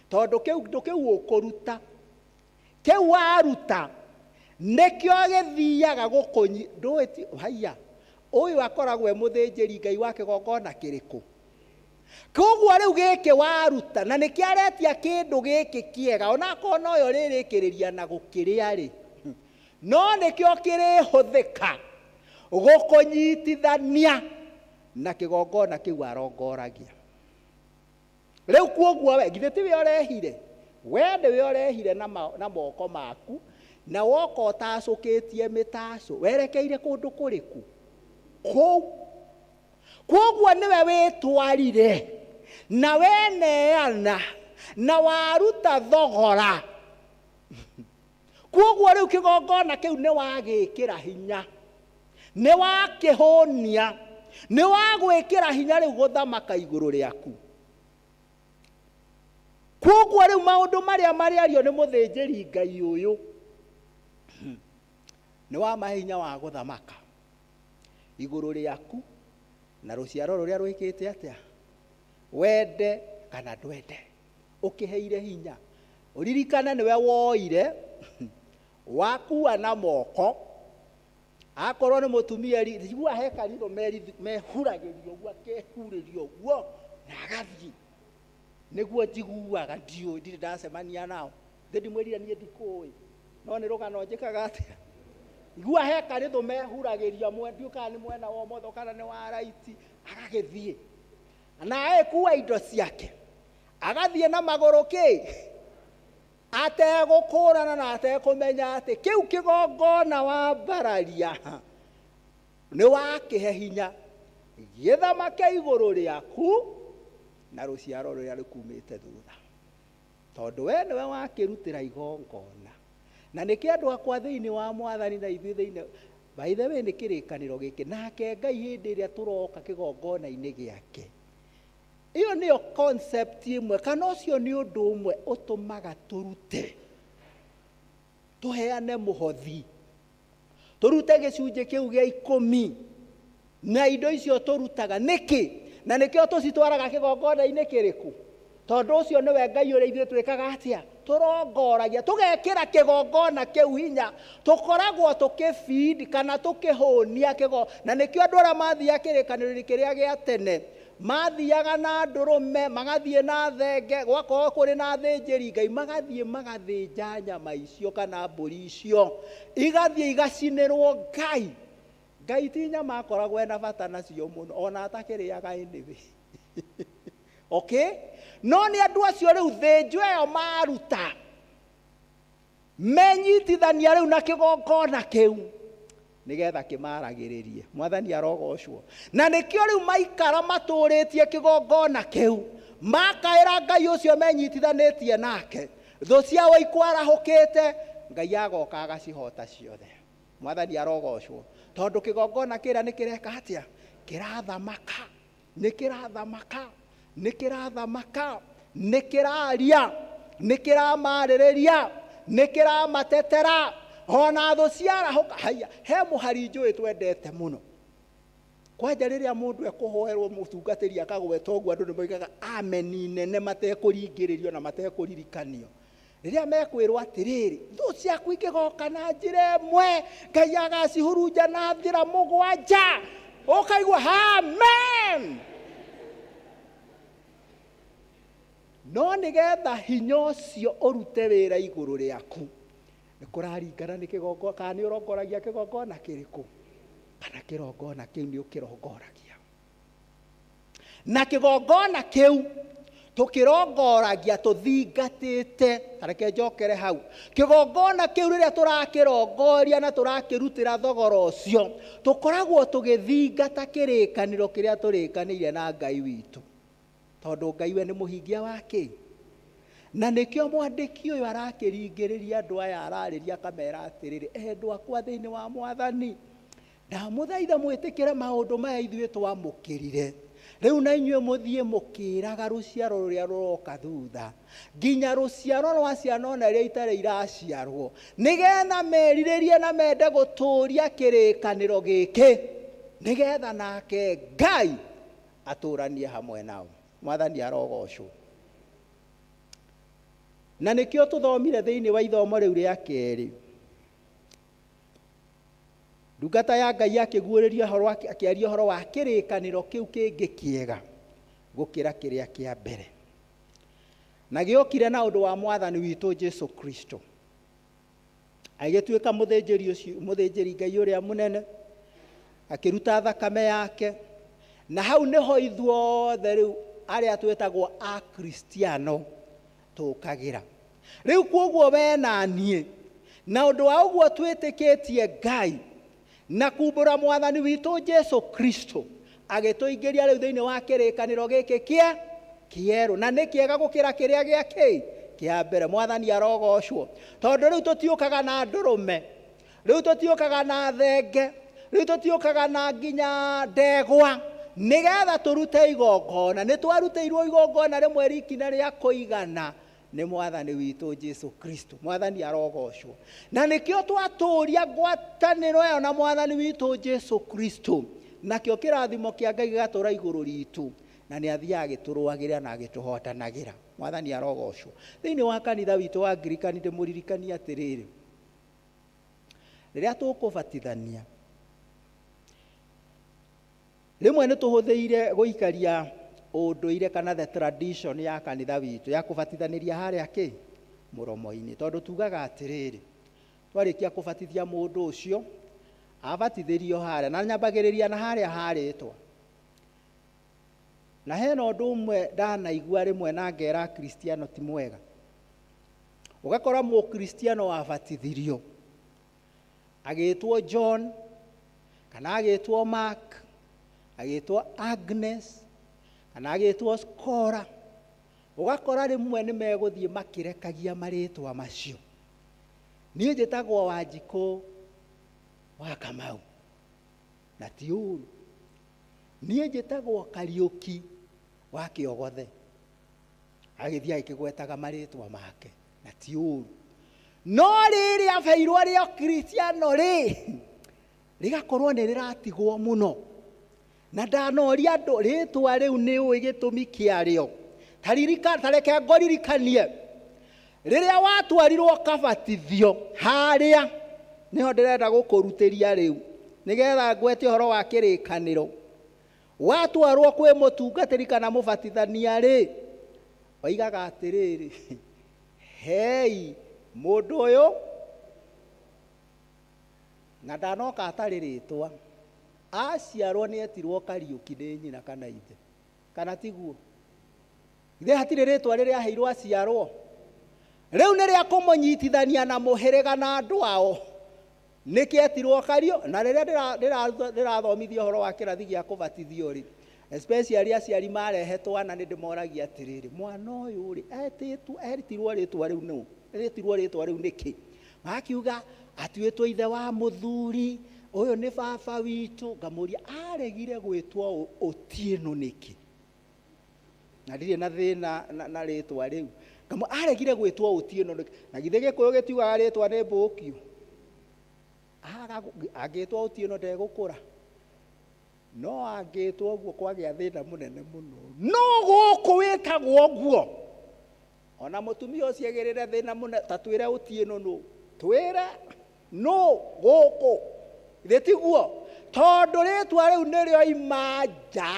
tondũ kĩu kĩndũ kĩu ũkũruta, kĩu waruta nĩkĩo gĩthiaga gũkũnyi. Ndũĩ ti haiya, ũyũ akoragwo e mũthĩnjĩri Ngai wa kĩgongona kĩrĩkũ? Koguo rĩu gĩkĩ waruta na nĩkĩo aretia kĩndũ gĩkĩ kĩega, onakorwo noyo rĩrĩkĩrĩria na gũkĩrĩa rĩ, no nĩkĩo kĩrĩhũthĩka gũkũnyitithania na kĩgongona kĩu arongoragia. Rĩu kuoguo we githĩ tiwe ũrehire, we nĩwe ũrehire na moko maku, na woka ũtacũkĩtie mĩtacũ, werekeire kũndũ kũrĩkũ? Kũu. Koguo nĩwe wĩtwarire na weneana na waruta thogora. Koguo rĩu kĩgongona kĩu nĩ wagĩkĩra hinya, nĩ wakĩhũnia, nĩ wagwĩkĩra hinya rĩu gũthamaka igũrũ rĩaku. Koguo rĩu maũndũ marĩa marĩario nĩ mũthĩnjĩri Ngai ũyũ nĩ wamahe hinya wa gũthamaka igũrũ rĩaku na rũciaro rũrĩa rwĩkĩte atĩa, wende kana ndwende, ũkĩheire hinya. Ũririkane nĩwe woire wakua na moko, akorwo nĩ mũtumia igua he karitho mehuragĩrio ũguo, akehurĩrio ũguo na agathiĩ. Nĩguo njiguaga, ndiũĩ, ndirĩ ndacemania nao, thĩ ndimwĩrire niĩ ndikũĩ, no nĩ rũgano njĩkaga atĩa. Igua he karitho mehuragĩria, ndiũĩ kana nĩ mwena wa ũmotho kana nĩ wa raiti, agagĩthiĩ na agĩkua indo ciake, agathiĩ na magũrũ kĩ, ategũkũrana na atekũmenya atĩ kĩu kĩgongona wa mbararia nĩ wakĩhe hinya gĩthamake igũrũ rĩaku na rũciaro rũrĩa rũkumĩte thutha, tondũ we nĩwe wakĩrutĩra igongona. Na nĩkĩo andũ akwa thĩinĩ wa Mwathani na ithuĩ thĩinĩ, by the way, nĩ kĩrĩkanĩro gĩkĩ nake Ngai hĩndĩ ĩrĩa tũroka kĩgongona-inĩ gĩake. Ĩyo nĩyo concept ĩmwe, kana ũcio nĩ ũndũ ũmwe ũtũmaga tũrute, tũheane mũhothi, tũrute gĩcunjĩ kĩu gĩa 10 na indo icio tũrutaga. Nĩkĩ? Na nĩkĩo tũcitwaraga kĩgongona-inĩ kĩrĩkũ? Tondũ ũcio nĩwe Ngai ũrĩa ithuĩ twĩkaga atĩa? Tũrongoragia, tũgekĩra kĩgongona kĩu hinya, tũkoragwo tũkĩfeed kana tũkĩhũnia kĩgo. Na nĩkĩo andũ arĩa mathiaga kĩrĩkanĩro-inĩ kĩrĩa gĩa tene, mathiaga na ndũrũme, magathiĩ na thenge, gwakorwo kũrĩ na athĩnjĩri Ngai, magathiĩ magathĩnja nyama icio kana mbũri icio, igathiĩ igacinĩrwo Ngai. Ngai ti nyama akoragwo ena bata nacio mũno, ona atakĩrĩaga anyway. Okay? No nĩ andũ acio rĩu thĩnjo ĩyo maruta, menyitithania rĩu na kĩgongona kĩu nĩgetha kĩmaragĩrĩrie. Mwathani arogocwo. Na nĩkĩo rĩu maikara matũrĩtie kĩgongona kĩu, makaĩra Ngai ũcio menyitithanĩtie nake, thũ ciao ikwarahũkĩte, Ngai agoka agacihota ciothe. Mwathani arogocwo. Tondũ kĩgongona kĩrĩa nĩ kĩreka atĩa? Kĩrathamaka. Nĩ kĩrathamaka. Nĩ kĩrathamaka. Nĩ kĩraria. Nĩ kĩramarĩrĩria. Nĩ kĩramatetera. Ona thũ ciarahũka. Haiya, he mũhari njũĩ twendete mũno. Kwanja rĩrĩa mũndũ ekũhoerwo mũtungatĩri akagweta ũguo, andũ nĩ moigaga ameni nene matekũringĩrĩrio na matekũririkanio. Rĩrĩa mekwĩrwo atĩrĩrĩ, thũ ciaku ingĩgoka na njĩra ĩmwe, Ngai agacihurunja na njĩra mũgwanja, ũkaigua amen. No nĩgetha hinya ũcio ũrute wĩra igũrũ rĩaku, nĩ kũraringana nĩ kĩgongona, kana nĩ ũrongoragia kĩgongona kĩrĩkũ, kana kĩrongona kĩu nĩ ũkĩrongoragia. Na kĩgongona kĩu tũkĩrongoragia tũthingatĩte, reke njokere hau, kĩgongona kĩu rĩrĩa tũrakĩrongoria na tũrakĩrutĩra thogora ũcio, tũkoragwo tũgĩthingata kĩrĩkanĩro kĩrĩa tũrĩkanĩire na Ngai witũ, tondũ Ngai we nĩ mũhingia wa kĩ? Na nĩkĩo mwandĩki ũyũ arakĩringĩrĩria andũ aya, ararĩria akamera atĩrĩrĩ, endwa akwa thĩinĩ wa Mwathani, ndamũthaitha mwĩtĩkĩre maũndũ maya ithuĩ twamũkĩrire, rĩu na inyuĩ mũthiĩ mũkĩĩraga rũciaro rũrĩa rũroka thutha, nginya rũciaro rwa ciana ona iria itarĩ iraciarwo, nĩgetha merirĩrie na mende gũtũũria kĩrĩkanĩro gĩkĩ, nĩgetha nake Ngai atũũranie hamwe nao. Mwathani arogocwo. Na nĩkĩo tũthomire thĩinĩ wa ithomo rĩu rĩa kerĩ, ndungata ya Ngai akĩguũrĩria ũhoro, akĩaria ũhoro wa kĩrĩkanĩro kĩu kĩngĩ kĩega gũkĩra kĩrĩa kĩa mbere, na gĩokire na ũndũ wa Mwathani witũ Jesu Kristo, agĩtuĩka mũthĩnjĩri ũcio, mũthĩnjĩri Ngai ũrĩa mũnene, akĩruta thakame yake, na hau nĩho ithuothe rĩu arĩa twĩtagwo Akristiano tũkagĩra. Rĩu kwoguo we na niĩ, na ũndũ wa ũguo twĩtĩkĩtie Ngai na kumbũra Mwathani witũ Jesu Kristo, agĩtũingĩria rĩu thĩinĩ wa kĩrĩkanĩro gĩkĩ kĩa kĩerũ, na nĩ kĩega gũkĩra kĩrĩa gĩa kĩ kĩa mbere. Mwathani arogocwo. Tondũ rĩu tũtiũkaga na ndũrũme, rĩu tũtiũkaga na thenge, rĩu tũtiũkaga na nginya ndegwa, nĩgetha tũrute igongona. Nĩ twarutĩirwo igongona rĩmwe riki na rĩa kũigana nĩ Mwathani witũ Jesu Kristo. Mwathani arogocwo. Na nĩkĩo twatũũria ngwatanĩro ĩyo na Mwathani witũ Jesu Kristo, nakĩo kĩrathimo kĩa Ngai gĩgatũra igũrũ ritũ, na nĩ athiaga agĩtũrũagĩrĩra na agĩtũhotanagĩra. Mwathani arogocwo. Thĩinĩ wa kanitha witũ wa Angirikani ndĩmũririkanie atĩrĩrĩ, rĩrĩa tũkũbatithania, rĩmwe nĩ tũhũthĩire gũikaria ũndũire kana the tradition ya kanitha witũ ya kũbatithanĩria harĩa kĩ mũromo-inĩ, tondũ tugaga atĩrĩrĩ, twarĩkia kũbatithia mũndũ ũcio, abatithĩrio harĩa, na nyambagĩrĩria na harĩa harĩtwa. Na hena ũndũ ũmwe ndanaigua rĩmwe na ngera Akristiano ti mwega. Ũgakora mũkristiano wabatithirio agĩtwo John, kana agĩtwo Mark, agĩtwo Agnes, kana agĩtwo Scora. Ũgakora rĩmwe nĩ megũthiĩ makĩrekagia marĩtwa macio. Niĩ njĩtagwo Wanjikũ wa Kamau, na ti ũru. Niĩ njĩtagwo Kariũki wa Kĩogothe. Agĩthiĩ agĩkĩgwetaga marĩtwa make, na ti ũru. No rĩrĩ abeirwo rĩa Kristiano rĩ, rĩgakorwo nĩ rĩratigwo mũno. Na ndanoria andũ rĩtwa rĩu nĩ ũĩ gĩtũmi kĩarĩo. Taririka tareke ngũririkanie rĩrĩa watwarirwo kabatithio harĩa nĩho ndĩrenda gũkũrutĩria rĩu nĩgetha ngwete ũhoro wa kĩrĩkanĩro. Watwarwo kwĩ mũtungatĩri kana mũbatithania rĩ, oigaga atĩrĩrĩ, hei mũndũ ũyũ na ndanoka atarĩ rĩtwa, aciarwo nĩ etirwo Kariũki nĩ nyina kana ithe, kana tiguo? Githĩ hatirĩ rĩtwa rĩrĩa aheirwo aciarwo? Rĩu nĩ rĩa kũmũnyitithania na mũhĩrĩga na andũ ao. Nĩkĩ etirwo Kariũ? Na rĩrĩa ndĩrathomithia ũhoro wa kĩrathi gĩa kũbatithio rĩ, especially aciari marehe twana nĩ ndĩmoragia atĩrĩrĩ, mwana ũyũ rĩ, etĩtwo, etirwo rĩtwa rĩu nũ? Rĩtirwo rĩtwa rĩu nĩkĩ? Magakiuga atuĩtwo ithe wa mũthuri, ũyũ nĩ baba witũ. Ngamũria aregire gwĩtwo Otieno nĩkĩ? Na ndirĩ na thĩna na rĩtwa rĩu. Ngamũ aregire gwĩtwo Otieno nĩkĩ? Na githĩ Gĩkũyũ gĩtiugaga rĩtwa nĩ mbũkiũ? Angĩtwo Otieno ndegũkũra. No angĩtwo ũguo kwagĩa thĩna mũnene mũno. No gũkũ wĩtagwo ũguo. Ona mũtumia ũcio agĩrĩre thĩna mũnene, ta twĩre Otieno nũ? Twĩre nũ gũkũ? Githĩ tiguo? Tondũ rĩtwa rĩu nĩrĩo ima nja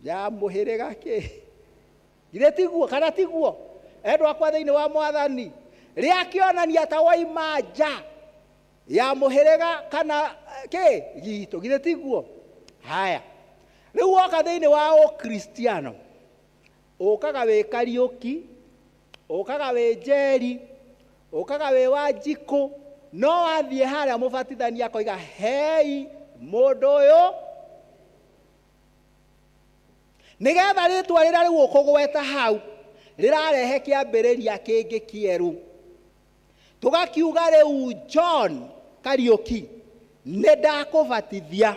ya mũhĩrĩga kĩ? Githĩ tiguo? Kana tiguo? Endwa akwa thĩinĩ wa Mwathani, rĩakĩonania ta waima nja ya mũhĩrĩga kana kĩ gitũ. Githĩ tiguo? Haya, rĩu woka thĩinĩ wa Ũkristiano, ũkaga wĩ Kariũki, ũkaga wĩ Njeri, ũkaga wĩ Wanjikũ, no wathiĩ harĩa mũbatithania akoiga hei mũndũ ũyũ, nĩgetha rĩtwa rĩrĩa rĩu ũkũgweta hau rĩrarehe kĩambĩrĩria kĩngĩ kĩerũ. Tũgakiuga rĩu John Kariũki, nĩ ndakũbatithia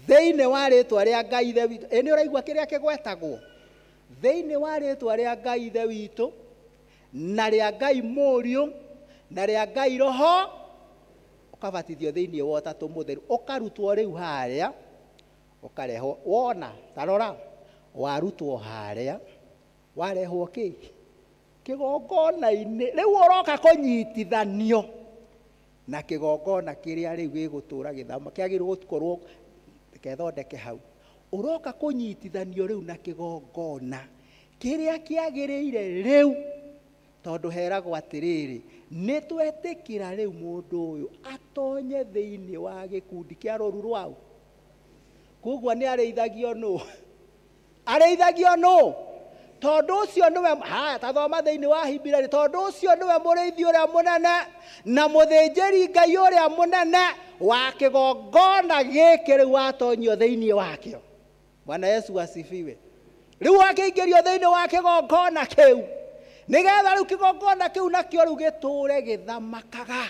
thĩinĩ wa rĩtwa rĩa Ngai Ithe witũ. Ĩ nĩ ũraigua kĩrĩa kĩgwetagwo? Thĩinĩ wa rĩtwa rĩa Ngai Ithe witũ, na rĩa Ngai Mũriũ, na rĩa Ngai Roho, ũkabatithio thĩinĩ wa Ũtatũ Mũtheru. Ũkarutwo rĩu harĩa, ũkarehwo. Wona, ta rora, warutwo harĩa, warehwo kĩ? Kĩgongona-inĩ. Rĩu ũroka kũnyitithanio na kĩgongona kĩrĩa rĩu gĩgũtũra gĩthama, kĩagĩrĩirwo gũkorwo gethondeke hau. Ũroka kũnyitithanio rĩu na kĩgongona kĩrĩa kĩagĩrĩire rĩu, tondũ heragwo atĩrĩrĩ, nĩ twetĩkĩra rĩu mũndũ ũyũ atonye thĩinĩ wa gĩkundi kĩa rũru rwao. Koguo nĩ arĩithagio nũ? Arĩithagio nũ? Tondũ ũcio nĩwe, haya tathoma thĩinĩ wa Hibirania, tondũ ũcio nĩwe mũrĩithi ũrĩa mũnene na mũthĩnjĩri Ngai ũrĩa mũnene wa kĩgongona gĩkĩ rĩu watonyio thĩinĩ wakĩo. Bwana Yesu asifiwe. Rĩu wakĩingĩrio thĩinĩ wa kĩgongona kĩu, nĩgetha rĩu kĩgongona kĩu nakĩo rĩu gĩtũre gĩthamakaga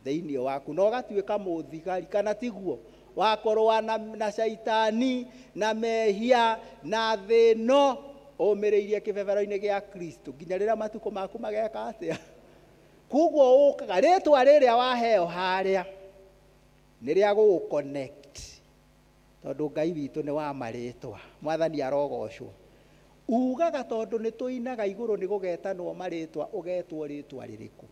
thĩinĩ waku, na ũgatuĩka mũthigari, kana tiguo? Wa kũrũa na caitani, na mehia, na thĩno, ũmĩrĩirie kĩbebero-inĩ gĩa Kristo nginya rĩrĩa matukũ maku mageka atĩa. Koguo ũkaga rĩtwa rĩrĩa waheo harĩa nĩ rĩa gũgũ-connect, tondũ Ngai witũ nĩ wa marĩtwa. Mwathani arogocwo. Ugaga tondũ nĩ tũinaga igũrũ nĩ gũgetanwo marĩtwa, ũgetwo rĩtwa rĩrĩkũ?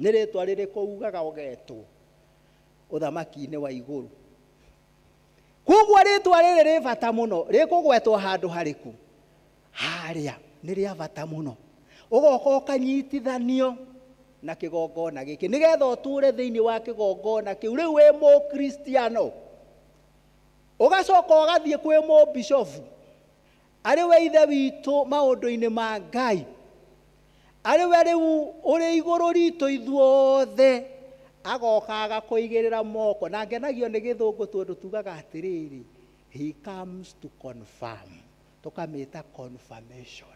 Nĩ rĩtwa rĩrĩkũ ugaga ũgetwo ũthamaki-inĩ wa igũrũ? Koguo rĩtwa rĩrĩ rĩ bata mũno, rĩkũgwetwo handũ harĩkũ? Harĩa nĩ rĩa bata mũno. Ũgoka ũkanyitithanio na kĩgongona gĩkĩ, nĩgetha ũtũre thĩinĩ wa kĩgongona kĩu. Rĩu wĩ mũkristiano, ũgacoka ũgathiĩ kwĩ mũbishofu, arĩ we ithe witũ maũndũ-inĩ ma Ngai, arĩ we rĩu ũrĩ igũrũ ritũ ithuothe, agoka agakũigĩrĩra moko. Na ngenagio nĩ gĩthũngũ tondũ tugaga atĩrĩrĩ, he comes to confirm, tũkamĩta confirmation.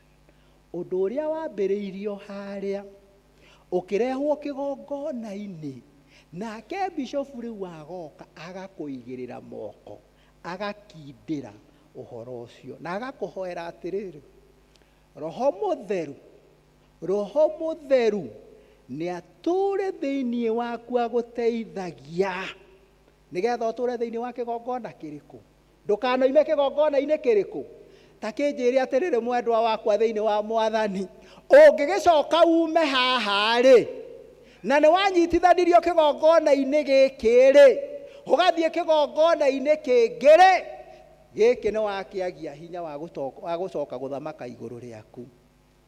Ũndũ ũrĩa wambĩrĩirio harĩa ũkĩrehwo kĩgongona-inĩ, nake bishofu rĩu agoka agakũigĩrĩra moko, agakindĩra ũhoro ũcio, na agakũhoera atĩrĩrĩ, Roho Mũtheru, Roho Mũtheru nĩ atũre thĩinĩ waku agũteithagia, Nĩgetha ũtũre thĩinĩ wa kĩgongona kĩrĩkũ? Ndũkanoime kĩgongona-inĩ kĩrĩkũ? Ta kĩnjĩre atĩrĩrĩ, mwendwa wakwa thĩinĩ wa Mwathani, ũngĩgĩcoka ume haha rĩ, na nĩ wanyitithanirio kĩgongona-inĩ gĩkĩ rĩ, ũgathiĩ kĩgongona-inĩ kĩngĩ rĩ, gĩkĩ nĩ wakĩagia hinya wa gũcoka gũthamaka igũrũ rĩaku.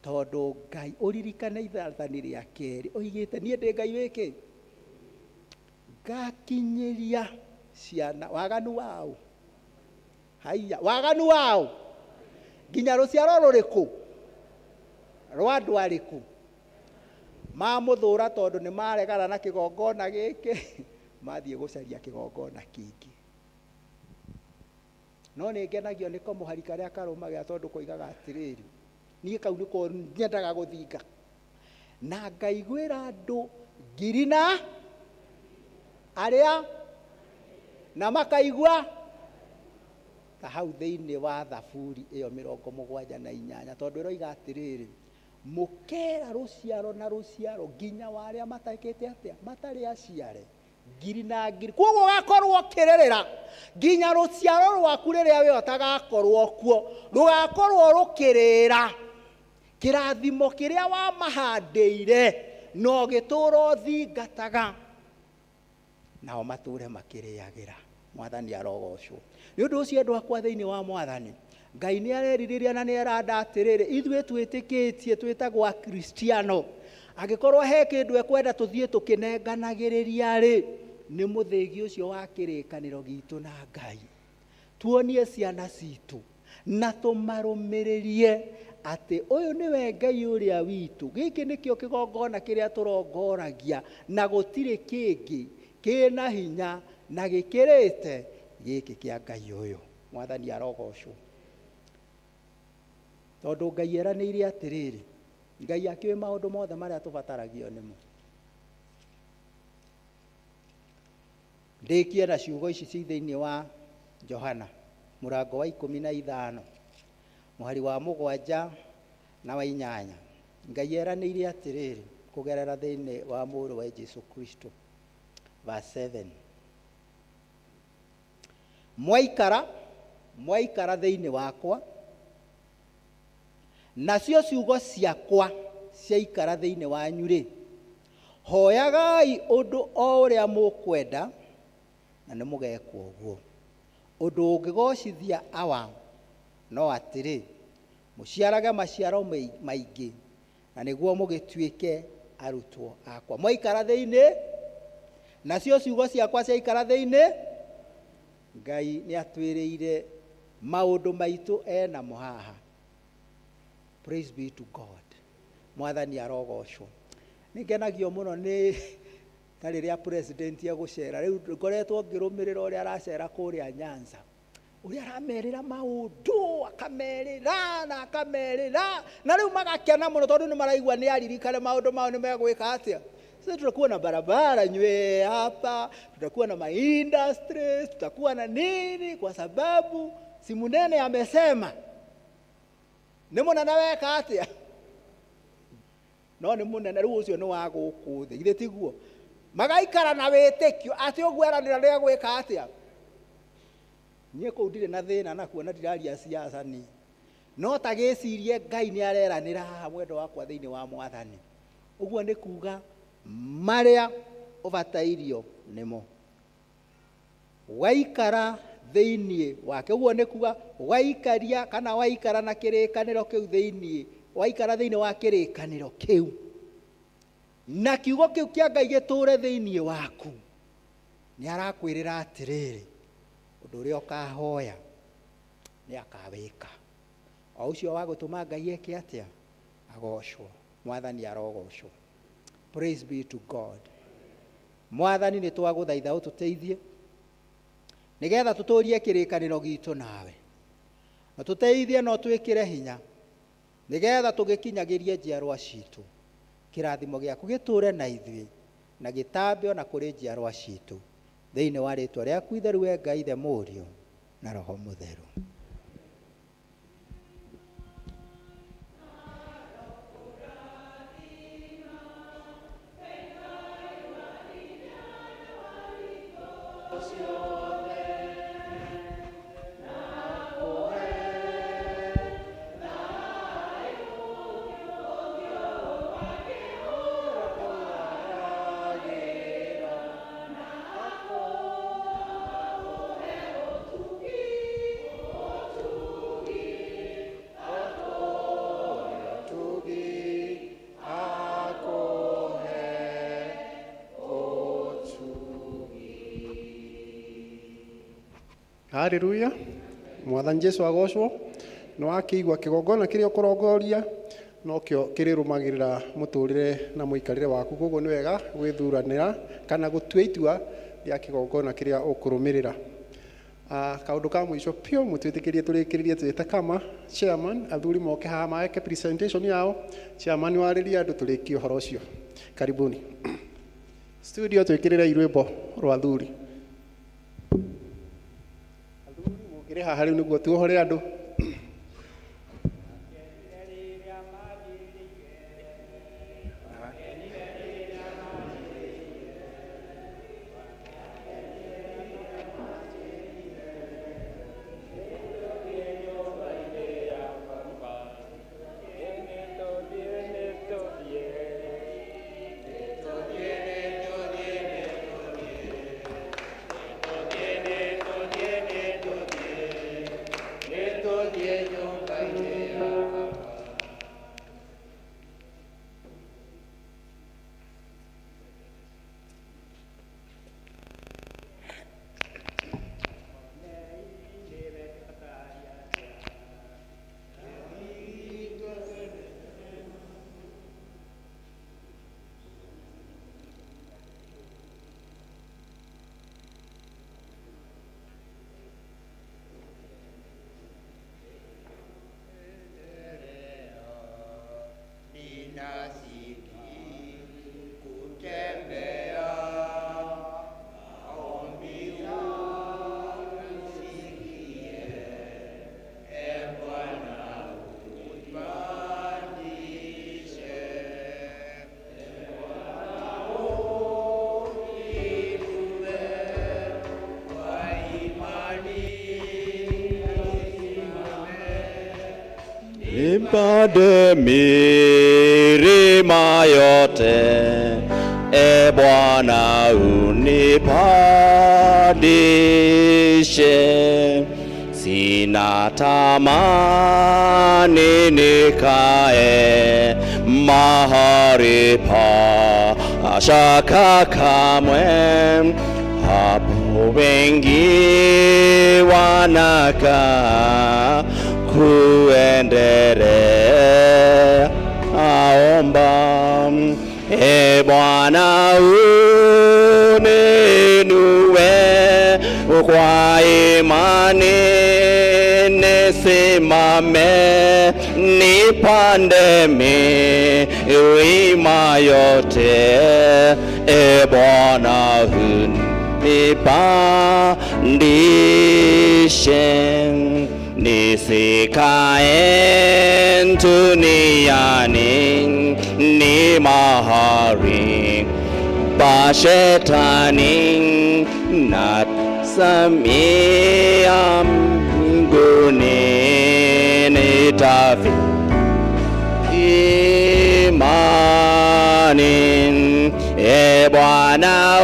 Tondũ Ngai ũririkane ithathani rĩa kerĩ oigĩte niĩ ndĩ Ngai wĩkĩ ngakinyĩria ciana waganu wao, haiya, waganu wao nginya rũciaro rũrĩkũ, rwa andũ arĩkũ mamũthũra, tondũ nĩ maregana na kĩgongona gĩkĩ, mathiĩ gũcaria kĩgongona kĩngĩ. No nĩ ngenagio nĩ kamũhari karĩa karũmagĩra, tondũ koigaga atĩrĩrĩ, niĩ kau nĩko nyendaga gũthinga na ngaiguĩra andũ ngiri na arĩa na makaigua ta hau thĩinĩ wa Thaburi ĩyo 78, tondũ ĩroiga atĩrĩrĩ, mũkera rũciaro na rũciaro nginya wa arĩa matakĩte atĩa, matarĩ aciare, ngiri na ngiri. Koguo ũgakorwo ũkĩrĩrĩra nginya rũciaro rwaku rĩrĩa we ũtagakorwo kuo, rũgakorwo rũkĩrĩra kĩrathimo kĩrĩa wamahandĩire na ũgĩtũra ũthingataga, nao matũre makĩrĩagĩra. Mwathani arogocwo. Nĩ ũndũ ũcio, andũ akwa thĩinĩ wa Mwathani, Ngai nĩ arerirĩria na nĩ aranda atĩrĩrĩ, ithuĩ twĩtĩkĩtie twĩtagwo Akristiano, angĩkorwo he kĩndũ ekwenda tũthiĩ tũkĩnenganagĩrĩria rĩ, nĩ mũthĩgi ũcio wa kĩrĩkanĩro gitũ na Ngai. Tuonie ciana citũ na tũmarũmĩrĩrie atĩ ũyũ nĩwe Ngai ũrĩa witũ, gĩkĩ nĩkĩo kĩgongona kĩrĩa tũrongoragia, na gũtirĩ kĩngĩ kĩna hinya na gĩkĩrĩte gĩkĩ kĩa Ngai ũyũ. Mwathani arogocwo. Tondũ Ngai eranĩire atĩrĩrĩ, Ngai akĩũĩ maũndũ mothe marĩa tũbataragio nĩmo. Ndĩkie na ciugo ici ci thĩinĩ wa Johana mũrango wa 15 mũhari wa 7 na wa 8. Ngai eranĩire atĩrĩrĩ kũgerera thĩinĩ wa mũrũ wa Jesu Kristo. Verse 7, mwaikara mwaikara thĩinĩ wakwa, nacio ciugo ciakwa ciaikara thĩinĩ wanyu rĩ, hoyagai ũndũ o ũrĩa mũkwenda na nĩ mũgekwo ũguo. Ũndũ ũngĩgocithia Awa no atĩrĩ, mũciarage maciaro maingĩ, na nĩguo mũgĩtuĩke arutwo akwa. Mwaikara thĩinĩ, nacio ciugo ciakwa ciaikara thĩinĩ. Ngai nĩ atwĩrĩire maũndũ maitũ enamo haha. Praise be to God. Mwathani arogocwo. Nĩ ngenagio mũno nĩ ta rĩrĩa president egũcera. Rĩu ngoretwo ngĩrũmĩrĩra ũrĩa aracera kũrĩa Nyanza, ũrĩa aramerĩra maũndũ, akamerĩra na akamerĩra, na rĩu magakena mũno tondũ nĩ maraigua nĩ aririkane maũndũ mao nĩ megwĩka atĩa. Sasa tutakuwa na barabara nywe hapa, tutakuwa na maindustries, tutakuwa na nini, kwa sababu si munene amesema. Nĩ mũnene weka atĩa? No nĩ mũnene rĩu ũcio nĩ wa gũkũ thĩ, githĩ tiguo? Magaikara na wĩtĩkio atĩ ũguo eranĩra nĩ egwĩka atĩa. Niĩ kũu ndirĩ na thĩna nakuo na ndiraria siasa ni. No ta gĩcirie Ngai nĩ areranĩra haha, mwendo wakwa thĩinĩ wa Mwathani. Ũguo nĩ kuga marĩa ũbatairio nĩmo waikara thĩinĩ wake. Ũguo nĩ kuga waikaria kana waikara na kĩrĩkanĩro kĩu thĩinĩ, waikara thĩinĩ wa kĩrĩkanĩro kĩu na kiugo kĩu kĩa Ngai gĩtũre thĩinĩ waku, nĩ arakwĩrĩra atĩrĩrĩ, ũndũ ũrĩa ũkahoya nĩ akawĩka. O ũcio wa gũtũma Ngai eke atĩa? Agocwo. Mwathani arogocwo. Praise be to God. Mwathani, nĩ twagũthaitha ũtũteithie nĩgetha tũtũrie kĩrĩkanĩro gitũ nawe, na tũteithie na ũtwĩkĩre hinya nĩgetha tũgĩkinyagĩrie njiarwa citũ. Kĩrathimo gĩaku gĩtũre na ithuĩ na gĩtambe ona kũrĩ njiarwa citũ, thĩinĩ wa rĩtwa rĩaku itheru, we Ngai Ithe, Mũriũ na Roho Mũtheru. Haleluya. Mwathani Jesu agocwo. Nĩ wakĩigua kĩgongona kĩrĩa ũkũrongoria nokĩo kĩrĩrũmagĩrĩra mũtũrĩre na mũikarĩre waku. Koguo nĩ wega gwĩthuranĩra kana gũtua itua rĩa kĩgongona kĩrĩa ũkũrũmĩrĩra. Kaũndũ ka mũico piũ mũtwĩtĩkĩrie tũrĩkĩrĩrie twĩte kama chairman athuri moke haha meke presentation yao, chairman warĩrie andũ tũrĩkie ũhoro ũcio. Karibuni studio, twĩkĩrĩre rwĩmbo rwa athuri. Athuri mũngĩrĩ haha rĩu nĩguo tuohore andũ. Nipande milima yote, e Bwana unipandishe. Sina tamani nikae mahali pa shaka kamwe, hapo wengi wanakaa kuendelea aomba. E Bwana uninue kwa imani nisimame, nipande milima yote, e Bwana unipandishe. Nisikae duniani ni mahali pa shetani, na samia mbinguni nitafika imani. E Bwana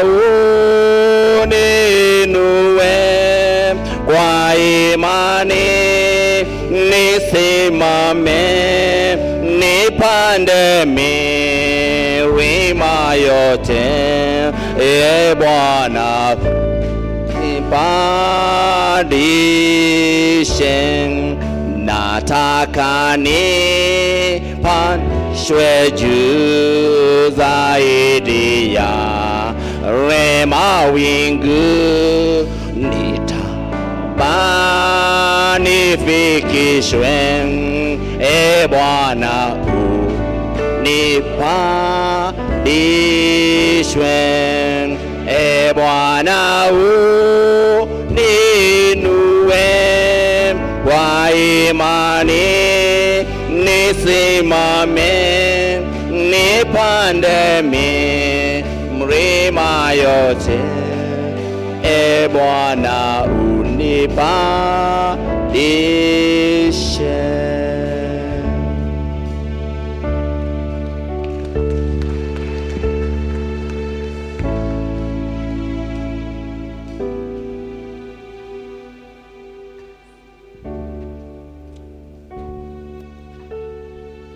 uninue kwa imani nisimame, nipande milima yote, e Bwana nipandishe. Nataka nipandishwe juu zaidi ya mawingu, nifikishwe, e Bwana unipandishwe, e Bwana uninue kwa imani nisimame, nipande milima yote, e E Bwana unipandishe.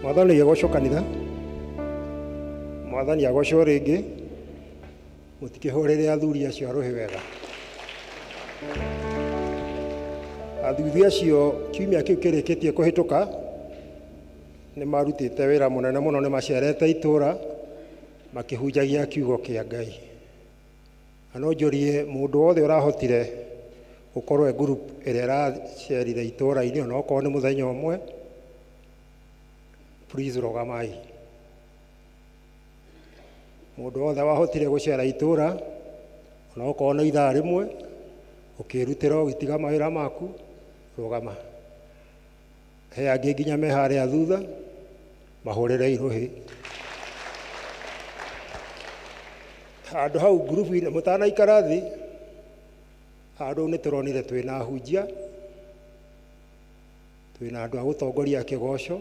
Mwathani agocwo kanitha, Mwathani agocwo rĩngĩ. Mũtikĩhũrĩre athuri acio arũhĩ wega. Athuri acio kiumia kĩu kĩrĩkĩtie kũhĩtũka nĩ marutĩte wĩra mũnene mũno, nĩ macerete itũũra makĩhunjagia kiugo kĩa Ngai. Na no njũrie mũndũ wothe ũrahotire gũkorwo e group ĩrĩa ĩracerire itũũra-inĩ ona okorwo nĩ mũthenya ũmwe, please rũgamai. Mũndũ wothe wahotire gũcera itũũra ona okorwo nĩ ithaa rĩmwe, ũkĩrutĩra ũgĩtiga mawĩra maku, rũgama. He angĩ nginya me harĩa thutha, mahũrĩre irũhĩ. Handũ hau ngurubu-inĩ mũtanaikara thĩ, handũ nĩ tũronire twĩna ahunjia, twĩna andũ a gũtongoria kĩgoco,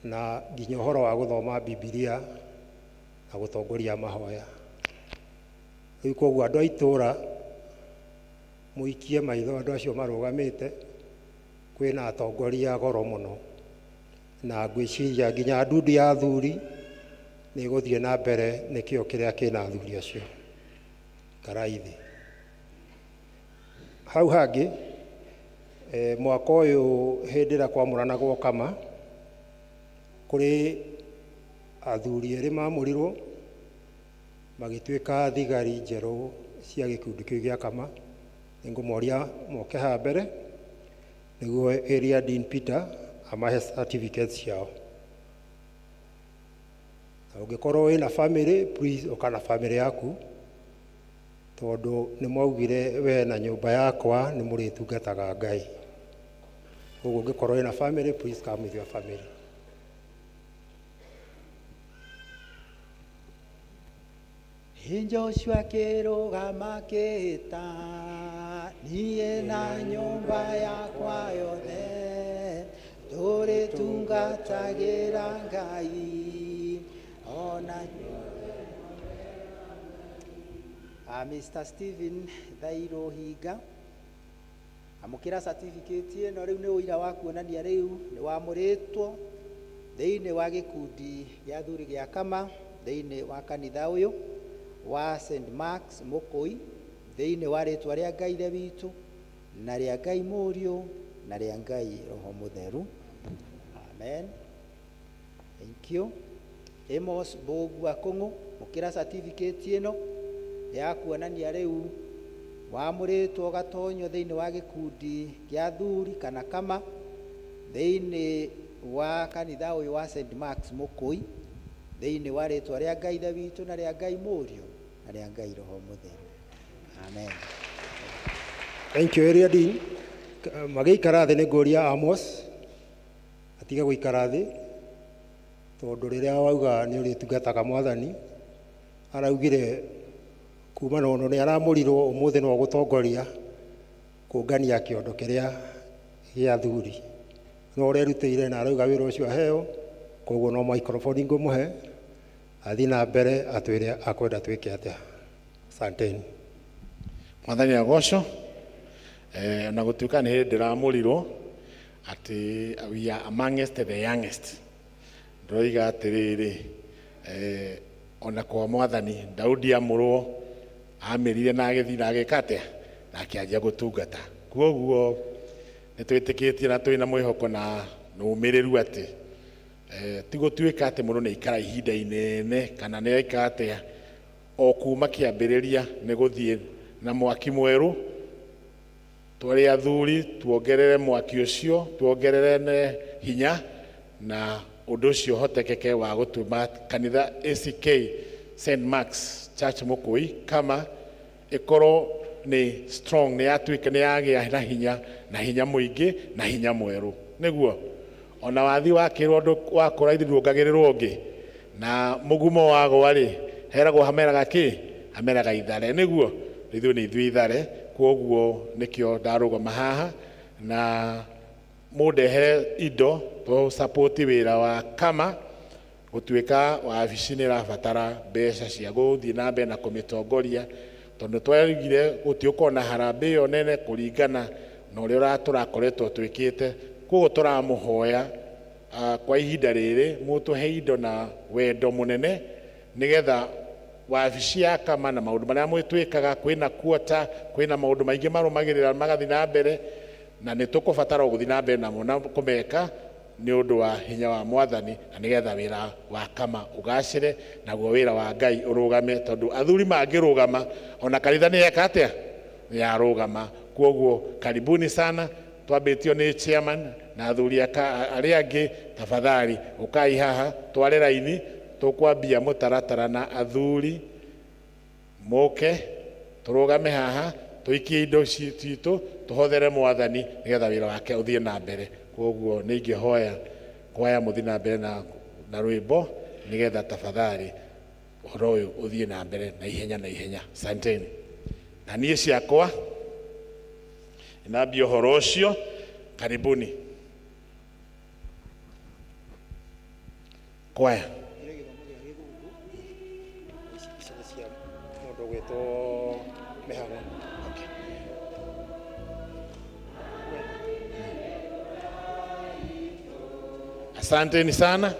na nginya ũhoro wa gũthoma Bibilia na gũtongoria mahoya. Rĩu koguo andũ a itũũra mũikie maitho andũ acio marũgamĩte, kwĩna atongoria goro mũno, na ngwĩciria nginya ndundu ya athuri nĩ ĩgũthiĩ na mbere nĩkĩo kĩrĩa kĩna athuri acio. Ikarai thĩ. Hau hangĩ, mwaka ũyũ hĩndĩ ĩrĩa kwamũranagwo kama, kũrĩ athuri erĩ mamũrirwo magĩtuĩka thigari njerũ cia gĩkundi kĩu gĩa kama. Nĩngũmoria moke haha mbere nĩguo Area Dean Peter amahe certificates ciao. Na ũngĩkorwo wĩna family, please ũka na family yaku, tondũ nĩ mwaugire we na nyũmba yakwa nĩ mũrĩtungataga Ngai. Koguo ũngĩkorwo wĩna family, please come with your family. Joshua akĩrũgama akĩĩta, niĩ na nyũmba yakwa yothe tũrĩtungatagĩra Ngai ona. Mr. Stephen Thairũ Hinga, amũkĩra certificate ĩno. Rĩu nĩ ũira wa kuonania rĩu nĩ wamũrĩtwo thĩinĩ wa gĩkundi gĩa athuri gĩa kama thĩinĩ wa kanitha ũyũ wa St. Mark's Mũkũi, thĩinĩ wa rĩtwa rĩa Ngai Ithe witũ na rĩa Ngai Mũriũ na rĩa Ngai Roho Mũtheru. Amen. Thank you. Amos Mbũgua Kũng'ũ, mũkĩra certificate ĩno ya kuonania rĩu wamũrĩtwo ũgatonyio thĩinĩ wa gĩkundi kĩa athuri kana kama thĩinĩ wa kanitha ũyũ wa St. Mark's Mũkũi, thĩinĩ wa rĩtwa rĩa Ngai Ithe witũ na rĩa Ngai Mũriũ na rĩa Ngai Roho Mũtheru. Amen. Thank you, Area Dean. Magĩikara thĩ nĩ ngũria Amos atige gũikara thĩ, tondũ rĩrĩa wauga nĩ ũrĩtungataga Mwathani, araugire kuma na ũno nĩ aramũrirwo ũmũthĩ no gũtongoria kũngania kĩondo kĩrĩa gĩa athuri. No ũrerutĩire na arauga wĩra ũcio aheo, koguo no microphone ngũmũhe athiĩ na mbere atwĩre akwenda twĩke atĩa. Asanteni. Mwathani agocwo. Na gũtuĩka nĩ hĩndĩ ndĩramũrirwo atĩ we are amongst the youngest, ndĩroiga atĩrĩrĩ, ona kwa Mwathani Daudi amũrwo amĩrire na agĩthiĩ na agĩka atĩa na akĩanjia gũtungata. Koguo nĩ twĩtĩkĩtie na twĩna mwĩhoko na ũmĩrĩru atĩ ti gũtuĩka atĩ mũndũ nĩ aikara ihinda inene kana nĩ aika atĩa, o kuma kĩambĩrĩria nĩ gũthiĩ na mwaki mwerũ. Twarĩ athuri tuongerere mwaki ũcio, tuongerere hinya na ũndũ ũcio ũhotekeke wa gũtũma kanitha ACK St. Mark's Church Mũkũi kama ĩkorwo nĩ strong, nĩ yatuĩka nĩ yagĩa na hinya, na hinya mũingĩ na hinya mwerũ, nĩguo ona wathi wakĩrwo ũndũ wakũra ithuĩ nduongagĩrĩrwo ũngĩ na mũgumo wagwa rĩ, heragwo hameraga kĩ hameraga ithare, nĩguo. Ithuĩ nĩ ithuĩ ithare, kwoguo nĩkĩo ndarũgama haha na mũndehere indo tũ support wĩra wa kama. Gũtuĩka wabici nĩ ĩrabatara mbeca cia gũthiĩ na mbere na kũmĩtongoria, tondũ twaigire gũtiũkorwo na harambee ĩyo nene kũringana na ũrĩa tũrakoretwo twĩkĩte. Koguo tũramũhoya kwa ihinda rĩrĩ mũtũhe indo na wendo mũnene, nĩgetha wabici ya kama na maũndũ marĩa twĩkaga, kwĩna kuota, kwĩna maũndũ maingĩ marũmagĩrĩra magathiĩ na mbere, na nĩ tũkũbatara gũthiĩ na mbere namo na kũmeka nĩ ũndũ wa hinya wa Mwathani, na nĩgetha wĩra wa kama ũgacĩre, naguo wĩra wa Ngai ũrũgame, tondũ athuri mangĩrũgama ona kanitha nĩ yeka atĩa, nĩ yarũgama. Kwoguo karibuni sana, twambĩtio nĩ chairman na athuri arĩa angĩ, tafadhali ũkai haha tware raini, tũkwambia mũtaratara na athuri mũke tũrũgame haha tũikie indo citũ, tũhothere Mwathani nĩgetha wĩra wake ũthiĩ na mbere. Kwoguo nĩ ingĩhoya kwaya mũthiĩ na mbere na rwĩmbo nĩgetha tafadhali ũhoro ũyũ ũthiĩ na mbere na ihenya na ihenya. Asanteni. Na niĩ ciakwa nambia ũhoro ũcio, karibuni kwaya. Ici nĩ cia mũndũ ũgwĩtwo Mĩhang'o. Asanteni sana.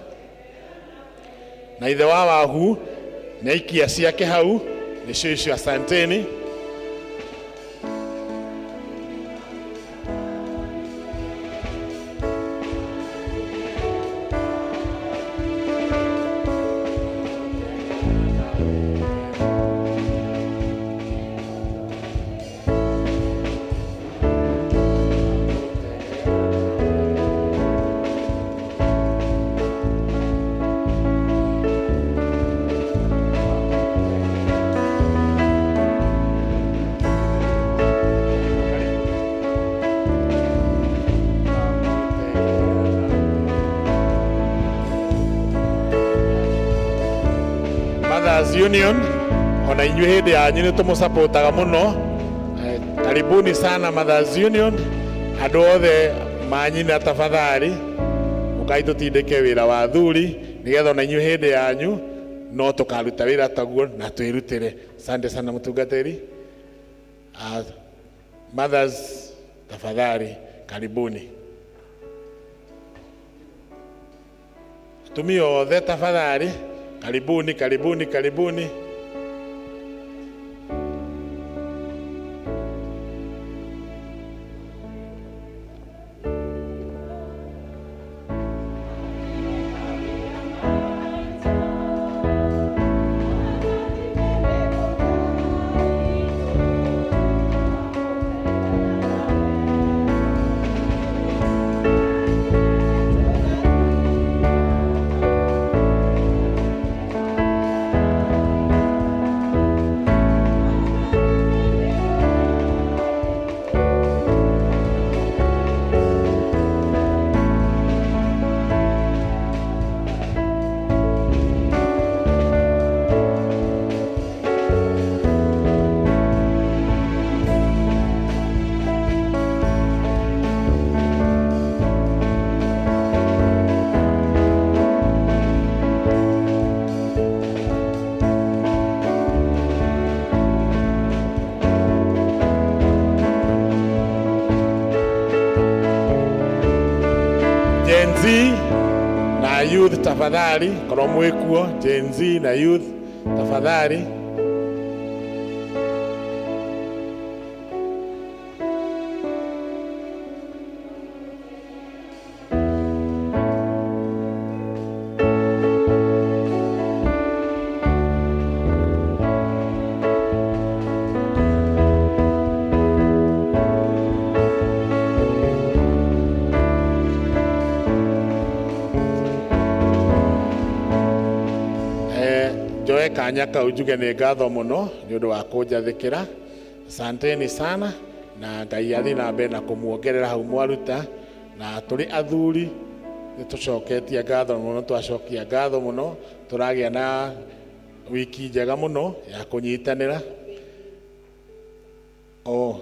Na ithe wa wahu nĩ aikia ciake hau nĩcio icio. Asanteni. Mothers Union, ona inyuĩ hĩndĩ yanyu nĩ tũmũsupportaga mũno. Karibuni sana Mothers Union, andũ othe manyina tafadhali ũkai tũtindĩke wĩra wa athuri, nĩgetha ona inyuĩ hĩndĩ yanyu no tũkaruta wĩra taguo na twĩrutĩre. Asante sana mũtungatĩri. Mothers tafadhali karibuni. Atumia othe tafadhali karibuni, karibuni, karibuni. Gen Z na youth tafadhali, korwo mwĩkuo, Gen Z na youth tafadhali. Njoe kanya kau njuge nĩ ngatho mũno nĩ ũndũ wa kũnjathĩkĩra. Asanteni sana, na Ngai athiĩ na mbere na kũmuongerera hau mwaruta. Na tũrĩ athuri nĩ tũcoketie ngatho mũno, twacokia ngatho mũno, tũragĩa na wiki njega mũno ya kũnyitanĩra. Oh,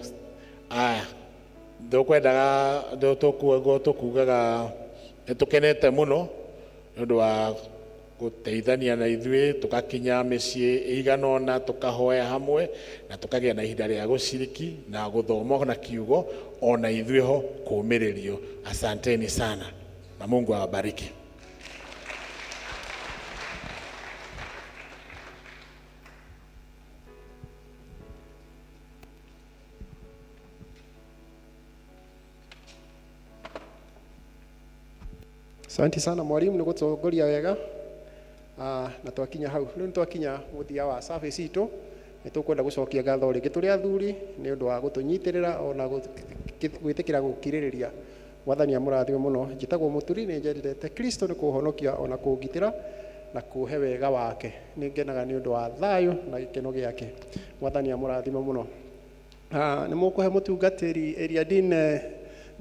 aya ndũkwendaga tũkugaga nĩ tũkenete mũno nĩ ũndũ wa gũteithania na ithuĩ tũgakinya mĩciĩ ĩigana ũna tũkahoya hamwe na tũkagĩa na ihinda rĩa gũciriki na gũthoma na kiugo ona ithuĩ ho kũũmĩrĩrio. Asanteni sana na Mungu awabariki. Asante sana mwalimu nĩ gũtongoria wega. Na twakinya hau rĩu nĩ twakinya mũthia wa service itũ nĩ tũkwenda gũcokia ngatho rĩngĩ tũrĩ athuri nĩ ũndũ wa gũtũnyitĩrĩra ona gwĩtĩkĩra gũkirĩrĩria. Mwathani amũrathime mũno. Njĩtagwo Mũturi, nĩ njendete Kristo nĩ kũhonokia ona kũngitĩra na kũhe wega wake. Nĩ ngenaga nĩ ũndũ wa thayũ na gĩkeno gĩake. Mwathani amũrathime mũno. Nĩ mũkũhe mũtungatĩri Eliadine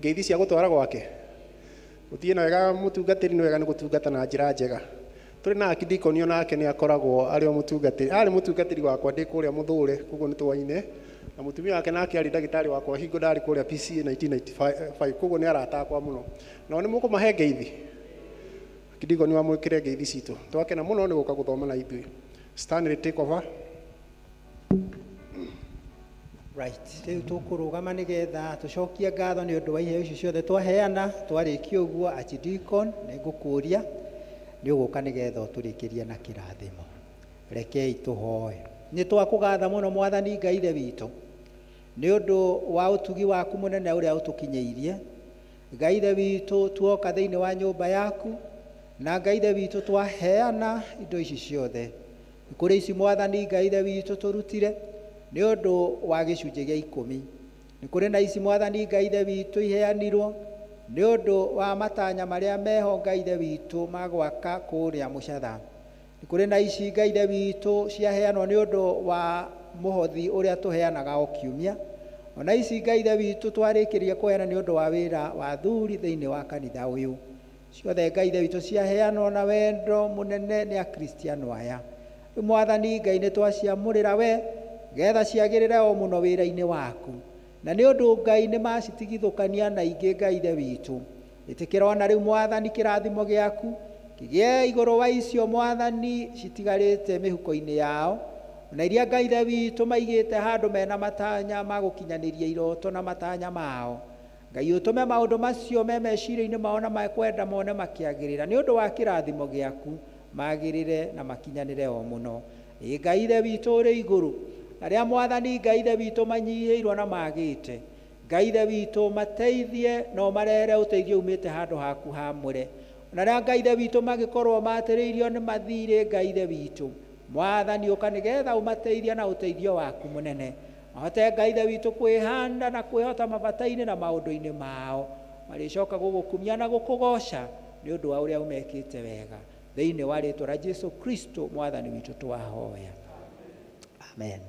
ngeithi cia gũtwara gwake. Gũthiĩ na wega mũtungatĩri nĩ wega nĩ gũtungata na njĩra njega. Tũrĩ na akidikoni onake nĩ akoragwo arĩ o mũtungatĩri. Arĩ mũtungatĩri wakwa ndĩ kũrĩa Mũthũre, koguo nĩ twaine. Na mũtumia wake nake arĩ ndagĩtarĩ wakwa hingo ndarĩ kũrĩa PCA 1995, koguo nĩ arata akwa mũno. Nao nĩ mũkũmahe ngeithi? Akidikoni wamwĩkĩre ngeithi citũ. Twakena mũno nĩ gũka gũthoma na ithuĩ. Stanley, take over. Right, rĩu tũkũrũgama nĩgetha tũcokie ngatho nĩ ũndũ wa iheo icio ciothe twaheana. Twarĩkia ũguo, Archdeacon, nĩ ngũkũria nĩ ũgũka nĩgetha ũtũrĩkĩrie na kĩrathimo. Rekei tũhoe. Nĩ twakũgatha mũno Mwathani Ngai Ithe witũ nĩ ũndũ wa ũtugi waku mũnene ũrĩa ũtũkinyĩirie. Ngai Ithe witũ, tuoka thĩinĩ wa nyũmba yaku na Ngai Ithe witũ twaheana indo ici ciothe. Kũrĩ ici Mwathani Ngai Ithe witũ tũrutire nĩ ũndũ wa gĩcunjĩ gĩa ikũmi. Nĩ kũrĩ na ici Mwathani Ngai Ithe witũ iheanirwo nĩ ũndũ wa matanya marĩa meho Ngai Ithe witũ ma gwaka kũrĩa Mũcatha. Nĩ kũrĩ na ici Ngai Ithe witũ ciaheanwo nĩ ũndũ wa mũhothi ũrĩa tũheanaga o kiumia. Ona ici Ngai Ithe witũ twarĩkĩria kũheana nĩ ũndũ wa wĩra wa athuri thĩinĩ wa kanitha ũyũ. Ciothe Ngai Ithe witũ ciaheanwo na wendo mũnene nĩ Akristiano aya. Rĩu Mwathani Ngai nĩ twaciamũrĩra we getha ciagĩrĩre o mũno wĩra-inĩ waku. Na nĩ ũndũ Ngai nĩ macitigithũkania na ingĩ Ngai Ithe witũ. Ĩtĩkĩra ona rĩu Mwathani kĩrathimo gĩaku kĩgĩe igũrũ wa icio Mwathani citigarĩte mĩhuko-inĩ yao. Ona iria Ngai Ithe witũ maigĩte handũ mena matanya ma gũkinyanĩria iroto na matanya mao. Ngai ũtũme maũndũ macio me meciria-inĩ mao na mekwenda mone makĩagĩrĩra nĩ ũndũ wa kĩrathimo gĩaku magĩrĩre na makinyanĩre o mũno. Ĩ Ngai Ithe witũ ũrĩ igũrũ, arĩa Mwathani Ngai Ithe witũ manyihĩirwo na magĩte, Ngai Ithe witũ mateithie na ũmarehere ũteithio umĩte handũ haku hamũre. Ona arĩa Ngai Ithe witũ mangĩkorwo matĩrĩirio nĩ mathirĩ Ngai Ithe witũ, Mwathani ũka nĩgetha ũmateithie na ũteithio waku mũnene. Mahote Ngai Ithe witũ kwĩhanda na kwĩhota mabata-inĩ na maũndũ-inĩ mao. Marĩcoka gũgũkumia na gũkũgoca nĩ ũndũ wa ũrĩa ũmekĩte wega. Thĩinĩ wa rĩtwa rĩa Jesu Kristo Mwathani witũ twahoya. Amen.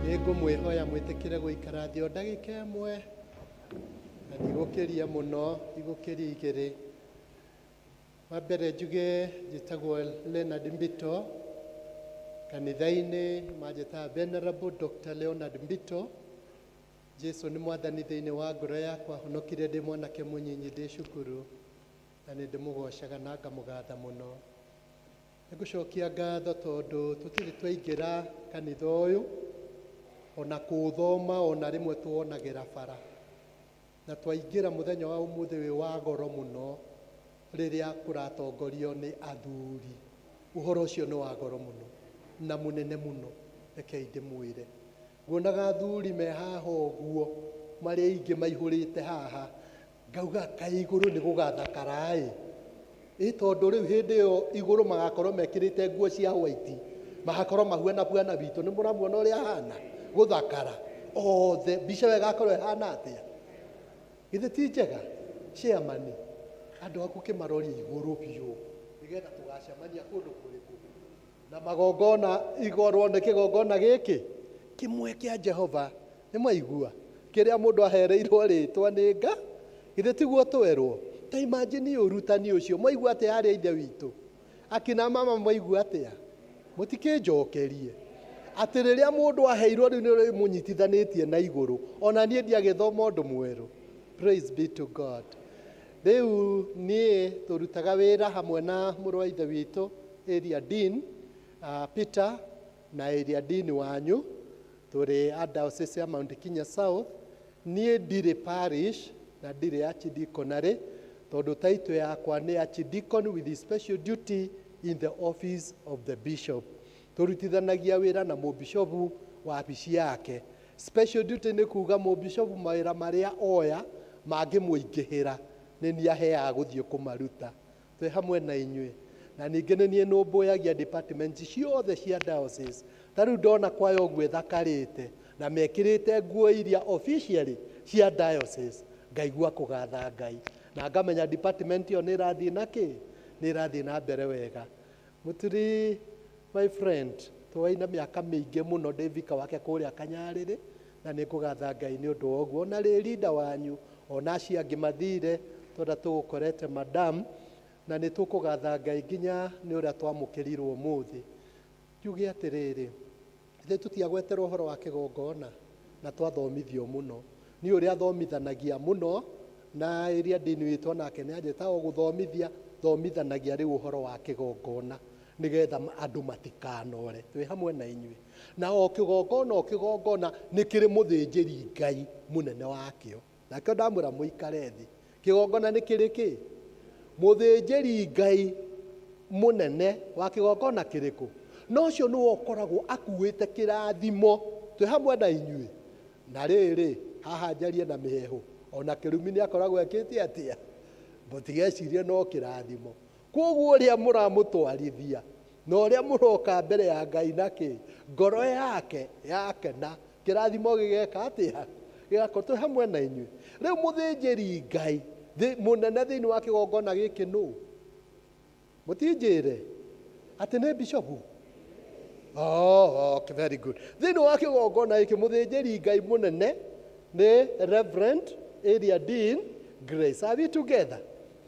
Nĩngũmwĩhoya mwĩtĩkĩre gũikara thĩ o ndagĩka ĩmwe na ndigũkĩria mũno, ndigũkĩria igĩrĩ. Wa mbere njuge njĩtagwo Leonard Mbito, kanitha-inĩ manjĩtaga Venerable Dr. Leonard Mbito. Jesu nĩ mwathani thĩinĩ wa ngoro yakwa, honokire ndĩ mwanake mũnyinyi ndĩ cukuru. Na nĩ ndĩmũgocaga na ngamũgatha mũno. Nĩngũcokia ngatho tondũ tũtirĩ twaingĩra kanitha ũyũ ona kũũthoma ona rĩmwe tuonagĩra bara. Na twaingĩra mũthenya wa ũmũthĩ wĩ wa goro mũno rĩrĩa kũratongorio nĩ athuri. Ũhoro ũcio nĩ wa goro mũno na mũnene mũno, rekei ndĩmwĩre. Nguonaga athuri me haha ũguo marĩ aingĩ maihũrĩte haha, ngauga kaĩ igũrũ nĩ gũgathakara-ĩ. Ĩ tondũ rĩu hĩndĩ ĩyo igũrũ magakorwo mekĩrĩte nguo cia white, magakorwo mahuana bwana witũ, nĩ mũramuona ũrĩa ahana gũthakara othe, mbica ĩyo ĩgakorwo ĩhana atĩa? Githĩ ti njega? Chairman, andũ aku kĩmarorie igũrũ biũ nĩgetha tũgacemania kũndũ kũrĩkũ? Na magongona igorwo nĩ kĩgongona gĩkĩ kĩmwe kĩa Jehova. Nĩ mwaigua? Kĩrĩa mũndũ ahereirwo rĩtwa nĩ nga, githĩ tiguo twerwo? Ta imagine ũrutani ũcio. Mwaigua atĩa arĩ a Ithe witũ? Akina mama mwaigua atĩa? Mũtikĩnjokerie. Atĩ rĩrĩa mũndũ aheirwo rĩu nĩ rĩmũnyitithanĩtie na igũrũ. Ona niĩ ndiagĩthoma ũndũ mwerũ. Praise be to God. Rĩu niĩ tũrutaga wĩra hamwe na mũrũ wa Ithe witũ Area Dean, Peter na Area Dean wanyu, tũrĩ a Diocese ya Mount Kenya South. Niĩ ndirĩ parish na ndirĩ archdeaconry, tondũ title yakwa nĩ Archdeacon with special duty in the office of the bishop. Tũrutithanagia wĩra na mũbishobu wabici yake. Special duty nĩ kuga mũbishobu mawĩra marĩa oya mangĩmũingĩhĩra, nĩ niĩ aheaga gũthiĩ kũmaruta. Twĩ hamwe na inyuĩ. Na ningĩ nĩ niĩ nũmbũyagia departments ciothe cia diocese. Ta rĩu ndona kwaya ũguo ĩthakarĩte na mekĩrĩte nguo iria officially cia diocese, ngaigua kũgatha Ngai. Na ngamenya department ĩyo nĩ ĩrathiĩ na kĩ? Nĩ ĩrathiĩ na mbere wega. Mũturi, my friend, tũwaina mĩaka mĩingĩ mũno ndĩ vicar wake kũrĩa Kanyarĩrĩ, na nĩ ngũgatha Ngai nĩ ũndũ wa ũguo. Ona rĩ leader wanyu, ona acio angĩ mathire, tondũ tũgũkorete madam, na nĩ tũkũgatha Ngai nginya nĩ ũrĩa twamũkĩrirwo ũmũthĩ. Njuge atĩrĩrĩ, ithuĩ tũtiagweterwo ũhoro wa kĩgongona na twathomithio mũno. Niĩ ũrĩa thomithanagia mũno na area dean witũ onake nĩ anjĩtaga o gũthomithia, thomithanagia rĩu ũhoro wa kĩgongona nĩgetha andũ matikanore. Twĩ hamwe na inyuĩ. Na o kĩgongona o kĩgongona nĩ kĩrĩ mũthĩnjĩri Ngai mũnene wakĩo. Nakĩo ndamwĩra mũikare thĩ. Kĩgongona nĩ kĩrĩ kĩ? Mũthĩnjĩri Ngai mũnene wa kĩgongona kĩrĩkũ? Na ũcio nĩwe ũkoragwo akuĩte kĩrathimo. Twĩ hamwe na inyuĩ. Na rĩrĩ, haha njarie na mĩheehũ, o na kĩrumi nĩ akoragwo ekĩte atĩa? Mũtigecirie no kĩrathimo. Kwoguo ũrĩa mũramũtwarithia na ũrĩa mũroka mbere ya Ngai na kĩ? Ngoro yake yakena, kĩrathimo gĩgeka atĩa? Gĩgakorwo. Twĩ hamwe na inyuĩ. Rĩu mũthĩnjĩri Ngai mũnene thĩinĩ wa kĩgongona gĩkĩ nũ? Mũtinjĩre atĩ nĩ bishopu? Oh, okay, very good. Thĩinĩ wa kĩgongona gĩkĩ mũthĩnjĩri Ngai mũnene nĩ Reverend Area Dean Grace. Are we together?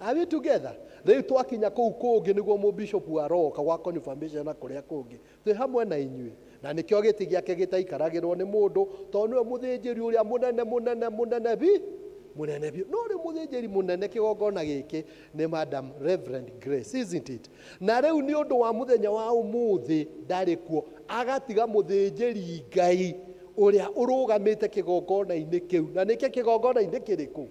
Are we together? Rĩu twakinya kũu kũngĩ nĩguo mũbishopu aroka gwa confirmation na kũrĩa kũngĩ. Twĩ hamwe na inyuĩ. Na nĩkĩo gĩtĩ gĩake gĩtaikaragĩrwo nĩ mũndũ, tondũ nĩwe mũthĩnjĩri ũrĩa mũnene mũnene mũnene bi mũnene biũ. No rĩu mũthĩnjĩri mũnene kĩgongona gĩkĩ nĩ Madam Reverend Grace, isn't it? Na rĩu nĩ ũndũ wa mũthenya wa ũmũthĩ ndarĩ kuo, agatiga mũthĩnjĩri Ngai ũrĩa ũrũgamĩte kĩgongona-inĩ kĩu. Na nĩkĩo kĩgongona-inĩ kĩrĩkũ?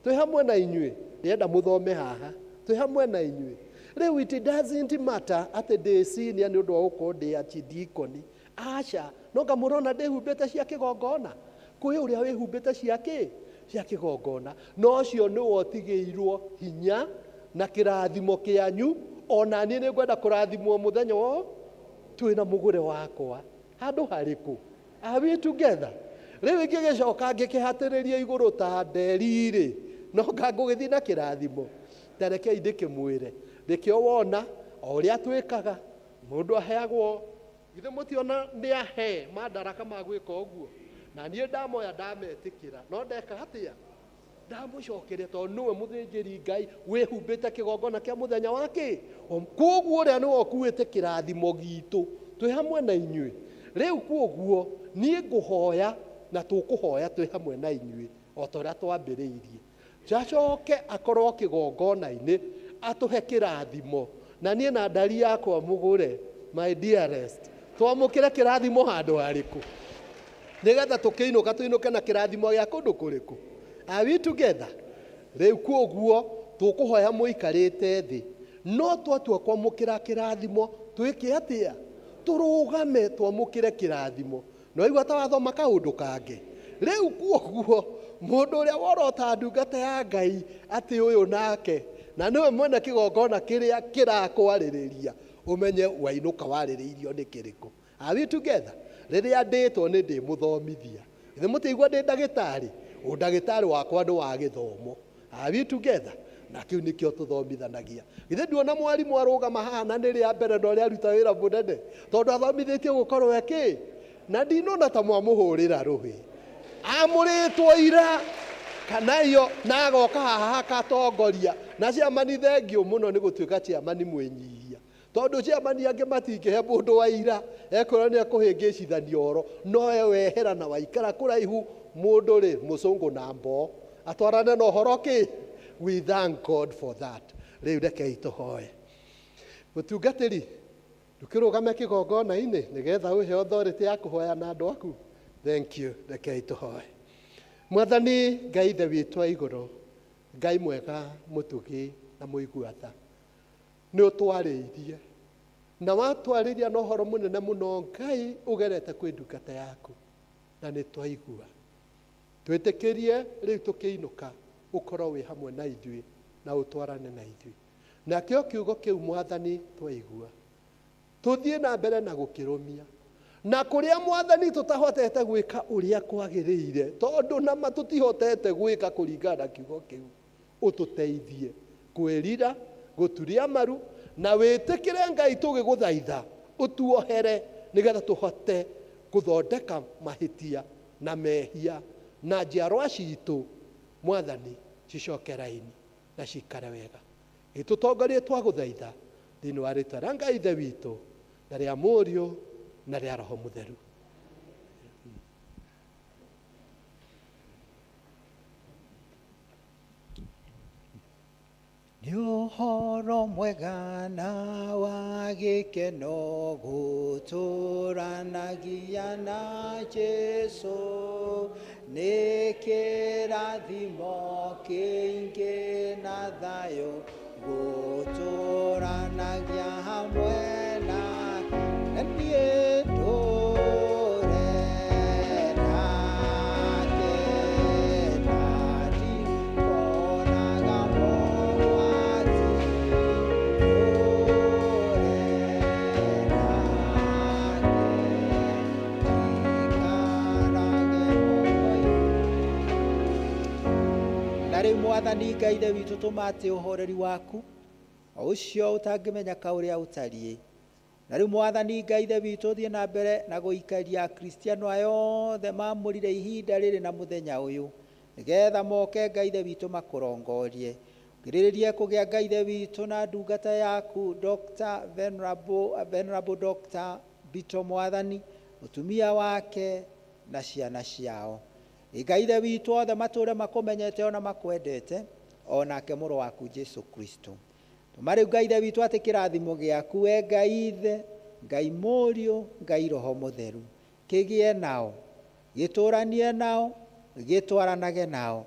Twĩ hamwe na inyuĩ. Ndĩrenda mũthome haha. Twĩ hamwe na inyuĩ. Rĩu it doesn't matter atĩ ndĩ senior nĩ ũndũ wa gũkorwo ndĩ archdeacon. Aca, no nga mũrona ndĩhumbĩte cia kĩgongona? Kwĩ ũrĩa wĩhumbĩte cia kĩ? Cia kĩgongona. Na ũcio nĩwe ũtigĩirwo hinya na kĩrathimo kĩanyu. Ona niĩ nĩngwenda kũrathimwo mũthenya ũyũ twĩ na mũgũre wakwa. Handũ harĩkũ? Are we together? Rĩu ingĩgĩcoka ngĩkĩhatĩrĩria igũrũ ta nderi-rĩ, no nga ngũgĩthiĩ na kĩrathimo? Ta rekei ndĩkĩmwĩre. Nĩkĩo wona, o ũrĩa twĩkaga, mũndũ aheagwo, githĩ mũtiona nĩ ahe mandaraka ma gwĩka ũguo? Na niĩ ndamoya ndametĩkĩra, no ndeka atĩa? Ndamũcokeria, tondũ nĩwe mũthĩnjĩri Ngai wĩhumbĩte kĩgongona kĩa mũthenya wa kĩ? Kwoguo ũrĩa nĩwe ũkuĩte kĩrathimo gitũ, twĩ hamwe na inyuĩ. Rĩu kwoguo niĩ ngũhoya na tũkũhoya twĩ hamwe na inyuĩ o ta ũrĩa twambĩrĩirie. Acoke akorwo kĩgongona-inĩ Atũhe kĩrathimo. Na niĩ na ndari yakwa mũgũre, my dearest, twamũkĩre kĩrathimo handũ harĩkũ? Nĩgetha tũkĩinũka tũinũke na kĩrathimo gĩa kũndũ kũrĩkũ? Are we together? Rĩu kwoguo tũkũhoya mũikarĩte thĩ, no twatua kwamũkĩra kĩrathimo twĩke atĩa? Tũrũgame twamũkĩre kĩrathimo. Nĩwaigua ta wathoma kaũndũ kangĩ? Rĩu kwoguo mũndũ ũrĩa worota ndungata ya Ngai atĩ ũyũ nake na nĩwe mwene kĩgongona kĩrĩa kĩrakwarĩrĩria, ũmenye wainũka warĩrĩirio nĩ kĩrĩkũ. Are we together? Rĩrĩa ndĩtwo nĩ ndĩmũthomithia. Githĩ mũtiaigua ndĩ ndagĩtarĩ? Ũndagĩtarĩ wakwa nĩ wa gĩthomo. Are we together? Na kĩu nĩkĩo tũthomithanagia. Githĩ nduona mwarimũ arũgama haha na nĩ rĩa mbere na ũrĩa aruta wĩra mũnene? Tondũ athomithĩtio gũkorwo ekĩ? Na ndinona ta mwamũhũrĩra rũhĩ. Amũrĩtwo ira kana iyo na agoka haha akatongoria. Na ciamani thengiũ mũno nĩ gũtuĩka ciamani mwĩnyihia. Tondũ ciamani angĩ matingĩhe mũndũ wa ira, ekwĩrwo nĩ ekũhĩngĩcithania ũhoro, no we wehera na waikara kũraihu, mũndũ rĩ, mũcũngũ na mboo, atwarane na ũhoro kĩ? We thank God for that. Rĩu rekei tũhoe. Mũtungatĩri, ndũkĩrũgame kĩgongona-inĩ nĩgetha ũhe authority ya kũhoya na andũ aku. Thank you. Rekei tũhoe. Mwathani Ngai Ithe witũ wa igũrũ, Ngai mwega, mũtugi na mũigua tha, nĩ ũtwarĩirie na watwarĩria na ũhoro mũnene mũno Ngai ũgerete kwĩ ndungata yaku, na nĩ twaigua. Twĩtĩkĩrie rĩu tũkĩinũka ũkorwo wĩ hamwe na ithuĩ na ũtwarane na ithuĩ. Nakĩo kiugo kĩu Mwathani twaigua, tũthiĩ na mbere na gũkĩrũmia. Na kũrĩa Mwathani tũtahotete gwĩka ũrĩa kwagĩrĩire, tondũ nama tũtihotete gwĩka kũringana na kiugo kĩu, ũtũteithie kwĩrira, gũturia maru, na wĩtĩkĩre Ngai tũgĩgũthaitha ũtuohere nĩgetha tũhote gũthondeka mahĩtia na mehia na njiarwa citũ Mwathani cicoke raini na cikare wega. Gĩtũtongorie twagũthaitha thĩinĩ wa rĩtwa rĩa Ngai Ithe witũ na rĩa Mũriũ na rĩa Roho Mũtheru. Nĩ ũhoro mwega na wa gĩkeno gũtũranagia na Jesũ, nĩ kĩrathimo kĩingĩ na thayũ gũtũranagia hamwe nake. Na niĩ ndũre nake na ndikonaga mogwati, ndũre nake ndikarage muoyo. Na rĩu Mwathani Ngai Ithe witũ, tũma atĩ ũhoreri waku, o ũcio ũtangĩmenyeka ũrĩa ũtariĩ. Na rĩu Mwathani Ngai Ithe witũ, ũthiĩ na mbere na gũikaria Akristiano aya othe maamũrire ihinda rĩrĩ na mũthenya ũyũ, nĩgetha moke Ngai Ithe witũ makũrongorie. Ngirĩrĩrie kũgĩa Ngai Ithe witũ na ndungata yaku Dr. Venerable, Venerable Dr. Bito Mwathani, mũtumia wake na ciana ciao. Ngai Ithe witũ, othe matũũre makũmenyete ona makwendete, o nake mũrũ waku Jesu Kristo. Tũma rĩu Ngai Ithe witũ atĩ kĩrathimo gĩaku we Ngai Ithe, Ngai Mũriũ, Ngai Roho Mũtheru, kĩgĩe nao, gĩtũranie nao, gĩtwaranage nao.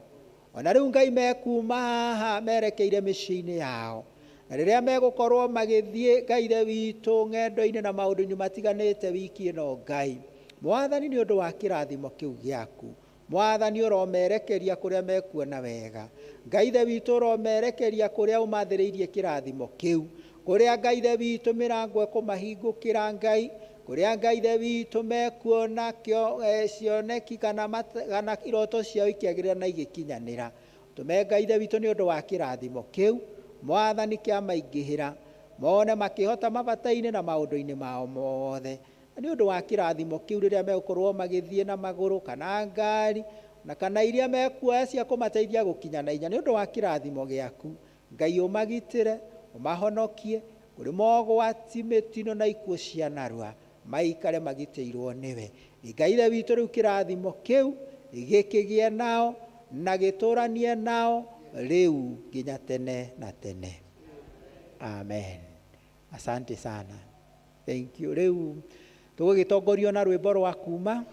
Ona rĩu Ngai mekuma haha merekeire mĩciĩ-inĩ yao, na rĩrĩa megũkorwo magĩthiĩ Ngai Ithe witũ ng'endo-inĩ na maũndũ-inĩ matiganĩte wiki ĩno Ngai, Mwathani nĩ ũndũ wa kĩrathimo kĩu gĩaku, Mwathani ũromerekeria kũrĩa mekuona wega. Ngai Ithe witũ ũromerekeria kũrĩa ũmathĩrĩirie kĩrathimo kĩu, kũrĩa Ngai Ithe witũ mĩrango ĩkũmahingũkĩra Ngai, kũrĩa Ngai Ithe witũ mekuona cioneki kana iroto ciao ikĩagĩrĩra na igĩkinyanĩra. Tũme Ngai Ithe witũ nĩ ũndũ wa kĩrathimo kĩu, Mwathani kĩamaingĩhĩra, mone makĩhota mabata-inĩ na maũndũ-inĩ mao mothe. Na nĩ ũndũ wa kĩrathimo kĩu rĩrĩa megũkorwo magĩthiĩ na magũrũ kana ngari, na kana iria mekuoya cia kũmateithia gũkinya na inya, nĩ ũndũ wa kĩrathimo gĩaku, Ngai ũmagitĩre, ũmahonokie kũrĩ mogwati, mĩtino na ikuũ cia narua, maikare magitĩirwo nĩwe. Ngai Ithe witũ, rĩu kĩrathimo kĩu gĩkĩgĩe nao na gĩtũranie nao rĩu nginya tene na tene. Amen. Asante sana. Thank you. Rĩu tũgũgĩtongorio na rwĩmbo rwa kuma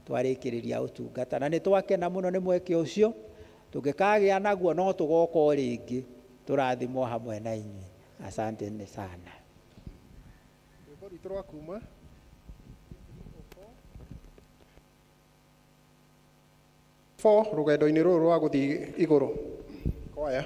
twarĩkĩrĩria ũtungata, na nĩ twakena mũno nĩ mweke ũcio. Tũngĩkagĩa naguo no tũgoka o rĩngĩ tũrathimwo hamwe na inyuĩ. Asante sana. Rwĩmbo rwitũ rwa kuma 4 rũgendo-inĩ rũrũ rwa gũthiĩ igũrũ. Kwaya.